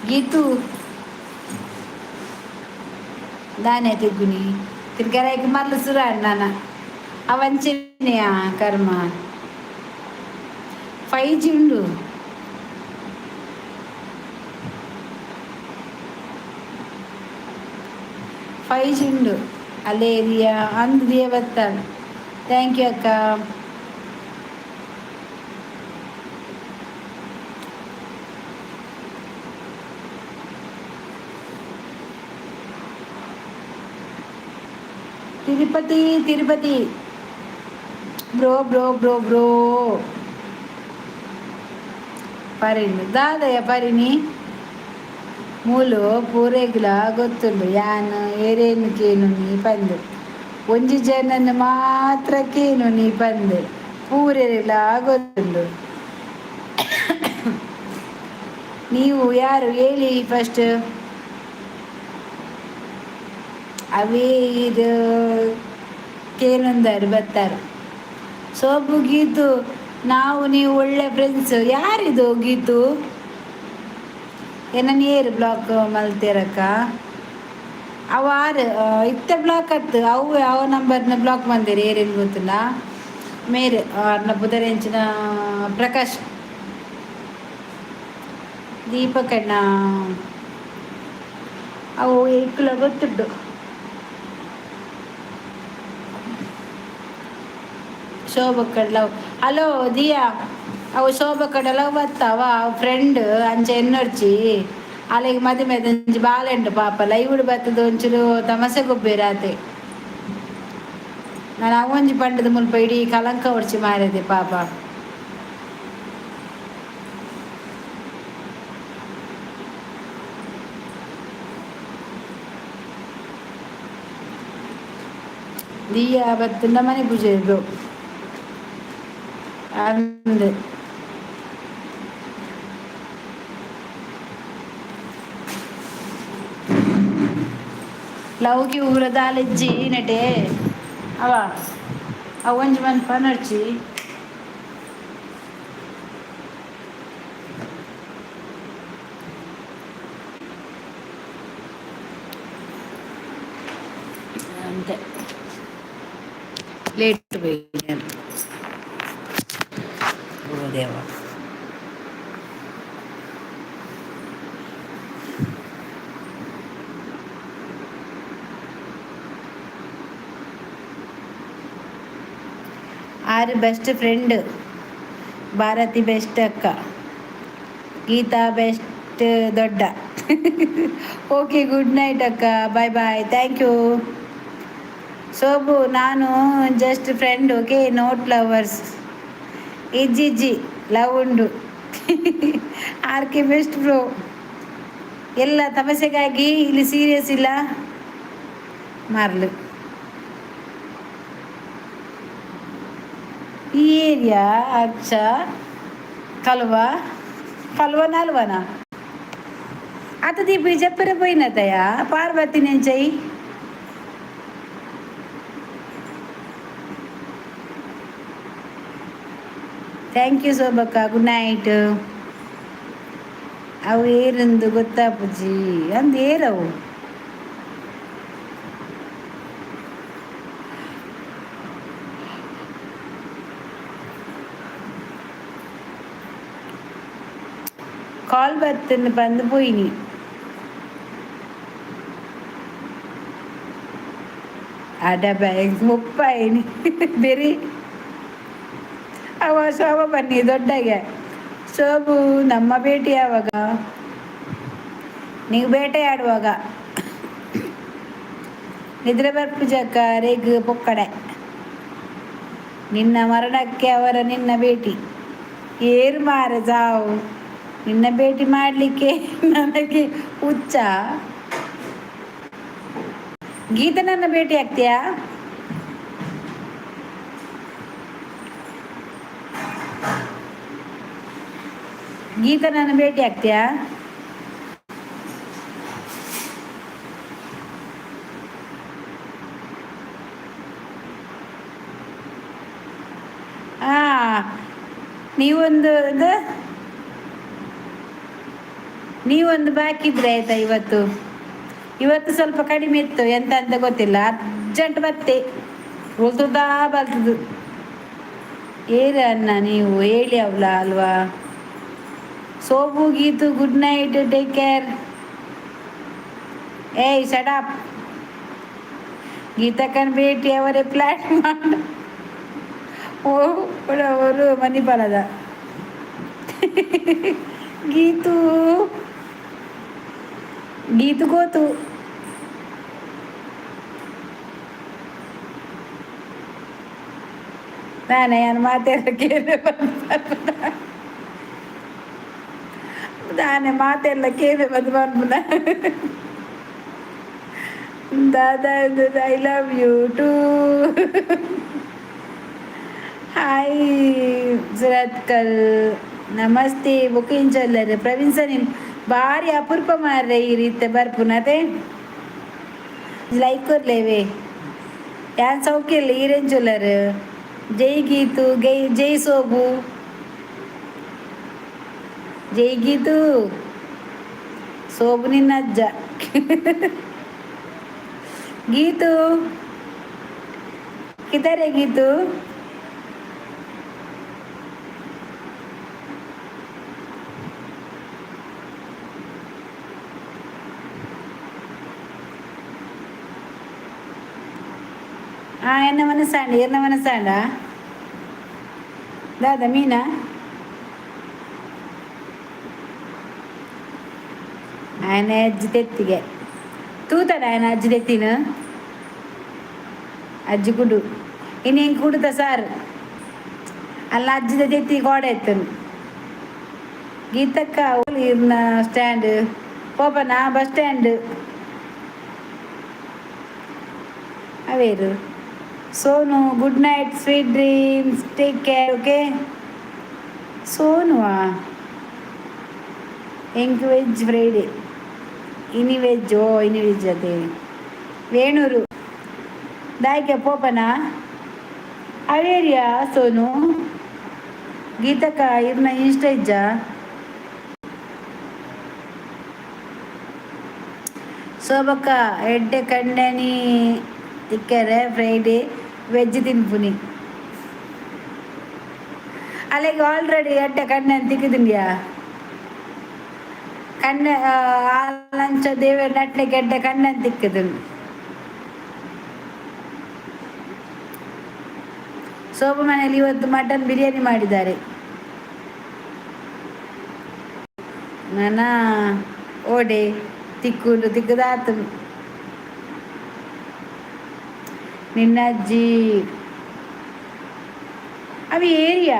ಗೀತು ದಾನೆ ತಿಗ್ಗುನಿ ತಿರ್ಗರಾಯ್ಕ ಮರ್ಲು ಸುರ ನಾನ ಅವಂಚನೆಯ ಕರ್ಮ. 5G ಉಂಡು. 5G ಉಂಡು ಅಲ್ಲೇ ದಿಯಾ ಅಂದು ದಿಯ ಬತ್ತಾಳ. Thank you ಅಕ್ಕ. Tirupati Tirupati bro bro bro bro Parini Dadayya ಪರಿಣಿ ಮೂಲು ಪೂರೆಗ್ಲ ಗೊತ್ತುಂಡು ಯಾನ್ ಏರೇನು ಕೇನು ನೀ ಪಂದು ಒಂಜಿ ಜನನ್ ಮಾತ್ರ ಕೇನು ನೀ ಪಂದು ಪೂರೆಗ್ಲ ಗೊತ್ತುಂಡು. ನೀವು ಯಾರು ಹೇಳಿ ಫಸ್ಟ್. ಅವೇ ಇದು ಕೇನೊಂದರು ಬರ್ತಾರೆ. ಸೋಪು ಗೀತು, ನಾವು ನೀವು ಒಳ್ಳೆ ಫ್ರೆಂಡ್ಸ್. ಯಾರಿದು ಗೀತು? ಏನನ್ನ ಏರು ಬ್ಲಾಕ್ ಮಲ್ತೇರಕ್ಕ? ಅವ ಆರು ಇತ್ತೆ ಬ್ಲಾಕ್ ಅತ್ತು ಅವು ಯಾವ ನಂಬರ್ನ ಬ್ಲಾಕ್ ಬಂದಿರಿ ಏರೇನು ಗೊತ್ತಿಲ್ಲ. ಮೇರೆ ಅರ್ನ ಪುದರೆಂಚಿನ ಪ್ರಕಾಶ್ ದೀಪಕಣ್ಣ ಅವು ಇಕ್ಕುಲ ಗೊತ್ತುಂಟು. ಶೋಭಕ್ಕಡ ಲವ್. ಹಲೋ ದಿಯಾ, ಅವು ಶೋಭಕ್ಕಡ ಲವ್ ಬತ್ತಾವ ಫ್ರೆಂಡ್ ಅಂಚ ಎನ್ನೊರ್ಚಿ ಅಲೆಗ್ ಮದಿಮೆ ಒಂಜಿ ಬಾಲೆಂಡು ಪಾಪ ಲೈವುಡು ಬತ್ತದ ಒಂಚೂರು ತಮಸೆ ಗೊಬ್ಬೇರಾತೆ. ನಾನು ಅವೊಂಜಿ ಪಂಡದ ಮುಲ್ಪ ಇಡೀ ಕಲಂಕ ಒಡ್ಚಿ ಮಾರಿದೆ ಪಾಪ. ದಿಯಾ ಬತ್ತುಂಡ ಮನೆ ಪೂಜೆ ಬ್ರೋ ಅಂದ್ ಲವ್ಗೆ ಊರ ದಾಲೆಜ್ಜಿ ನಟೆ ಅವ ಅವ ಒಂಜಿ ಮನ್ ಪನರ್ಚಿ. ಅಂತೆ ಲೇಟ್ ಬೈದಾರೆ ದೇವ. ಆರು ಬೆಸ್ಟ್ ಫ್ರೆಂಡ್. ಭಾರತಿ ಬೆಸ್ಟ್ ಅಕ್ಕ, ಗೀತಾ ಬೆಸ್ಟ್ ದೊಡ್ಡ. ಓಕೆ, ಗುಡ್ ನೈಟ್ ಅಕ್ಕ, bye bye, thank you. Sobu, ನಾನು just friend, okay, not lovers. ಇಜ್ಜಿ ಇಜ್ಜಿ, ಲವ್ ಉಂಡು. ಆರ್ ಕೆ ಬೆಸ್ಟ್ ಬ್ರೋ. ಎಲ್ಲ ತಮಸೆಗಾಗಿ ಇಲ್ಲಿ ಸೀರಿಯಸ್ ಇಲ್ಲ ಮಾರ್ಲು. ಈ ಏರಿಯಾ ಅಚ್ಚ ಕಲ್ವ ಕಲ್ವ ನಲ್ವನ ಅತ ದೀಪ ಜಪ್ಪರೆ ಪೋಯಿನತಯ ಪಾರ್ವತಿ ನೆಂಚೈ. Thank you ಶೋಭಕ್ಕ, ಗುಡ್ ನೈಟ್. ಅವು ಏರೆಂದು ಗೊತ್ತಾಪುಜಿ ಅಂದ್ ಏರವು. ಕಾಲ್ ಬತ್ತನ್ನು ಬಂದು ಪೋಯಿನಿ. ಅಡ ಬ್ಯಾಂಕ್ ಮುಪ್ಪಾಯಿನಿ ಬೆರಿ ಅವ ಶೋಭ ಬನ್ನಿ ದೊಡ್ಡಗೆ. ಶೋಭು, ನಮ್ಮ ಭೇಟಿ ಯಾವಾಗ? ನೀವು ಬೇಟೆ ಆಡುವಾಗ. ನಿದ್ರೆ ಬರ್ಪುಜಕ್ಕ ರೇಗ್ ಪೊಕ್ಕಡೆ. ನಿನ್ನ ಮರಣಕ್ಕೆ ಅವರ ನಿನ್ನ ಭೇಟಿ. ಏರು ಮಾರ ಸಾವು ನಿನ್ನ ಭೇಟಿ ಮಾಡಲಿಕ್ಕೆ ನನಗೆ ಹುಚ್ಚ. ಗೀತನನ್ನ ಭೇಟಿ ಆಗ್ತೀಯಾ? ಗೀತನನ್ನ ಭೇಟಿ ಆಗ್ತೀಯಾ? ಆ ನೀವೊಂದು ಇದು ನೀವೊಂದು ಬಾಕಿ ಇದ್ರೆ ಆಯ್ತಾ? ಇವತ್ತು ಇವತ್ತು ಸ್ವಲ್ಪ ಕಡಿಮೆ ಇತ್ತು, ಎಂತ ಅಂತ ಗೊತ್ತಿಲ್ಲ. ಅರ್ಜೆಂಟ್ ಬತ್ತೆ ಉಳ್ತದಾ ಬರ್ತದು. ಏರ ಅನ್ನ ನೀವು ಹೇಳಿ ಅವಳ ಅಲ್ವಾ? ಸೋಬು, Geetu, good night, take care. ಏಯ್, ಶಡಪ್. ಗೀತಕ್ಕನ ಭೇಟಿ ಅವರೇ ಪ್ಲಾನ್ ಮಾಡ. ಓ, ಅವರು ಮಣಿಪಾಲದ ಗೀತು. ಗೀತು ಗೋತು. ನಾನೇ ಯಾರು ಮಾತೆಲ್ಲ ಕೇಳಿ ಬಂದು, ನಾನೇ ಮಾತೆಲ್ಲ ಕೇಳಿ ಬಂದು ಬರ್ಬುದ. ದಾದಾ, I love you too. Hi Surathkal, namaste. Booking Praveen sir, ನಿಮ್ ಭಾರಿ ಅಪರೂಪ ಮಾರ್ರೆ ಈ ರೀತಿ ಬರ್ಪುನತೆ. ಲೈಕ್ ಕೊರ್ಲೇವೆ. ಯಾನ್ ಸೌಖ್ಯ ಇಲ್ಲ. ಈರೆಂಚುಲ್ಲರ್? ಜೈ ಗೀತು, ಗೈ ಜೈ ಸೋಬು, ಜೈ ಗೀತು. ಸೋಬು ನಿನ್ನ ಅಜ್ಜ. ಗೀತು ಕಿದ್ದಾರೆ? ಗೀತು, ಆ ಎನ್ನ ಮನಸ್ಸಾಂಡ, ಎನ್ನ ಮನಸ್ಸಾಂಡ. ದಾದ ಮೀನಾ? ಆಯನ ಅಜ್ಜಿ ತೆತ್ತಿಗೆ ತೂತನ. ಆಯನ ಅಜ್ಜಿ ತೆತ್ತಿನ ಅಜ್ಜಿ ಕುಡು ಇನ್ನು ಹೆಂಗೆ ಕುಡುತ್ತ ಸಾರು ಅಲ್ಲ. ಅಜ್ಜಿದ ತೆತ್ತಿ ಕೋಡೆ ಎತ್ತನು. ಗೀತಕ್ಕ, ಇರ್ನ ಸ್ಟ್ಯಾಂಡ್ ಪೋಪನಾ? ಬಸ್ ಸ್ಟ್ಯಾಂಡ್ ಅವೇರು. Sonu, good night, sweet dreams, take care, okay. ಸೋನುವಾ ಎಂಕ್ ವೆಜ್ ಫ್ರೈಡೆ, ಇನಿ ವೆಜ್. ಓ, ಇನಿ ವೆಜ್ ಅದೇ. ವೇಣೂರು ದಾಯ್ಕೆ ಪೋಪನಾ? ಅವೇರಿಯಾ ಸೋನು? ಗೀತಕ್ಕ, ಇರ್ನ ಇನ್ಸ್ಟ ಇಜ್ಜ? ಶೋಭಕ್ಕ, ಎಡ್ಡೆ ಕಂಡನಿ ತಿಕ್ಕರೆ. Friday veg ತಿನ್ಪುನಿ. ಅಲ್ಲಿಗೆ ಆಲ್ರೆಡಿ ಎಡ್ಡೆ ಕಣ್ಣೆ ತಿಕ್ಕಿದಿಂಡ್ಯಾ? ಕಣ್ಣೆ ಲಂಚ ದೇವ ನಟ್ಲೆ ಗೆಡ್ಡೆ ಕಣ್ಣನ್ ತಿಕ್ಕದು. ಸೋಬು ಮನೆಯಲ್ಲಿ ಇವತ್ತು ಮಟನ್ ಬಿರಿಯಾನಿ ಮಾಡಿದ್ದಾರೆ. ನನ್ನ ಓಡೆ ತಿಕ್ಕುಂಡು ತಿಕ್ಕದಾತು. ನಿನ್ನ ಅಜ್ಜಿ ಅವಿ ಏರಿಯಾ?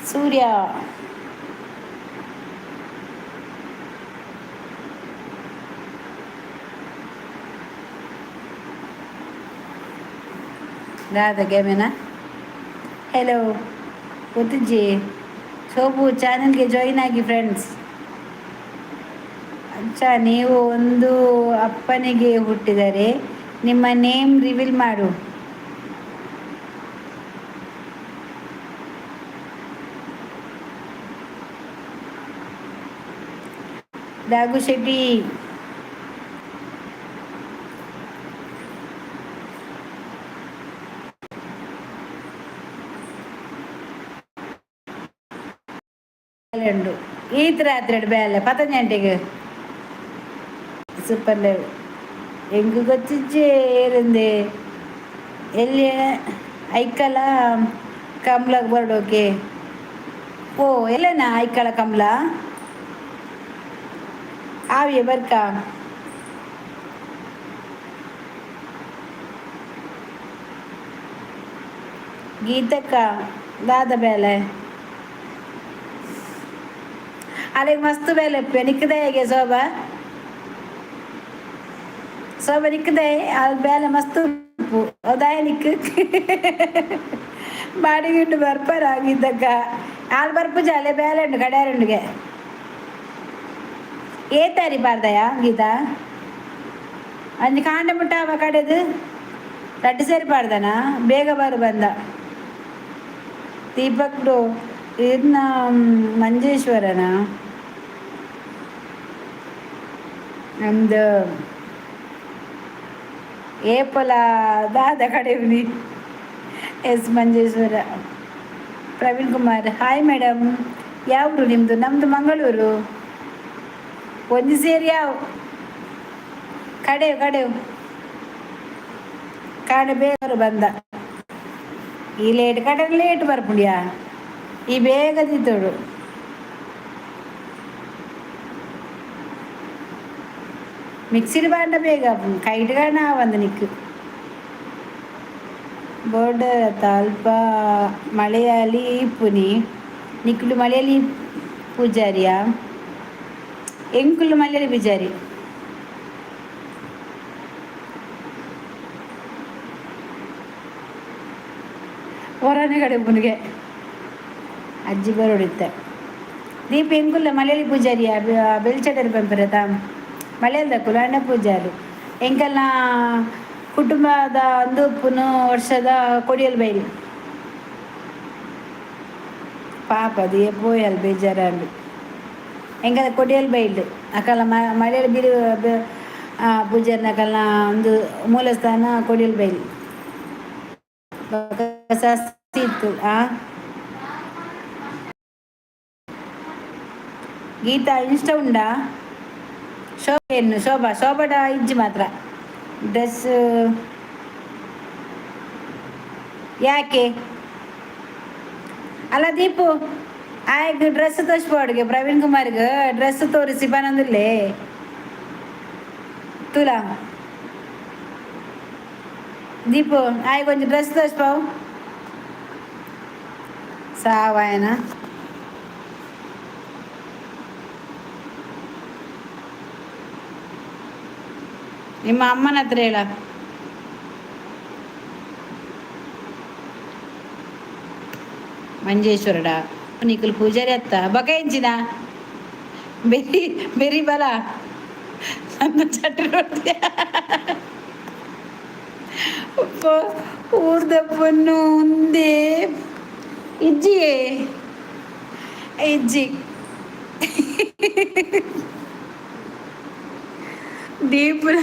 ಸೂರ್ಯ. ದಾದ ಗೇಮೇನಾ? ಹೆಲೋ, ಗೊತ್ತಿಜ್ಜಿ. ಶೋಭು ಚಾನಲ್ಗೆ ಜಾಯಿನ್ ಆಗಿ ಫ್ರೆಂಡ್ಸ್. ಅಚ್ಚಾ, ನೀವು ಒಂದು ಅಪ್ಪನಿಗೆ ಹುಟ್ಟಿದರೆ ನಿಮ್ಮ ನೇಮ್ ರಿವೀಲ್ ಮಾಡು. ರಾಘು ಶೆಟ್ಟಿ. ಉಂಡು ಈತ್ ರಾತ್ರಿ ಬೇಲೆ ಪತ್ತಂಜಂಟೆಗೆ ಸೂಪರ್ ಲೈವ್. ಎಂಕ್ ಗೊತ್ತಿಜ್ಜೆ ಏರಂದೆ ಎಲ್ಲಿ ಐಕಲ ಕಮ್ಲಾಗ ಬರಡೋಕೆ. ಓ, ಎಲ್ಲನಾ ಐಕಳ ಕಮ್ಲ ಆವಿಯ ಬರ್ಕ. ಗೀತಕ್ಕ, ದಾದ ಬೇಲೆ? ಅಲೆಗ್ ಮಸ್ತ್ ಬೇಲೆ ನಿಕ್ಕದೆ ಹೇಗೆ ಶೋಭಾ? ಶೋಭಾ, ನಿಕ್ಕದೆ ಅಲ್ಲಿ ಬೇಲೆ ಮಸ್ತ್ ಉಪ್ಪು ಅದಾಯ ನಿಕ್ ಬಾಡಿಗಿಂಡು ಬರ್ಪಾರ ಗೀತಕ್ಕ. ಆಲ್ ಬರ್ಪು ಜಾಲೆ ಬೇಲೆ ಉಂಡು ಕಡೆಯಾರುಂಡುಗೆ. ಏ ತಾರಿ ಪಾರ್ದಯ ಗೀತಾ? ಅಂಜಿ ಕಾಂಡ ಮುಟ್ಟ ಅವ ಕಡೆದು ರಡ್ಡು ಸೇರಿ ಪಾಡ್ದನ. ಬೇಗ ಬರು ಬಂದ. ದೀಪಕ್ ಬ್ರೋ, ಇದನ್ನ ಮಂಜೇಶ್ವರನ ನಮ್ದು ಏಪಲ ದಾದ ಕಡೆವ್ನಿ. Yes, Manjeshwar. Praveen Kumar, hi madam, ಯಾವ್ರು ನಿಮ್ಮದು? ನಮ್ಮದು ಮಂಗಳೂರು. ಒಂಜಿ ಸೇರಿ ಯಾವ ಕಡೆವು ಕಡೆವು ಕಾಡೆ ಬೇಗ ಬಂದ. ಈ ಲೇಟ್ ಕಡೆ ಲೇಟ್ ಬರ್ಪುಂಡ್ಯಾ. ಈ ಬೇಗ ತಿತ್ತೋಡು. ಮಿಕ್ಸಿಡ್ ಬಾಂಡ ಬೇಗ ಕೈಟ್ ಕಾಣ ಬಂದು ನಿಕ್ಕು. ಬೋರ್ಡರ್ ಅಲ್ಪ ಮಲಯಾಳಿ ಪುನಿ. ನಿಕ್ಕುಲು ಮಲಯಾಳಿ ಪೂಜಾರಿಯಾ? ಎಂಕುಲು ಮಲಯಾಳಿ ಪೂಜಾರಿ. ಹೊರನೆ ಕಡೆ ಪುನಿಗೆ ಅಜ್ಜಿ ಬರೋಡಿತ್ತೆ. ದೀಪ, ಎಂಕುಲ್ಲ ಮಲಯಾಳಿ ಪೂಜಾರಿಯ. ಬೆಲ್ಚಡರ್ ಪಂಪರತ ಮಲಯಾಳದ ಅಣ್ಣ ಪೂಜಾರು. ಎಂಕಲ್ನ ಕುಟುಂಬದ ಅಂದು ಪುನು ವರ್ಷದ ಕೊಡಿಯಲ್ ಬೈಲ್. ಪಾಪ ಅದು ಪೋಯಲ್ ಬೇಜಾರಂಡು. ಎಂಕಲ ಕೊಡಿಯಲ್ ಬೈಲ್ ಅಕಲ ಮಲಯಾಳಿ ಬಿರು ಪೂಜಾರಿನ ಅಕಲ್ನ ಒಂದು ಮೂಲಸ್ಥಾನ ಕೊಡಿಯಲ್ ಬೈಲ್ ಇತ್ತು. ಆ ಗೀತಾ, ಇನ್ಸ್ಟಾ ಉಂಡಾ? ಶೋಭೆ, ಶೋಭಾ, ಶೋಭಾಡ ಇಜ್ಜಿ ಮಾತ್ರ. ಡ್ರೆಸ್ ಯಾಕೆ ಅಲ್ಲ ದೀಪು, ಆಯ್ತು, ಡ್ರೆಸ್ ತೋರಿಸ್ಬೋಡ್ಗೆ. ಪ್ರವೀಣ್ ಕುಮಾರ್ಗೆ ಡ್ರೆಸ್ ತೋರಿಸಿ ಬನಂದಿಲ್ಲೇ ತುಲಾ. ದೀಪು, ಆಯ್ ಕೊಂಚ ಡ್ರೆಸ್ ತೋರಿಸ್ಪಾವು ಸಾವಾಯನ. ನಿಮ್ಮ ಅಮ್ಮನ ಹತ್ರ ಹೇಳ. ಮಂಜೇಶ್ವರಡ ನಿಕುಲ್ ಪೂಜಾರಿ ಅತ್ತ ಬಕ ಎಂಚಿನ ಬೆರಿ ಬೆರಿ ಬಲ ನನ್ನ ಚಟ್ರಿ ನೋಡ್ತೀಯ. ಊರ್ದ ಪೊನ್ನು ಉಂದೆ ಇಜ್ಜಿಯೇ ಇಜ್ಜಿ. ದೀಪುನ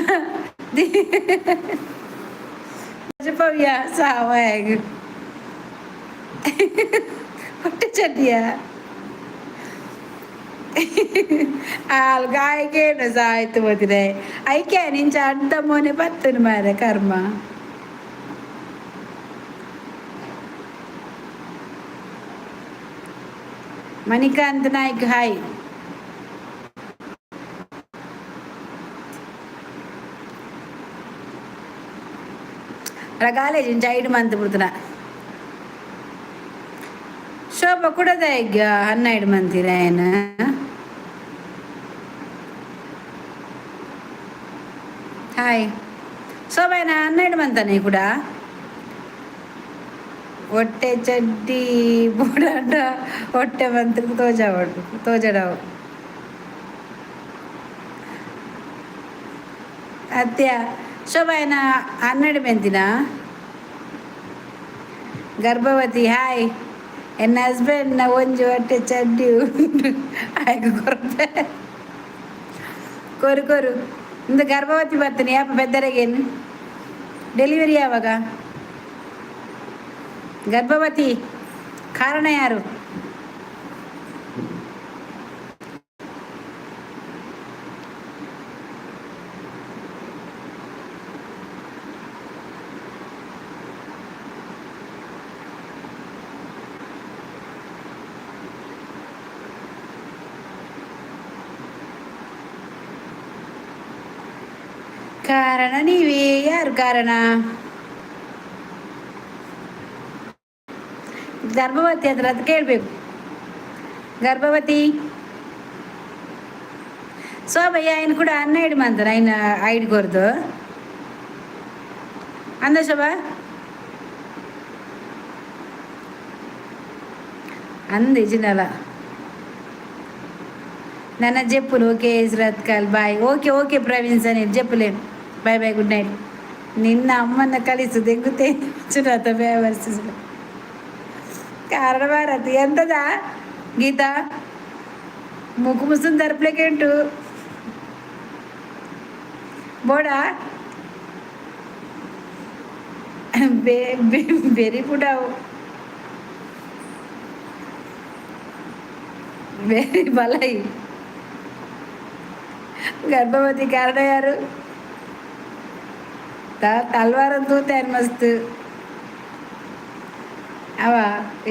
ಪವ್ಯ ಸಾವಾಯಗ ಹೊಟ್ಟೆ ಚಟಿಯ ಆಲ್ ಗಾಯಕೇನು ಸಾಯ್ತು ಬತ್ತಿದೆ. ಐಕೆ ನಿಂಚ ಅಡ್ಡ ಮೋನೆ ಬತ್ತನು ಮಾರೆ ಕರ್ಮ. ಮಣಿಕಾಂತ್ ನಾಯ್ಕ್, ಹಾಯ್. ಕಾಲೇಜ್ ಇಂಚ ಐಡು ಮಂತ್ ಬಿಡ್ತನ. ಶೋಭ ಕುಡದ ಈಗ 12 ಮಂತಿನ ಏನು? ಹಾಯ್ ಶೋಭಾ, 12 ಮಂತಾನೆ ಕೂಡ. ಹೊಟ್ಟೆ ಚಡ್ಡಿ ಬುಡಾಟ ಹೊಟ್ಟೆ ಮಂತ್ರಿ ತೋಜಾವಡು ತೋಜಡವು. ಅತ್ಯ ಶೋಭಾ, 12 ಮೆಂತಿನ ಗರ್ಭವತಿ. ಹಾಯ್, ಎನ್ನ ಹಸ್ಬೆಂಡ್ನ ಒಂಜಿ ಹೊಟ್ಟೆ ಚಡ್ಡಿ ಉಂಡು ಆಯ್ಕೆ ಕೊರತೆ ಕೊರು ಕೊರು. ಇಂದು ಗರ್ಭವತಿ ಬರ್ತೀನಿ ಯಾಪ ಬೆದ್ದರೆಗೇನು? ಡೆಲಿವರಿ ಯಾವಾಗ? ಗರ್ಭವತಿ ಕಾರಣ ಯಾರು? ಕಾರಣ ನೀವೇ. ಯಾರು ಕಾರಣ? ಗರ್ಭವತಿ ಹತ್ರ ಅದು ಕೇಳಬೇಕು. ಗರ್ಭವತಿ ಶೋಭಯ್ಯ ఆయన ಕೂಡ 12 ಮಂತ್ ఆయన ಐಡ್ ಕೊರ್ದು ಅಂದ ಶೋಭಾ ಅಂದ ಇಜಿನಲ್ಲ ನನ್ನ ಜೆಪ್ಪುಲು. ಓಕೆ ಇಸ್ರತ್ಕಲ್, ಬಾಯ್. ಓಕೆ ಓಕೆ ಪ್ರವೀಣ್ ಸನಿ, ಜೆಪ್ಪುಲೆ. Bye bye, good night. ನಿನ್ನ ಅಮ್ಮನ ಕಲಿಸು ದೆಂಗುತೆ ಚುನಾತ ಬೇವರ್ಸಿಸ ಕಾರಣ ಭಾರತಿ ಎಂತದ ಗೀತಾ ಮುಕ್ಕು ಮುಸುನ್ ದರ್ಪ್ಲೆಗೆ ಉಂಟು ಬೋಡ ಬೆರಿ ಪುಡಾವು ಬೆರಿ ಬಲೈ. ಗರ್ಭವತಿ ಕಾರಣ ಯಾರು? ತಲ್ವಾರ ತೂತಾನು ಮಸ್ತ್ ಅವ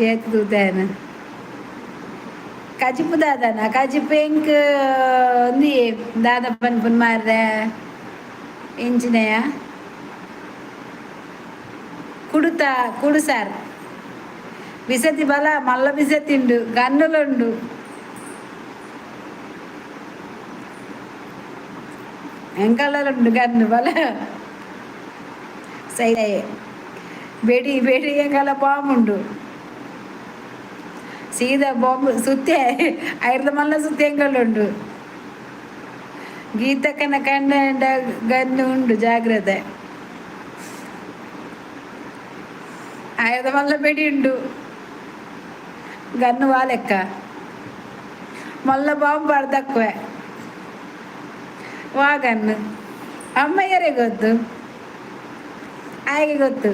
ಏತ್ ತೂತಾನು. ಕಜಿಪು ದಾದನ ಕಜಿಪು ಎಂಕ್ ಒಂದಿ ದಾದ ಪನ್ಪುನ್ ಮಾರ್ರೆ ಎಂಚಿನಯ ಕುಡುತ ಕುಡು ಸಾರ್ ಬಿಸತಿ ಬಲ ಮಲ್ಲ ಬಿಸತಿಂಡು ಗನ್ನುಲುಂಡು ಎಂಕಲ್ಲುಂಡು ಗನ್ನು ಬಲ ಸೈ ಬೇಡಿ ಬೇಡಿ ಎಂಕಲ್ಲ ಬಾಂಬುಂಡು ಸೀದಾ ಬಾಂಬ್ ಸುತ್ತೆ ಐರ್ದ ಮಲ್ಲ ಸುತ್ತೆ ಎಂಕಲ್ಲುಂಡು. ಗೀತಕ್ಕನ ಕಂಡ ಗನ್ನು ಉಂಡು ಜಾಗ್ರತೆ. ಆಯ್ದ ಮಲ್ಲ ಬೆಡಿ ಉಂಡು ಗನ್ನು ವಾಲೆಕ್ಕ ಮಲ್ಲ ಬಾಂಬ್ ಬಾರ್ದಕ್ವೆ ವಾ ಗನ್ನು ಅಮ್ಮಯ್ಯರೇ ಗೊತ್ತು ಆಯ್ಗೆ ಗೊತ್ತು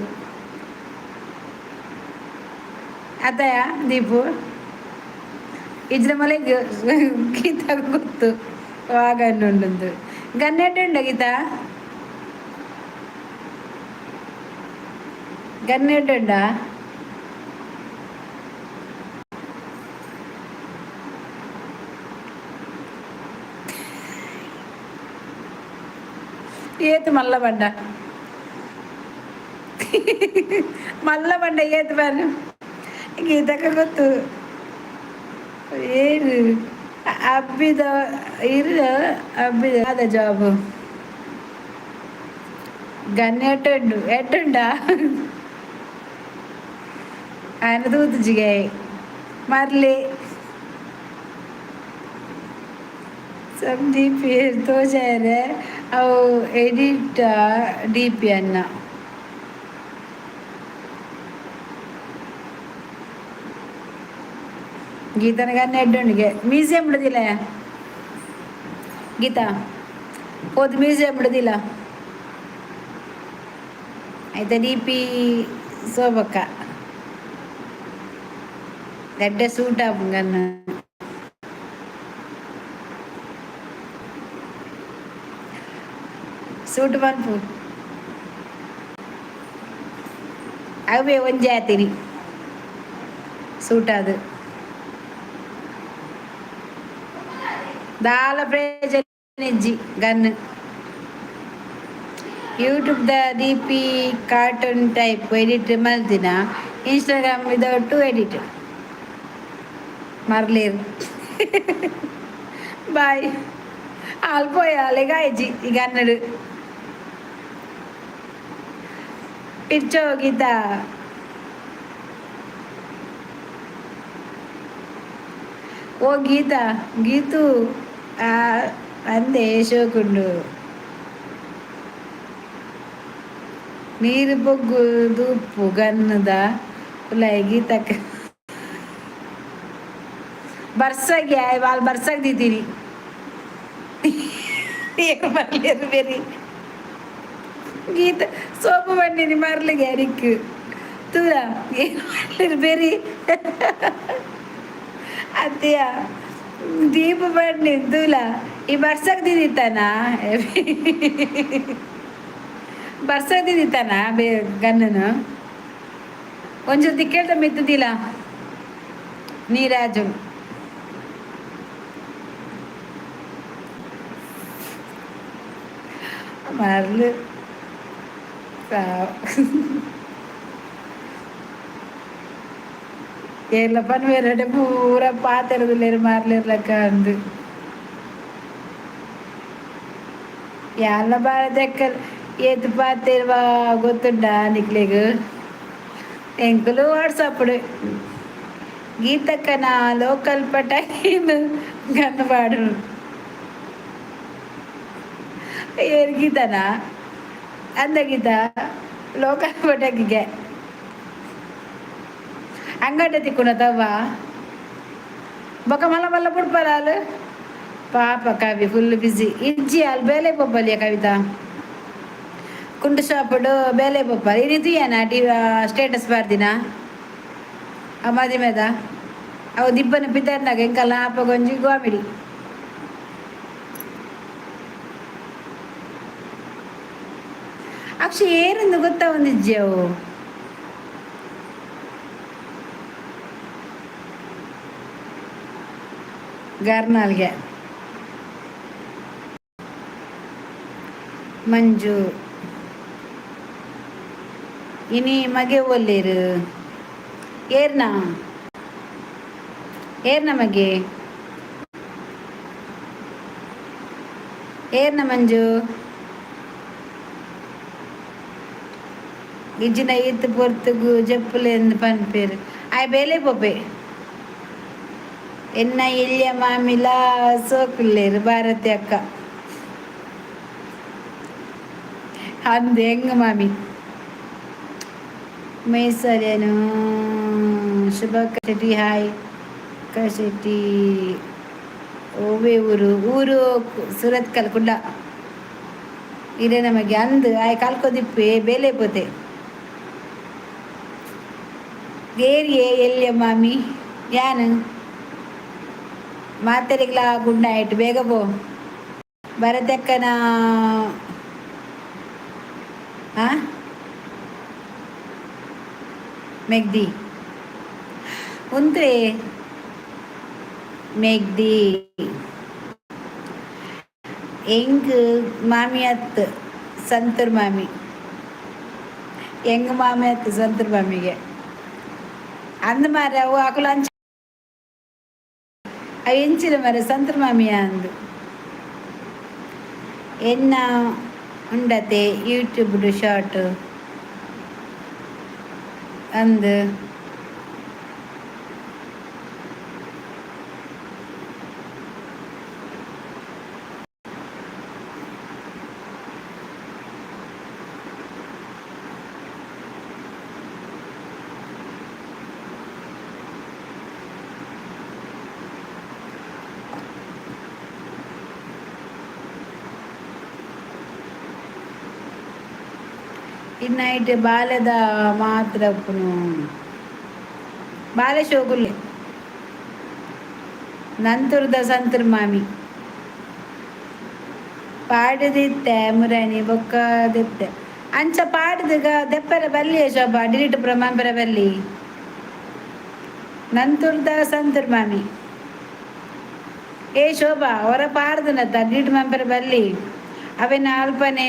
ಅತ್ತಯ ದೀಪು ಇಜ್ರ ಮಲೆ ಗೀತಾ ಗೊತ್ತು ವಾ ಗನ್ನು ಉಂಡು. ಗನ್ ಎಡ್ಡೆ ಉಂಡ ಗೀತಾ? ಗನ್ ಎಡ್ಡೆ ಉಂಡಾ? ಏತು ಮಲ್ಲ ಬಂಡ ಮಲ್ಲ ಬಂಡ ಏತು ಬನ್ ಗೀತಕ್ಕ ಗೊತ್ತು ಏನು ಅಬ್ಬಿದ ಇರು ಅಬ್ಬಿದ ಅದ ಜಾಬ್ ಗನ್ ಎಟ್ಟುಂಡು ಎಟ್ಟುಂಡಾ ఆయన ತೂತುಜಿಗೆ ಮರ್ಲಿ ಸಮ್ ಡಿ ಪಿ ತೋಜಾರೆ ಅವು ಎಡಿಟ್ ಡಿ ಪಿ ಅನ್ನ ಗೀತನ ಗನ್ನ ಎಡ್ಡುಂಡಿಗೆ ಮ್ಯೂಸಿಯಂ ಬಿಡುದಿಲ್ಲ ಗೀತಾ ಹೋದ್ ಮ್ಯೂಸಿಯಂ ಬಿಡುದಿಲ್ಲ ಆಯ್ತಾ? ಡಿ ಪಿ ಸೋಬಕ್ಕ ದಡ್ಡ ಸೂಟ್ ಆಪುಂಗನ್ನ ಸೂಟ್ ಪನ್ಪು ಅವೇ ಒಂಜಿ ಆತಿನಿ ಸೂಟ್ ಅದು ದಾಲ ಪ್ರಯೋಜನ ಇಜ್ಜಿ gun. YouTube the D P cartoon type edit ಮಲ್ದಿನ Instagram without to edit. ಮರ್ಲೇರು. ಬಾಯ್. ಆಲ್ಪೋಯ ಲೆಗಾಯ್ಜಿ ಈಗ ಅನ್ನಡು. ಪಿಚ್ಚೋ ಗೀತಾ. ಓ ಗೀತಾ, ಗೀತು ಅಂದೆ ಶೋಕುಂಡು. ನೀರು ಬೊಗ್ಗು ದೂಪು ಗನ್ನದ ಉಲಾಯಿ ಗೀತಕ್ಕ. ಬರ್ಸಾಗಿ వాళ్ళు ಬರ್ಸಾಗ ದೀತೀನಿ. ಏನು ಬರ್ಲೇರು ಬೇರೆ. ಗೀತ ಸೋಪು ಬಂದಿನಿ ಮರ್ಲಿಗೆ ಅರಿಕ್ ತೂರ. ಏನು ಮಾಡ್ಲಿರು ಬೇರಿ. ಅತ್ತೆಯ ದೀಪ ಬನ್ನಿ ತೂಲ. ಈ ಬರ್ಸಕ್ ದಿದಿತ್ತಾನ, ಬರ್ಸಕ್ ದಿದಿತ್ತಾನ ಬೇ ಗನ್ನನು. ಒಂಜೊತ್ತಿ ಕೇಳ್ತ ಮಿತ್ತದಿಲ್ಲ ನೀರಾಜು. ಮರ್ಲು. ಏರ್ಲ ಪನ್ವೇರಡೆ ಪೂರ ಪಾತೆರದಿಲ್ಲೇರು ಮಾರ್ಲಿರ್ಲಕ್ಕ ಅಂದು. ಯಾಲ ಬಾರ ದೆಕ್ಕಲ್ ಏತ್ ಪಾತೆರ್ವಾ ಗೊತ್ತುಂಡ ನಿಕ್ಲೆಗ್? ಎಂಕುಲು ವಾಟ್ಸಪ್ ಗೀತಕ್ಕನ ಲೋಕಲ್ ಪಟಾಕಿನ ಗನ್ನು ಪಾಡು. ಏರ್ ಗೀತನ ಅಂದ ಗೀತ ಲೋಕಲ್ ಪಟಾಕಿಗೆ ಅಂಗಡ ತಿಕ್ಕುನ ತವ್ವ ಬೊಕ ಮಲ್ಲ ಮಲ್ಲ ಪುಡ್ಪಲಾಲು. ಪಾಪ ಕವಿ ಫುಲ್ ಬಿಸಿ. ಇಜ್ಜಿ, ಅಲ್ಲಿ ಬೇಲೆ ಪೊಪ್ಪಲಿಯ ಕವಿತಾ ಕುಂಡು ಶಾಪುಡು ಬೇಲೆ ಪೊಪ್ಪಲ್. ಇನಿ ತೂಯನ ಟಿ ಸ್ಟೇಟಸ್ ಬಾರ್ದಿನ ಆ ಮದಿಮೆದ. ಅವು ದಿಬ್ಬನ ಪಿತರ್ನಾಗ ಎಂಕಲ್ಲ ಆಪಗೊಂಜಿ ಗೋಮಿಡಿ. ಅಕ್ಷಿ ಏರಿಂದು ಗೊತ್ತಾ ಒಂದಿಜ್ಜಿ ಅವು. ಗರ್ನಾಲ್ಗೆ ಮಂಜು. ಇನಿ ಮಗೆ ಒಲ್ಲೇರು? ಏರ್ನ ಏರ್ನ ಮಗೆ ಏರ್ನ ಮಂಜು? ಇಜ್ಜಿನ ಈತ್ ಪೊರ್ತುಗು ಜಪ್ಪುಲೆಂದು ಪನ್ಪೇರು. ಆಯ್ ಬೇಲೆ ಪೊಪೆ. ಎನ್ನ ಎಲ್ಯ ಮಾಮಿಲ ಸೋಕುಲ್ಲೇರು ಭಾರತಿ ಅಕ್ಕ ಅಂದು. ಹೆಂಗ ಮಾಮಿ ಮೈಸೂರೇನು. ಶುಭ ಶೆಟ್ಟಿ ಹಾಯ್ ಶೆಟ್ಟಿ. ಓವೇ ಊರು? ಊರು ಸುರತ್ಕಲ್ ಕುಡ್ಲ. ಇದೇ ನಮಗೆ ಅಂದು. ಆಯ್ ಕಾಲ್ಕೋದಿಪ್ಪೆ ಬೇಲೆ ಪೋತೆ. ಏರಿಯೇ ಎಲ್ಲಿಯ ಮಾಮಿ ಯಾನು? ಮಾತೆರಿಗ್ಲಾ ಗುಡ್ ನೈಟ್. ಬೇಗ ಪೋ. ಭರತಕ್ಕನ ಆ ಮೆಗ್ದಿ ಉಂತ್ರೆ. ಮೆಗ್ದಿ ಎಂಗ್ ಮಾಮಿ ಅತ್ ಸಂತೂರ್ ಮಾಮಿ. ಎಂಗ್ ಮಾಮಿ ಅತ್ ಸಂತೂರ್ ಮಾಮಿಗೆ ಅಂದ್ ಮಾರೆ. ಅವು ಅಕುಲು ಅಂಚ ಅವು ಎಂಚಿನ ಮಾರೆ ಸಂತೂರ್ ಮಾಮಿಯ ಅಂದು. ಎನ್ನ ಉಂಡತೆ ಯೂಟ್ಯೂಬ್ ಶಾರ್ಟ್ ಅಂದು. ಈ ನೈಟ್ ಬಾಲೆದ ಮಾತ್ರ ಉಪ್ಪುನು. ಬಾಲೆ ಶೋಕುಲ್ಲೆ. ನಂತರದ ಸಂತರ್ ಮಾಮಿ ಪಾಡುದಿತ್ತೆ ಮುರಾಣಿ ಬೊಕ್ಕ ದೆತ್ತೆ. ಅಂಚ ಪಾಡುದುಗ ದೆಪ್ಪರ ಬಲ್ಲಿ ಶೋಭಾ. ಡಿಲೀಟ್ ಪ್ರಮಾಣ ಬಲ್ಲಿ. ನಂತುರ್ದ ಸಂತುರ್ ಮಾಮಿ. ಏ ಶೋಭಾ, ಹೊರ ಪಾಡ್ದನತ್ತ ಡಿಲೀಟ್ ಮಂಪರ ಬಲ್ಲಿ. ಅವೆನ ಅಲ್ಪನೆ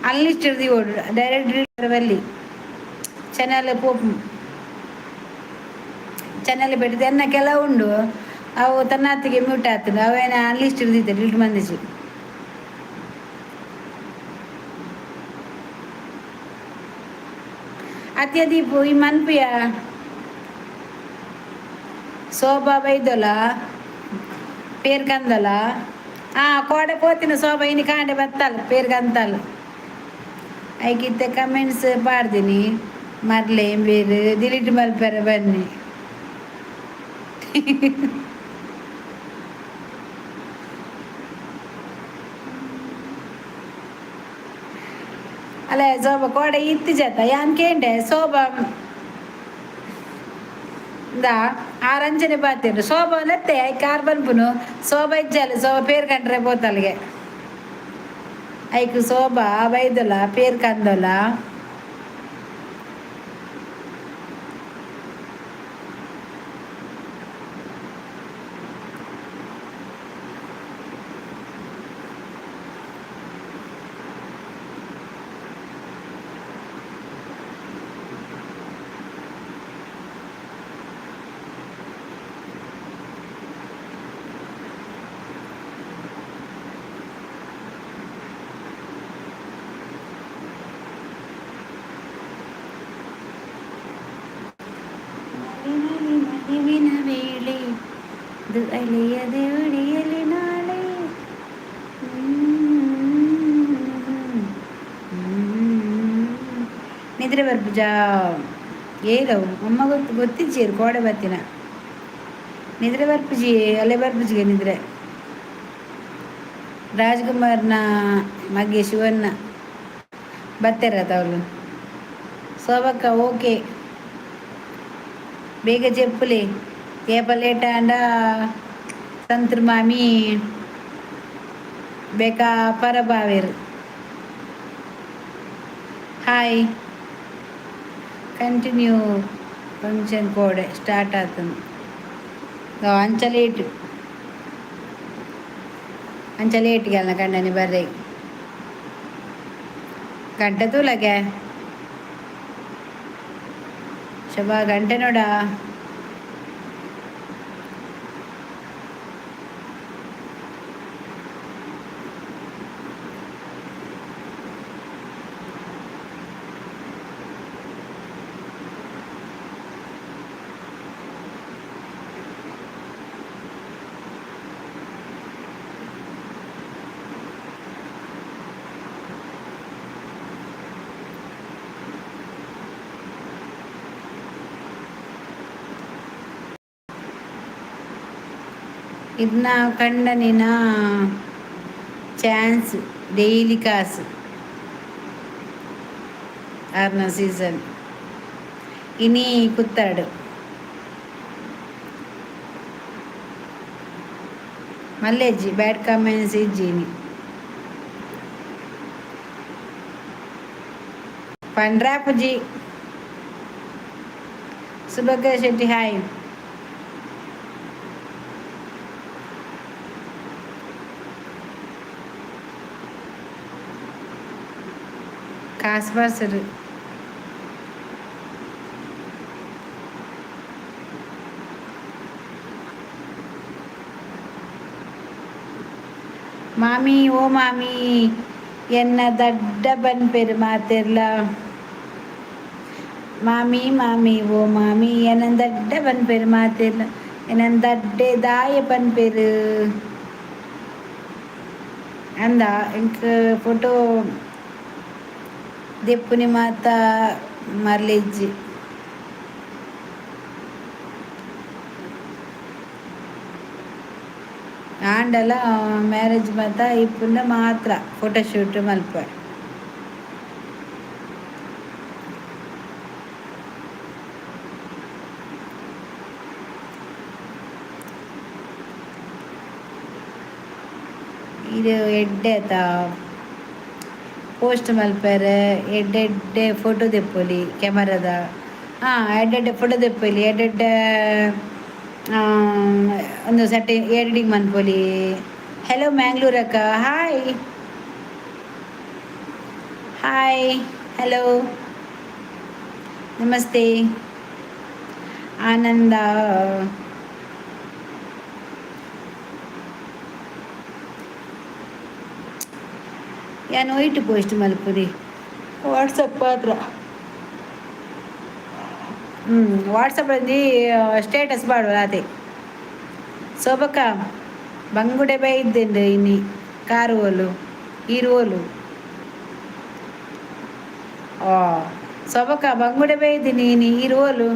ಅನ್ಲಿಸ್ಟೆಡ್ ಓಡು. ಡೈರೆಕ್ಟ್ ಡಿಲೀಟ್ ಬಲ್ಲಿ. ಚಾನಲ್ ಪೋಪ್ ಚಾನಲ್ ಬೆಟ್ಟಿದೆ ಎನ್ನ ಕೆಲವು ಉಂಡು. ಅವು ತನ್ನಾತಿಗೆ ಮ್ಯೂಟ್ ಆಗ್ತದೆ. ಅವೇನ ಲಿಸ್ಟ್ ಹಿಡಿದಿದ್ದೆ, ಡಿಲೀಟ್ ಮಂದಿಸಿ. ಅತ್ಯದೀಪು ಈ ಮನ್ಪಿಯ ಶೋಭಾ ಬೈದೊಲ ಪೇರ್ಕಂದಲ. ಆ ಕೋಡೆ ಪೋತಿನ ಶೋಭಾ ಇನಿ ಕಾಂಡೆ ಬತ್ತಲ್ ಪೇರ್ಕಂತಲ್. ಐಕಿತ್ತೆ ಕಮೆಂಟ್ಸ್ ಪಾಡ್ದಿನಿ ಮರ್ಲೆ ಬೇರು ಡಿಲೀಟ್ ಮಲ್ಪೆರೆ ಬನ್ನಿ. ಅಲ್ಲ ಶೋಭಾ ಕೋಡೆ ಇತ್ತೀಚತ್ತ ಯಾನ್ ಕೇಂಡೆ ಶೋಭಾ ಇಂದಾ ಆರಂಜನೆ ಬಾತೇನು ಶೋಭಾ ನತ್ತೆ I car ಬನ್ಪುನು. ಶೋಭಾ ಇಜ್ಜಾಲ, ಶೋಭಾ ಪೇರ್ ಕಂಡ್ರೆ ಪೋತಲ್ಗೆ. ಐಕ್ ಶೋಭಾ ಬೈದೊಲ ಪೇರ್ ಕಂದೊಲ. ನಲಿ ನಲಿವಿನ ವೇಳೆ ದು ಅಲೆಯದೆ ಒಡೆಯಲಿ ನಾಳೆ. ನಿದ್ರೆ ಬರ್ಪುಜಾ ಏರವು ಅಮ್ಮ ಗೊತ್ತು ಗೊತ್ತಿಜ್ಜೇರು ಕೋಡೆ ಬತ್ತಿನ ನಿದ್ರೆ ಬರ್ಪುಜಿ ಅಲೆ ಬರ್ಪುಜಿಗೆ ನಿದ್ರೆ. ರಾಜ್ಕುಮಾರ್ನ ಮಗೆ ಶಿವಣ್ಣ ಬತ್ತೆರತ ಅವಳು. ಶೋಭಕ್ಕ ಓಕೆ, ಬೇಗ చెప్పులే. ಏಪ ಲೇಟ್ ಆಂಡ ತಂತ್ರ ಮಾಮಿ ಬೇಕಾ ಪರಬಾವೇರು. ಹಾಯ್, ಕಂಟಿನ್ಯೂ ಫಂಕ್ಷನ್ ಕೋಡೆ ಸ್ಟಾರ್ಟ್ ಆತಂದು. ಅಂಚ ಲೇಟ್, ಅಂಚ ಲೇಟ್ಗೆ ಅಲ್ಲ ಕಂಡನಿ ಬರ್ರೆ ಗಂಟೆ ತೂಲಗೆ. ಶೋಭಾ ಗಂಟೆ ನೋಡ. ಇದನ್ನ ಕಂಡನಿನ ಚಾನ್ಸ್ ಡೈಲಿ ಕಾಸು ಆರ್ನ ಸೀಸನ್ ಇನಿ ಕುತ್ತಾಡು. ಮಲ್ಲೆಜ್ಜಿ ಬ್ಯಾಡ್ ಕಾಮೆಂಟ್ಸ್ ಇಜ್ಜಿ ಇನಿ ಪಂಡ್ರಾಪುಜಿ. ಸುಭದ್ರ ಶೆಟ್ಟಿ ಹಾಯ್. ಕಾಸು ಬಾಸರು. ಮಾಮಿ ಓ ಮಾಮಿ ಎನ್ನ ದಡ್ಡ ಬನ್ಪೆರು ಮಾತೆರ್ಲ. ಮಾಮಿ ಮಾಮಿ ಓ ಮಾಮಿ ಎನ್ನ ದಡ್ಡ ಬನ್ಪೆರು ಮಾತೆರ್ಲ. ಎನ್ನ ದಡ್ಡೆ ದಾಯ ಪನ್ಪೆರು ಅಂದ. ಇಂಕ್ ಫೋಟೋ ದೆಪ್ಪುನಿ ಮಾತ ಮರ್ಲೆಜ್ಜಿ. ಆಂಡಲ ಮ್ಯಾರೇಜ್ ಮಾತ ಇಪ್ಪುನ ಮಾತ್ರ ಫೋಟೋಶೂಟ್ ಮಲ್ಪ. ಇದು ಎಡ್ಡೆ ಆತ ಪೋಸ್ಟ್ ಮಲ್ಪೆರೆ. ಎಡ್ಡೆ ಎಡ್ಡೆ ಫೋಟೋ ದೆಪ್ಪೊಲಿ ಕ್ಯಾಮರಾದ. ಹಾಂ, ಎಡ್ಡೆ ಫೋಟೋ ದೆಪ್ಪೊಲಿ, ಎಡ್ಡೆ ಒಂದು ಸೆಟ್ಟಿ ಎಡಿಟಿಂಗ್ ಮನ್ಪೊಲಿ. ಹೆಲೋ ಮ್ಯಾಂಗ್ಳೂರ್ ಅಕ್ಕ, ಹಾಯ್ ಹಾಯ್ ಹಲೋ ನಮಸ್ತೆ. ಆನಂದ. ಯಾನ್ ಒಯ್ಟ್ ಪೋಸ್ಟ್ ಮಲ್ಪುನಿ ವಾಟ್ಸಪ್ ಮಾತ್ರ. ವಾಟ್ಸಪ್ ಒಂಜಿ ಸ್ಟೇಟಸ್ ಪಾಡುವ ಅದೇ. ಸೋಬಕ್ಕ, ಬಂಗುಡೆ ಬೈದ್ಂಡ್ ಇನಿ. ಕಾರುವೋಲು ಈರುವೋಲು? ಆ ಸೊಬಕ, ಬಂಗುಡೆ ಬೈದಿನಿ ಇನಿ. ಈರುವೋಲು?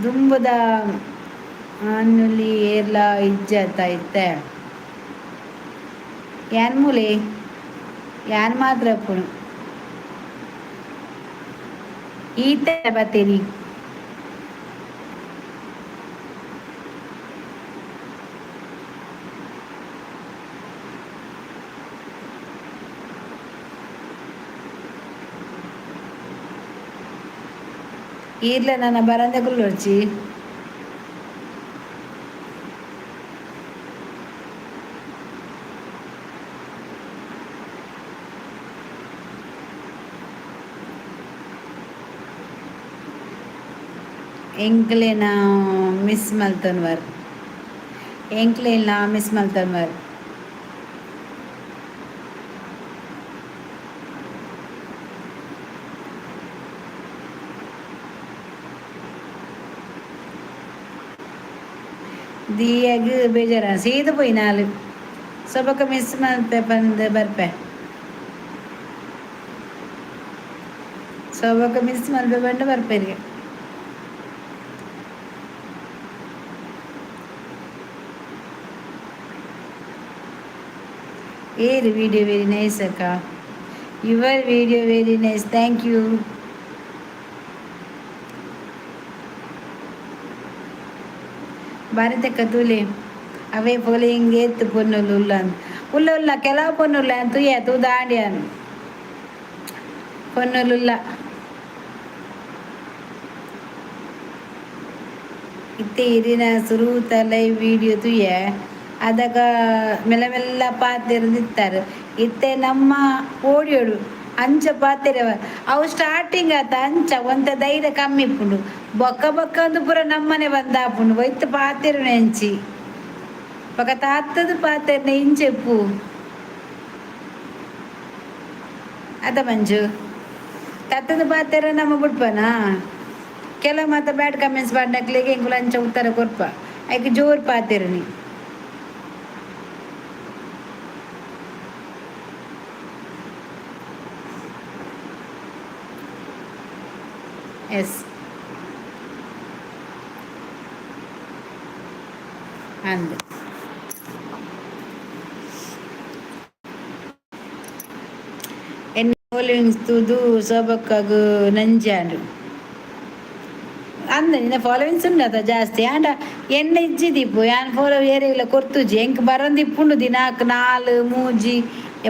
ದುಂಬುದ ಆನುಲಿ ಏರ್ಲ ಇಜ್ಜತ ಇತ್ತೆ. ಯಾನ್ ಮೂಲೆ, ಯಾನ್ ಮಾತ್ರ ಉಪ್ಪುನು. ಈತೆ ಬತ್ತೀನಿ. ಈರ್ಲ ನನ್ನ ಬರಂದೆ ಕುಲ್ಲೊರ್ಚಿ. ಎಂಕ್ಲೆನ ಮಿಸ್ ಮಲ್ತೊನ್ವರ್, ಎಂಕ್ಲೆನ ಮಿಸ್ ಮಲ್ತೊನ್ವರ್. ದಿಯಗ್ ಬೇಜಾರ ಸೀದ ಪೋಯಿನಾಲ್. ಸೊಬಕ ಮಿಸ್ ಮಲ್ತೆ ಪಂದ್ ಬರ್ಪೆ. ಸೊಬಕ ಮಿಸ್ ಮಲ್ಪೆ ಪಂಡ ಬರ್ಪೆರಿಗೆ. ಏರ್ ವಿಡಿಯೋ ವೆರಿ ನೈಸ್ ಅಕ್ಕ. Your video very nice, thank you. ಭಾರತಕ್ಕ ತೂಲೆ, ಅವೇ ಫಾಲೋಯಿಂಗ್ ಏತ್ ಪೊನ್ನುಲು ಉಲ್ಲ ಉಲ್ಲ ಉಲ್ಲ. ಕೆಲವು ಪೊನ್ನುಲ್ಲ ತೂಯ ತೂದಾಂಡ್ಯಾನ್ ಪೊನ್ನುಲುಲ್ಲ. ಇತ್ತೆ ಇರಿನ ಸುರೂತ ಲೈವ್ ವಿಡಿಯೋ ತೂಯೆ. ಅದಗ ಮೆಲ್ಲ ಮೆಲ್ಲ ಪಾತೆರೊಂದಿತ್ತಾರೆ. ಇತ್ತೆ ನಮ್ಮ ಓಡಿಯೋಡು ಅಂಚ ಪಾತೆರವ. ಅವು ಸ್ಟಾರ್ಟಿಂಗ್ ಆತ, ಅಂಚ ಒಂತೆ ಧೈರ್ಯ ಕಮ್ಮಿ ಇಪ್ಪುಂಡು. ಬೊಕ್ಕ ಬೊಕ್ಕ ಒಂದು ಪೂರ ನಮ್ಮನೆ ಬಂದಾಪುಂಡು. ಒಯ್ತು ಪಾತೆರುನೆ ಅಂಚಿ ಬೊಕ ತಾತದ ಪಾತೆರ್ನ ಇಂಚೆಪ್ಪು ಅದ ಮಂಜು. ತತ್ತದ ಪಾತೆರ ನಮ್ಮ ಬುಡ್ಪನಾ? ಕೆಲವು ಮಾತ ಬ್ಯಾಡ್ ಕಮೆಂಟ್ಸ್ ಪಾಡ್ನಕ್ಲೆಗ್ ಎಂಕುಲು ಅಂಚ ಉತ್ತರ ಕೊರ್ಪ. ಐಕ್ ಜೋರು ಪಾತೆರುನಿ. ಎಸ್, ಅಂದ್ ಎನ್ನ ಫಾಲೋಯಿಂಗ್ಸ್ ತೂದು ಸೊಬಕ್ಕಾಗು ನಂಜಾಂಡ್ ಅಂದ. ನಿನ್ನ ಫಾಲೋವಿಂಗ್ಸ್ ಉಂಡತ ಜಾಸ್ತಿ ಆಂಡ ಎನ್ನ ಇಜ್ಜಿ ದೀಪು. ಯಾನ್ ಫಾಲೋ ಏರೆಗ್ಲ ಕೊರ್ತುಜಿ. ಎಂಕ್ ಬರಂದಿಪ್ಪುಂಡು ದಿನಾಕ್ ನಾಲ್ ಮೂಜಿ.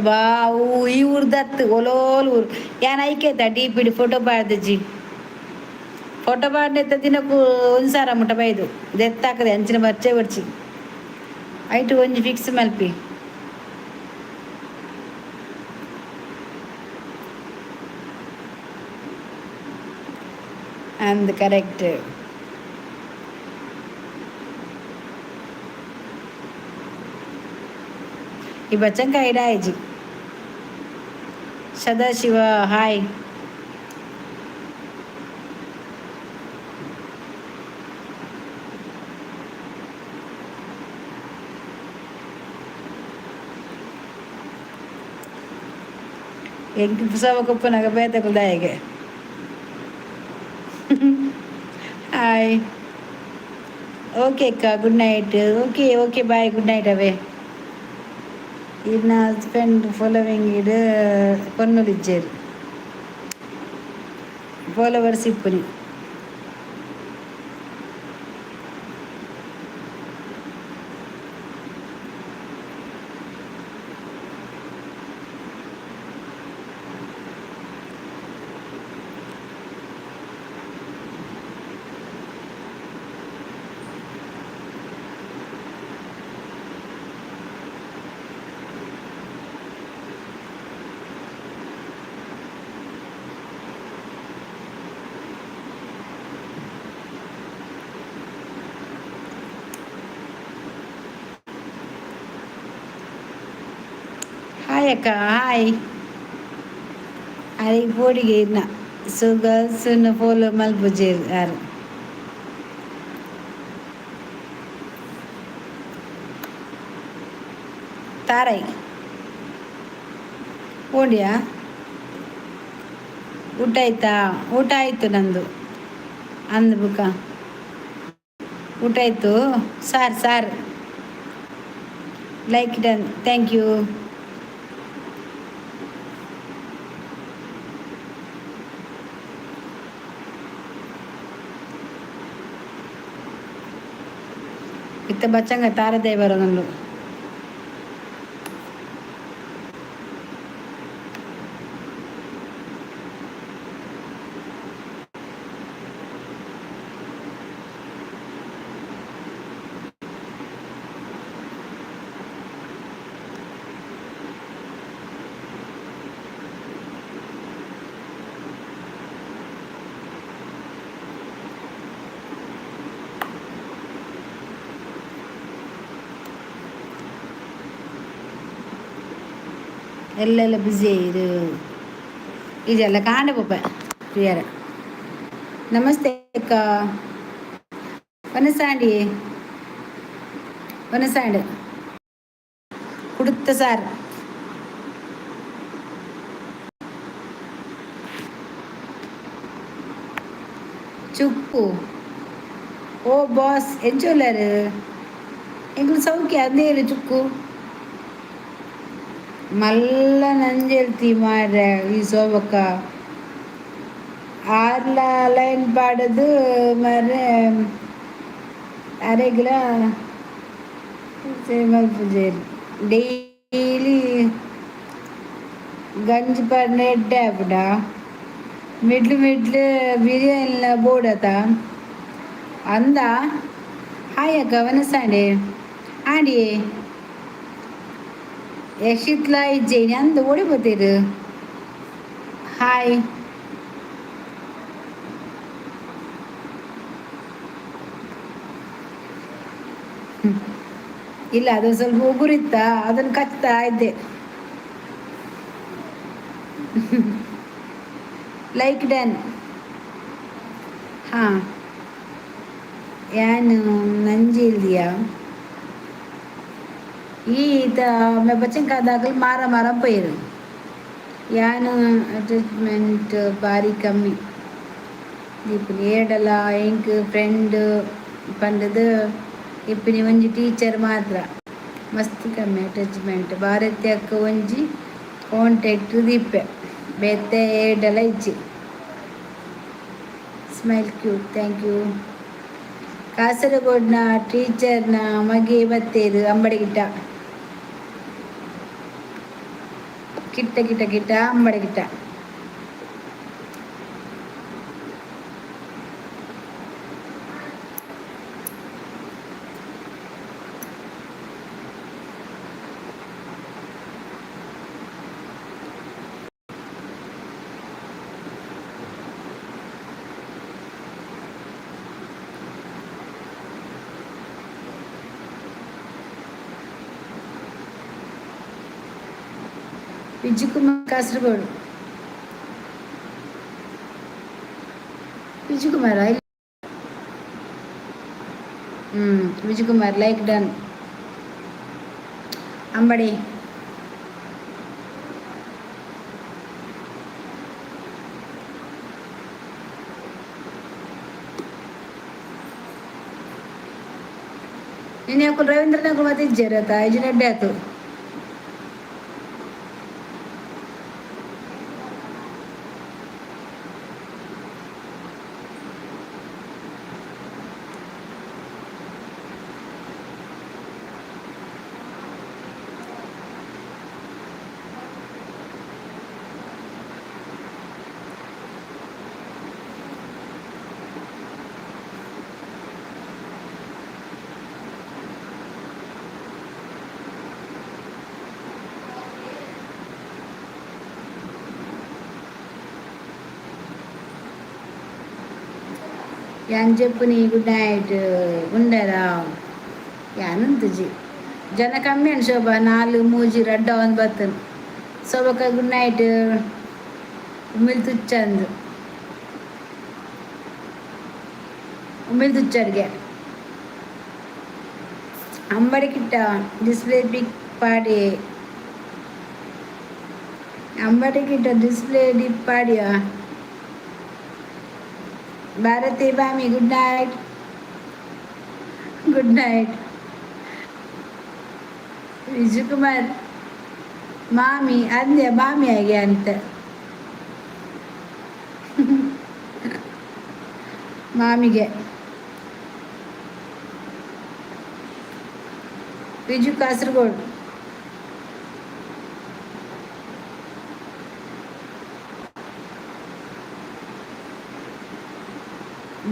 ಬಾ, ಅವು ಈ ಊರ್ದತ್ತು ಒಲೋಲ್ ಊರು. ಯಾನ್ ಐಕೇತ ಡಿ ಪಿಡ್ ಫೋಟೋ ಪಾಡ್ದಿಜಿ. ಫೋಟೋ ಪಾಡ್ನೆತ್ತ ದಿನಕ್ಕೂ ಒಂದು ಸಾರ ಮುಟ್ಟ ಬೈದು ದೆತ್ತಾಕದೆ. ಅಂಚಿನ ಬರ್ಚೆ ಬರ್ಚಿ ಐಟು ಒಂಜಿ ಫಿಕ್ಸ್ ಮಲ್ಪಿ. ಅಂದ್ ಕರೆಕ್ಟ್. ಈ ಬಚ್ಚಂಕ ಐಡಾಯಿಜಿ. ಸದಾಶಿವ ಹಾಯ್. ಎಂಕ್ ಸವಕೊಪ್ಪುನಗ ಬೇತೆ ದಾಯೆಗೆ. ಹಾಯ್, ಓಕೆ ಅಕ್ಕ, good night. Okay okay, bye, good night. ಅವೇ ಇನ್ನ ಹಸ್ಬೆಂಡ್ ಫಾಲೋವಿಂಗ್ ಇಡ್ ಪೊನ್ನುಲಿಜ್ಜೆರ್, ಫಾಲೋವರ್ಸ್ ಇಪ್ಪುನಿ. ಹಾಯ್ ಅಕ್ಕ, ಹಾಯ್. ಅರೆಗ್ ಪೋಡಿಗೆ ಇರ್ನ. ಸೊ ಗರ್ಲ್ಸ್ ಫಾಲೋ ಮಲ್ಪುಜೆರ್ ಯಾರು. ತಾರೈ ಓಡ್ಯಾ? ಊಟ ಆಯ್ತಾ? ಊಟ ಆಯಿತು ನಂದು. ಅಂದ್ ಬುಕ್ಕ ಊಟ ಆಯಿತು. Sir sir, like done, thank you. ಇತ್ತ ಬಚ್ಚಂಗ ತಾರದೇವರ ನಂದು. ಎಲ್ಲೆಲ್ಲ ಬ್ಯುಸಿ ಇದು. ಇದೆಲ್ಲ ಕಾಂಡೆ ಪಪ್ಪ ಪ್ರಿಯರ. ನಮಸ್ತೆ ಅಕ್ಕ. ವನಸಾಂಡಿ ವನಸಾಂಡ್ ಕುಡುತ್ತ ಸಾರ್. ಚುಕ್ಕು ಓ ಬಾಸ್, ಎಂಚೊಲ್ಲಾರು? ಎಂಕುಲು ಸೌಖ್ಯ. ಅಂದೇರು ಚುಕ್ಕು ಮಲ್ಲ ನಂಜೆಲ್ತಿ ಮಾರ್ರೆ. ಈ ಸೋಬಕ್ಕ ಆರ್ಲ ಲೈನ್ ಪಾಡದು ಮಾರ್ರೆ. ಅರೆಗ್ಲ ಮಲ್ಪುಜೆರ್. ಡೈಲಿ ಗಂಜಿ ಪಾಡ್ನ ಎಡ್ಡೆ ಆಪುಂಡ. ಮಿಡ್ಲು ಮಿಡ್ಲು ಬಿರಿಯಾನಿಲ ಬೋಡತ ಅಂದ. ಹಾಯ್ ಅಕ್ಕ, ವನಸಾಂಡೆ ಆಂಡಿಯೇ ಯಕ್ಷಿತ್ಲಾ ಇಜ್ಜೇನಿ ಅಂದ ಓಡಿ ಬತ್ತೀರು. ಹಾಯ್. ಇಲ್ಲ, ಅದು ಸ್ವಲ್ಪ ಉಗುರಿತ್ತ, ಅದನ್ನು ಕಚ್ತಾ ಇದ್ದೆ. Like done. ಹಾಂ, ಯಾನು ನಂಜಿ ಇಲ್ದಿಯಾ? ಈ ಈತ ಬಚ್ಚಂಕಾದಾಗಲು ಮಾರ ಮಾರ ಪೈರು. ಯಾನು ಅಟ್ಯಾಚ್ಮೆಂಟ್ ಬಾರಿ ಕಮ್ಮಿ ದೀಪುನಿ. ಏಡಲ ಎಂಕ್ ಫ್ರೆಂಡ್ ಪಂಡದು ಇಪ್ಪಿನಿ ಒಂಜಿ ಟೀಚರ್ ಮಾತ್ರ. ಮಸ್ತ್ ಕಮ್ಮಿ ಅಟ್ಯಾಚ್ಮೆಂಟ್. ಭಾರತಿ ಅಕ್ಕ ಒಂಜಿ ಕಾಂಟ್ಯಾಕ್ಟ್ ದೀಪೆ, ಬೇತೆ ಏಡಲ ಇಜ್ಜಿ. Smile cute, thank you. ಕಾಸರಗೋಡ್ನ ಟೀಚರ್ನ ಮಗೆ ಬತ್ತೇರು. ಅಂಬಡಿಗಿಟ್ಟ ಕಿಟ್ಟ ಕಿಟ್ಟ ಕಿಟ್ಟ ಅಂಬಡಿಗಿಟ್ಟ. ವಿಜಯಕುಮಾರ್ ಕಾಸರಗೋಡು. ವಿಜಯಕುಮಾರ? ಹ್ಞೂ, ವಿಜಯಕುಮಾರ್ ಲೈಕ್ ಡನ್. ಅಂಬಡಿ ನೀನು ಯಾಕೆ ರವೀಂದ್ರನಾಗ ಮತ್ತೆ ಇಜ್ಜಾರ ಆತ ಐಜು ಅಡ್ಡೆ ಆತು. ಯಾನ್ ಜೆಪ್ಪುನಿ, ಗುಡ್ ನೈಟ್ ಉಂಡರಾ? ಯಾನಂತುಜಿ. ಜನ ಕಮ್ಮಿ ಅನ್ ಶೋಭಾ. ನಾಲ್ ಮೂಜಿ ರಡ್ಡ ಒಂದು ಬತ್ತನ್. ಸೋಬಕ ಗುಡ್ ನೈಟ್. ಉಮಿಲ್ ತುಚ್ಚಂದು ಉಮಿಲ್ ತುಚ್ಚರ್ಗೆ. ಅಂಬಡಿ ಕಿಟ್ಟ ಡಿಸ್ಪ್ಲೇ ಪಿಕ್ ಪಾಡಿ. ಅಂಬಡಿ ಕಿಟ್ಟ ಡಿಸ್ಪ್ಲೇ ಡಿಪ್ ಪಾಡಿಯ. ಭಾರತಿ ಬಾಮಿ, good night, good night. Vijayakumar ಮಾಮಿ ಅಂದೆ, ಮಾಮಿ ಆಗಿ ಅಂತ ಮಾಮಿಗೆ. ವಿಜು ಕಾಸರಗೋಡು.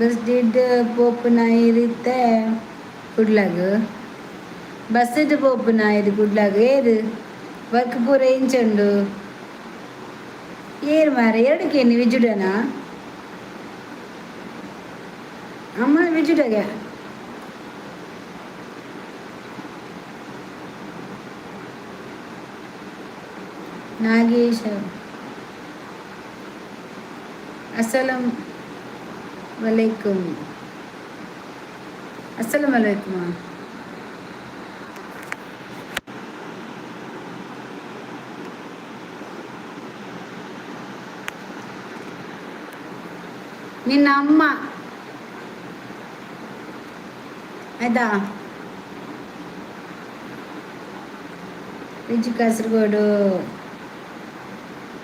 ಬಸ್ did ಪೋಪುನ ಇರುತ್ತೆ ಕುಡ್ಲಾಗ? ಬಸ್ ಪೋಪುನ ಇದು ಕುಡ್ಲಾಗ? ಏರು ವರ್ಕ್ ಪೂರ ಇಂಚುಂಡು? ಏರು ಮಾರ ಎರಡು ಕೇನಿ ವಿಜುಡನ ಅಮ್ಮ ವಿಜುಡಗೆ. ನಾಗೇಶ, ಅಸ್ಸಲಾಂ ವಲೈಕುಮ್. ಅಸ್ಸಲಾಂ ವಲೈಕುಮ್. ನಿನ್ನ ಅಮ್ಮ ಆಯ್ತಾ? ವಿಜು ಕಾಸರಗೋಡು.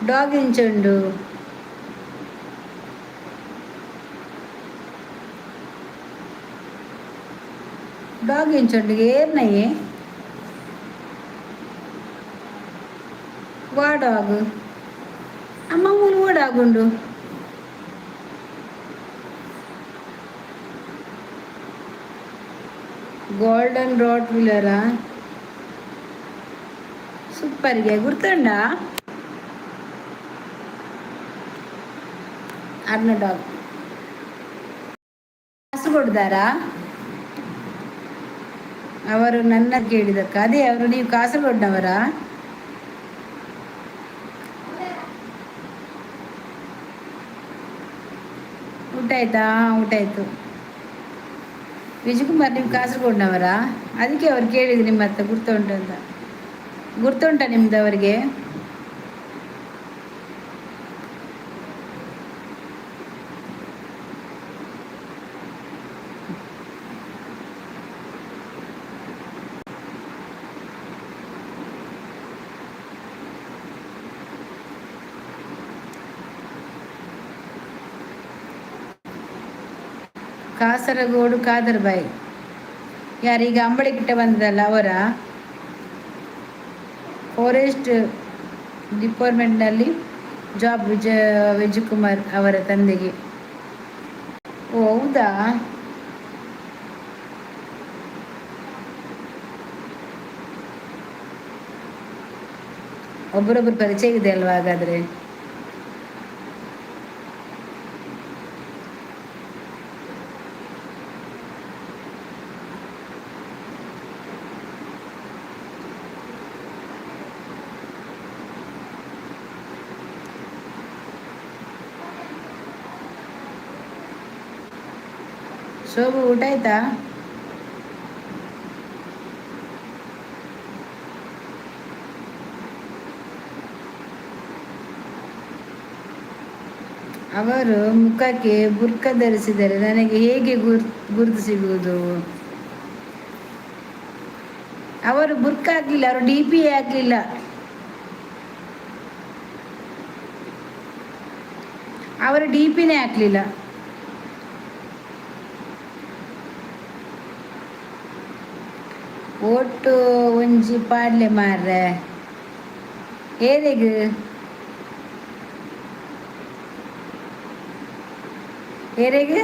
ಡಾಗ್ ಇಂಚುಂಡು? ಡಾಗ್ ಇಂಚುಂಡು? ಏರ್ನಯೇ ವಾ ಡಾಗ್? ಅಮ್ಮ ಮೂಲು ಓ ಡಾಗ್ ಉಂಡು? ಗೋಲ್ಡನ್ ರಾಟ್ ವಿಲರಾ? ಸೂಪರ್ಗೆ ಗುರ್ತುಂಡ ಅರ್ನ ಡಾಗ್. ಕಾಸರಗೋಡ್ದಾರಾ ಅವರು? ನನ್ನ ಕೇಳಿದಕ್ಕ ಅದೇ ಅವರು. ನೀವು ಕಾಸರಗೋಡ್ನವರಾ? ಊಟ ಆಯ್ತಾ? ಊಟ ಆಯ್ತು. ವಿಜಯಕುಮಾರ್, ನೀವು ಕಾಸರಗೋಡ್ನವರಾ? ಅದಕ್ಕೆ ಅವ್ರು ಕೇಳಿದ್ರು ನಿಮ್ಮ ಹತ್ರ ಗುರ್ತ ಉಂಟು ಅಂತ. ಗುರ್ತುಂಟ ನಿಮ್ದು ಅವರಿಗೆ? ಕಾಸರಗೋಡು ಖಾದರ್ಬಾಯಿ ಯಾರೀಗ ಅಂಬಳಿಕಿಟ್ಟ ಬಂದದಲ್ಲ, ಅವರ? ಫಾರೆಸ್ಟ್ ಡಿಪಾರ್ಟ್ಮೆಂಟ್ನಲ್ಲಿ ಜಾಬ್ ವಿಜಯ ವಿಜಯಕುಮಾರ್ ಅವರ ತಂದೆಗೆ. ಓ, ಹೌದಾ? ಒಬ್ಬರೊಬ್ಬರು ಪರಿಚಯ ಇದೆ ಅಲ್ವಾ ಹಾಗಾದ್ರೆ? ಶೋಭು, ಊಟ ಆಯ್ತಾ? ಅವರು ಮುಖಕ್ಕೆ ಬುರ್ಕ ಧರಿಸಿದರೆ ನನಗೆ ಹೇಗೆ ಗುರುತು ಸಿಗುವುದು? ಅವರು ಬುರ್ಕ ಹಾಕ್ಲಿಲ್ಲ, ಅವರು ಡಿಪಿ ಹಾಕ್ಲಿಲ್ಲ. ಅವರು ಡಿಪಿನೇ ಹಾಕ್ಲಿಲ್ಲ. ಓಟು ಒಂಜಿ ಪಾಡ್ಲೆ ಮಾರ್ರೆ. ಏರೆಗ್? ಏರೆಗ್?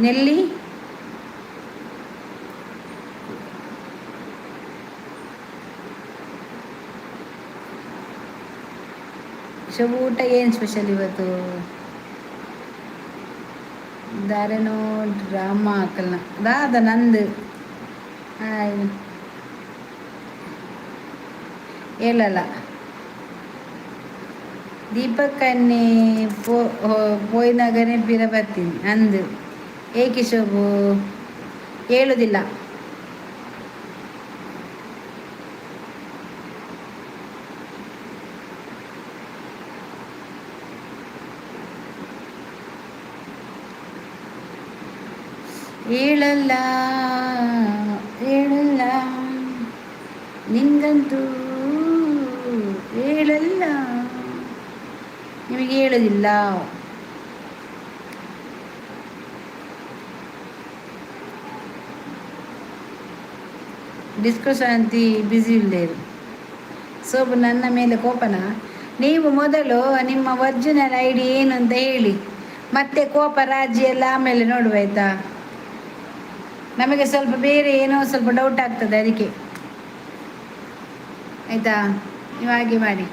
ನೆಲ್ಲಿ. ಶುಭ, ಊಟ ಏನು ಸ್ಪೆಷಲ್ ಇವತ್ತು? ದಾರೇನೋ ಡ್ರಾಮಾ ಹಾಕಲ್ಲ ದಾದ ನಂದು. ಹಾಯ್. ಹೇಳಲ್ಲ. ದೀಪಕ್ಕನ್ನೇ ಪೋ ಪೋಯಿನಾಗನೇ ಪಿರ ಬರ್ತೀನಿ ಅಂದು. ಏಕೆ ಶೋಭು ಹೇಳುದಿಲ್ಲ? ಹೇಳಲ್ಲ, ಹೇಳಲ್ಲ, ನಿಂಗಂತೂ ಹೇಳಲ್ಲ, ನಿಮಗೆ ಹೇಳೋದಿಲ್ಲ. ಡಿಸ್ಕೋ ಶಾಂತಿ ಬ್ಯುಸಿ ಇಲ್ಲೇರು. ಸೋಬು, ನನ್ನ ಮೇಲೆ ಕೋಪನ? ನೀವು ಮೊದಲು ನಿಮ್ಮ ಒರಿಜಿನಲ್ ಐಡಿ ಏನು ಅಂತ ಹೇಳಿ, ಮತ್ತೆ ಕೋಪ ರಾಜಿ ಎಲ್ಲ ಆಮೇಲೆ ನೋಡುವ, ಆಯ್ತಾ? ನಮಗೆ ಸ್ವಲ್ಪ ಬೇರೆ ಏನೋ ಸ್ವಲ್ಪ ಡೌಟ್ ಆಗ್ತದೆ ಅದಕ್ಕೆ, ಆಯಿತಾ? ನೀವು ಹಾಗೆ ಮಾಡಿ.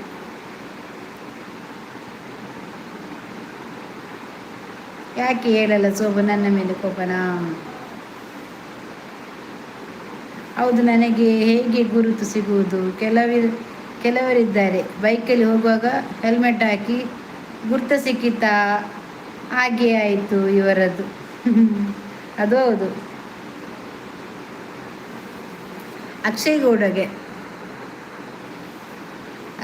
ಯಾಕೆ ಹೇಳಲ್ಲ ಸೋಬು, ನನ್ನ ಮೇಲೆ ಕೋಪನಾ? ಹೌದು, ನನಗೆ ಹೇಗೆ ಗುರುತು ಸಿಗುವುದು? ಕೆಲವರಿದ್ದಾರೆ, ಬೈಕಲ್ಲಿ ಹೋಗುವಾಗ ಹೆಲ್ಮೆಟ್ ಹಾಕಿ ಗುರ್ತು ಸಿಕ್ಕಿತಾ ಹಾಗೆ ಆಯಿತು ಇವರದ್ದು. ಅದು ಹೌದು. ಅಕ್ಷಯ್ ಗೌಡಗೆ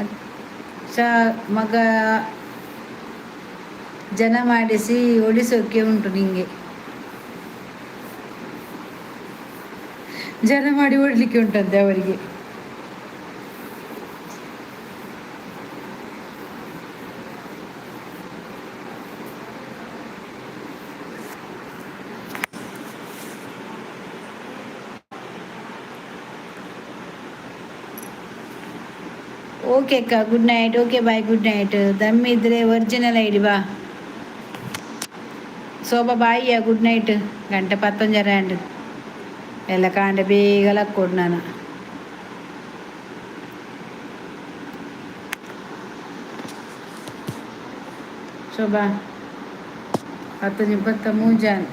ಅಚ್ಚ ಮಗ, ಜನ ಮಾಡಿಸಿ ಓಡಿಸೋಕೆ ಉಂಟು ನಿಂಗೆ. ಜನ ಮಾಡಿ ಓಡಲಿಕ್ಕೆ ಉಂಟಂತೆ ಅವರಿಗೆ. ಓಕೆ ಅಕ್ಕ, good night. Okay, bye, good night. ದಮ್ಮಿದ್ರೆ original ID ಬಾ. ಶೋಭಾ ಬಾಯಿಯ ಗುಡ್ ನೈಟ್. ಗಂಟೆ ಪತ್ತೊಂಜರ ಆಂಡ್ ಎಲ್ಲ ಕಾಂಡೆ ಬೇಗ ಲಕ್ಕೊಡು ನಾನು. ಶೋಭಾ, ಪತ್ತೊಂಜಿ ಮೂಜಾನ್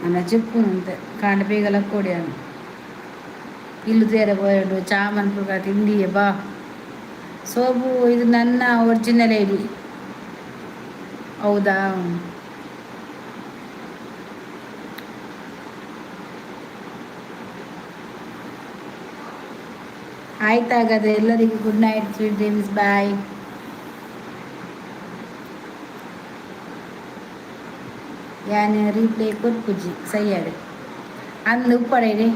ನನ್ನ ಚಿಪ್ಪುನಂತೆ ಕಾಂಡೆ ಬೇಗ ಲಕ್ಕೊಡಿ. ಇಲ್ಲು ತೇರ ಪೋಯಡು ಚಾ ಮನ್ಪುಗ ತಿಂಡಿಯೇ ಬಾ. ಸೋಬು, ಇದು ನನ್ನ ಒರಿಜಿನಲ್ ಐಡಿ. ಹೌದಾ? ಆಯ್ತು ಹಾಗಾದ್ರೆ, ಎಲ್ಲರಿಗೂ good night, sweet dreams, bye. ಯಾನ್ ರೀಪ್ಲೇ ಕೊರ್ಪುಜಿ ಸಯ್ಯಾಡು ಅಂದು ಉಪ್ಪಡೈಡಿ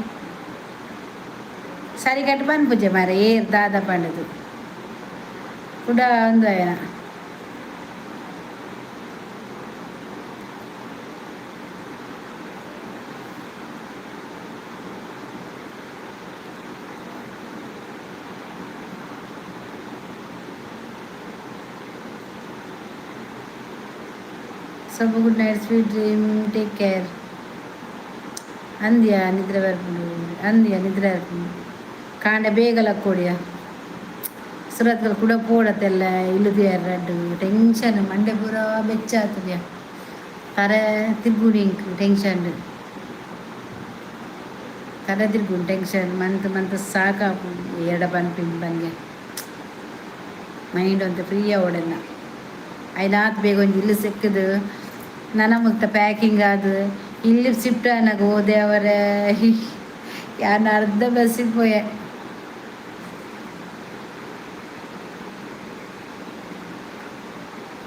ಸರಿಗಟ್ಟು ಪನ್ಪುಜೆ ಮಾರೆ. ಏರ್ ದಾದ ಪಂಡದು ಕುಡ ಒಂದು ಆಯನ. ಸ್ವಲ್ಪ good night, sweet dream, take care. ಅಂದ್ಯ ನಿದ್ರೆ ಬರ್ಪುಂಡು, ಅಂದ್ಯ ನಿದ್ರೆ ಬರ್ಪುಂಡು. ಕಾಂಡೆ ಬೇಗ ಲಕ್ಕೊಡಿಯ. ಸುರತ್ಕಲ್ ಕೂಡ ಪೋಡತ್ತೆಲ್ಲ ಇಲ್ಲದೆ ರಡ್ಡು ಟೆನ್ಷನ್, ಮಂಡೆ ಪೂರ ಬೆಚ್ಚ ಆತದ್ಯಾ, ತರೆ ತಿರ್ಗುಣಿ ಇಂಕ್ ಟೆನ್ಷನ್, ತಲೆ ತಿರ್ಗುಣಿ ಟೆನ್ಷನ್ ಮಂತ್ ಮಂತ್ ಸಾಕಾಪು. ಎಡ ಪನ್ಪಿನ್ ಪನ್ಗೆ ಮೈಂಡ್ ಒಂತೆ ಫ್ರೀ ಆವೊಡೆನ್ನ. ಐನಾತ್ ಬೇಗ ಒಂಜಿ ಇಲ್ಲು ಸಿಕ್ಕದು, ನನ ಮುಕ್ತ ಪ್ಯಾಕಿಂಗ್ ಆದ್ ಇಲ್ಲಿ ಶಿಫ್ಟ್ ಆನಗ ಹೋದೆ ಅವರೇ ಯಾನ್ ಅರ್ಧ ಬಸ್ಸಿಗೆ ಪೋಯೆ.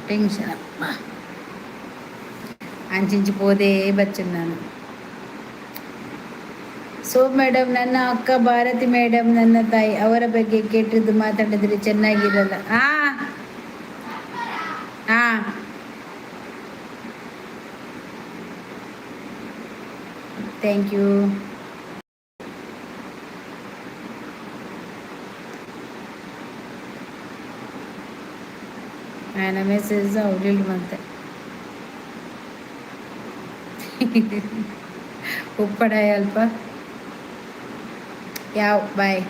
ಟೆನ್ಷನ್ ಅಪ್ಪ, ಅಂಚಿಂಚಿ ಪೋದೇ ಬಚ್ಚನ್ ನಾನು. ಸೊ ಮೇಡಮ್, ನನ್ನ ಅಕ್ಕ ಭಾರತಿ ಮೇಡಮ್ ನನ್ನ ತಾಯಿ. ಅವರ ಬಗ್ಗೆ ಕೆಟ್ಟದ್ದು ಮಾತಾಡಿದ್ರೆ ಚೆನ್ನಾಗಿರಲ್ಲ. ಆ ಹಾ, thank you. ఆయన మెసేజ్ అవులీలు అంతే ಉಪ್ಪಡ ಅಲ್ಪ ಯಾವ ಬಾಯ್.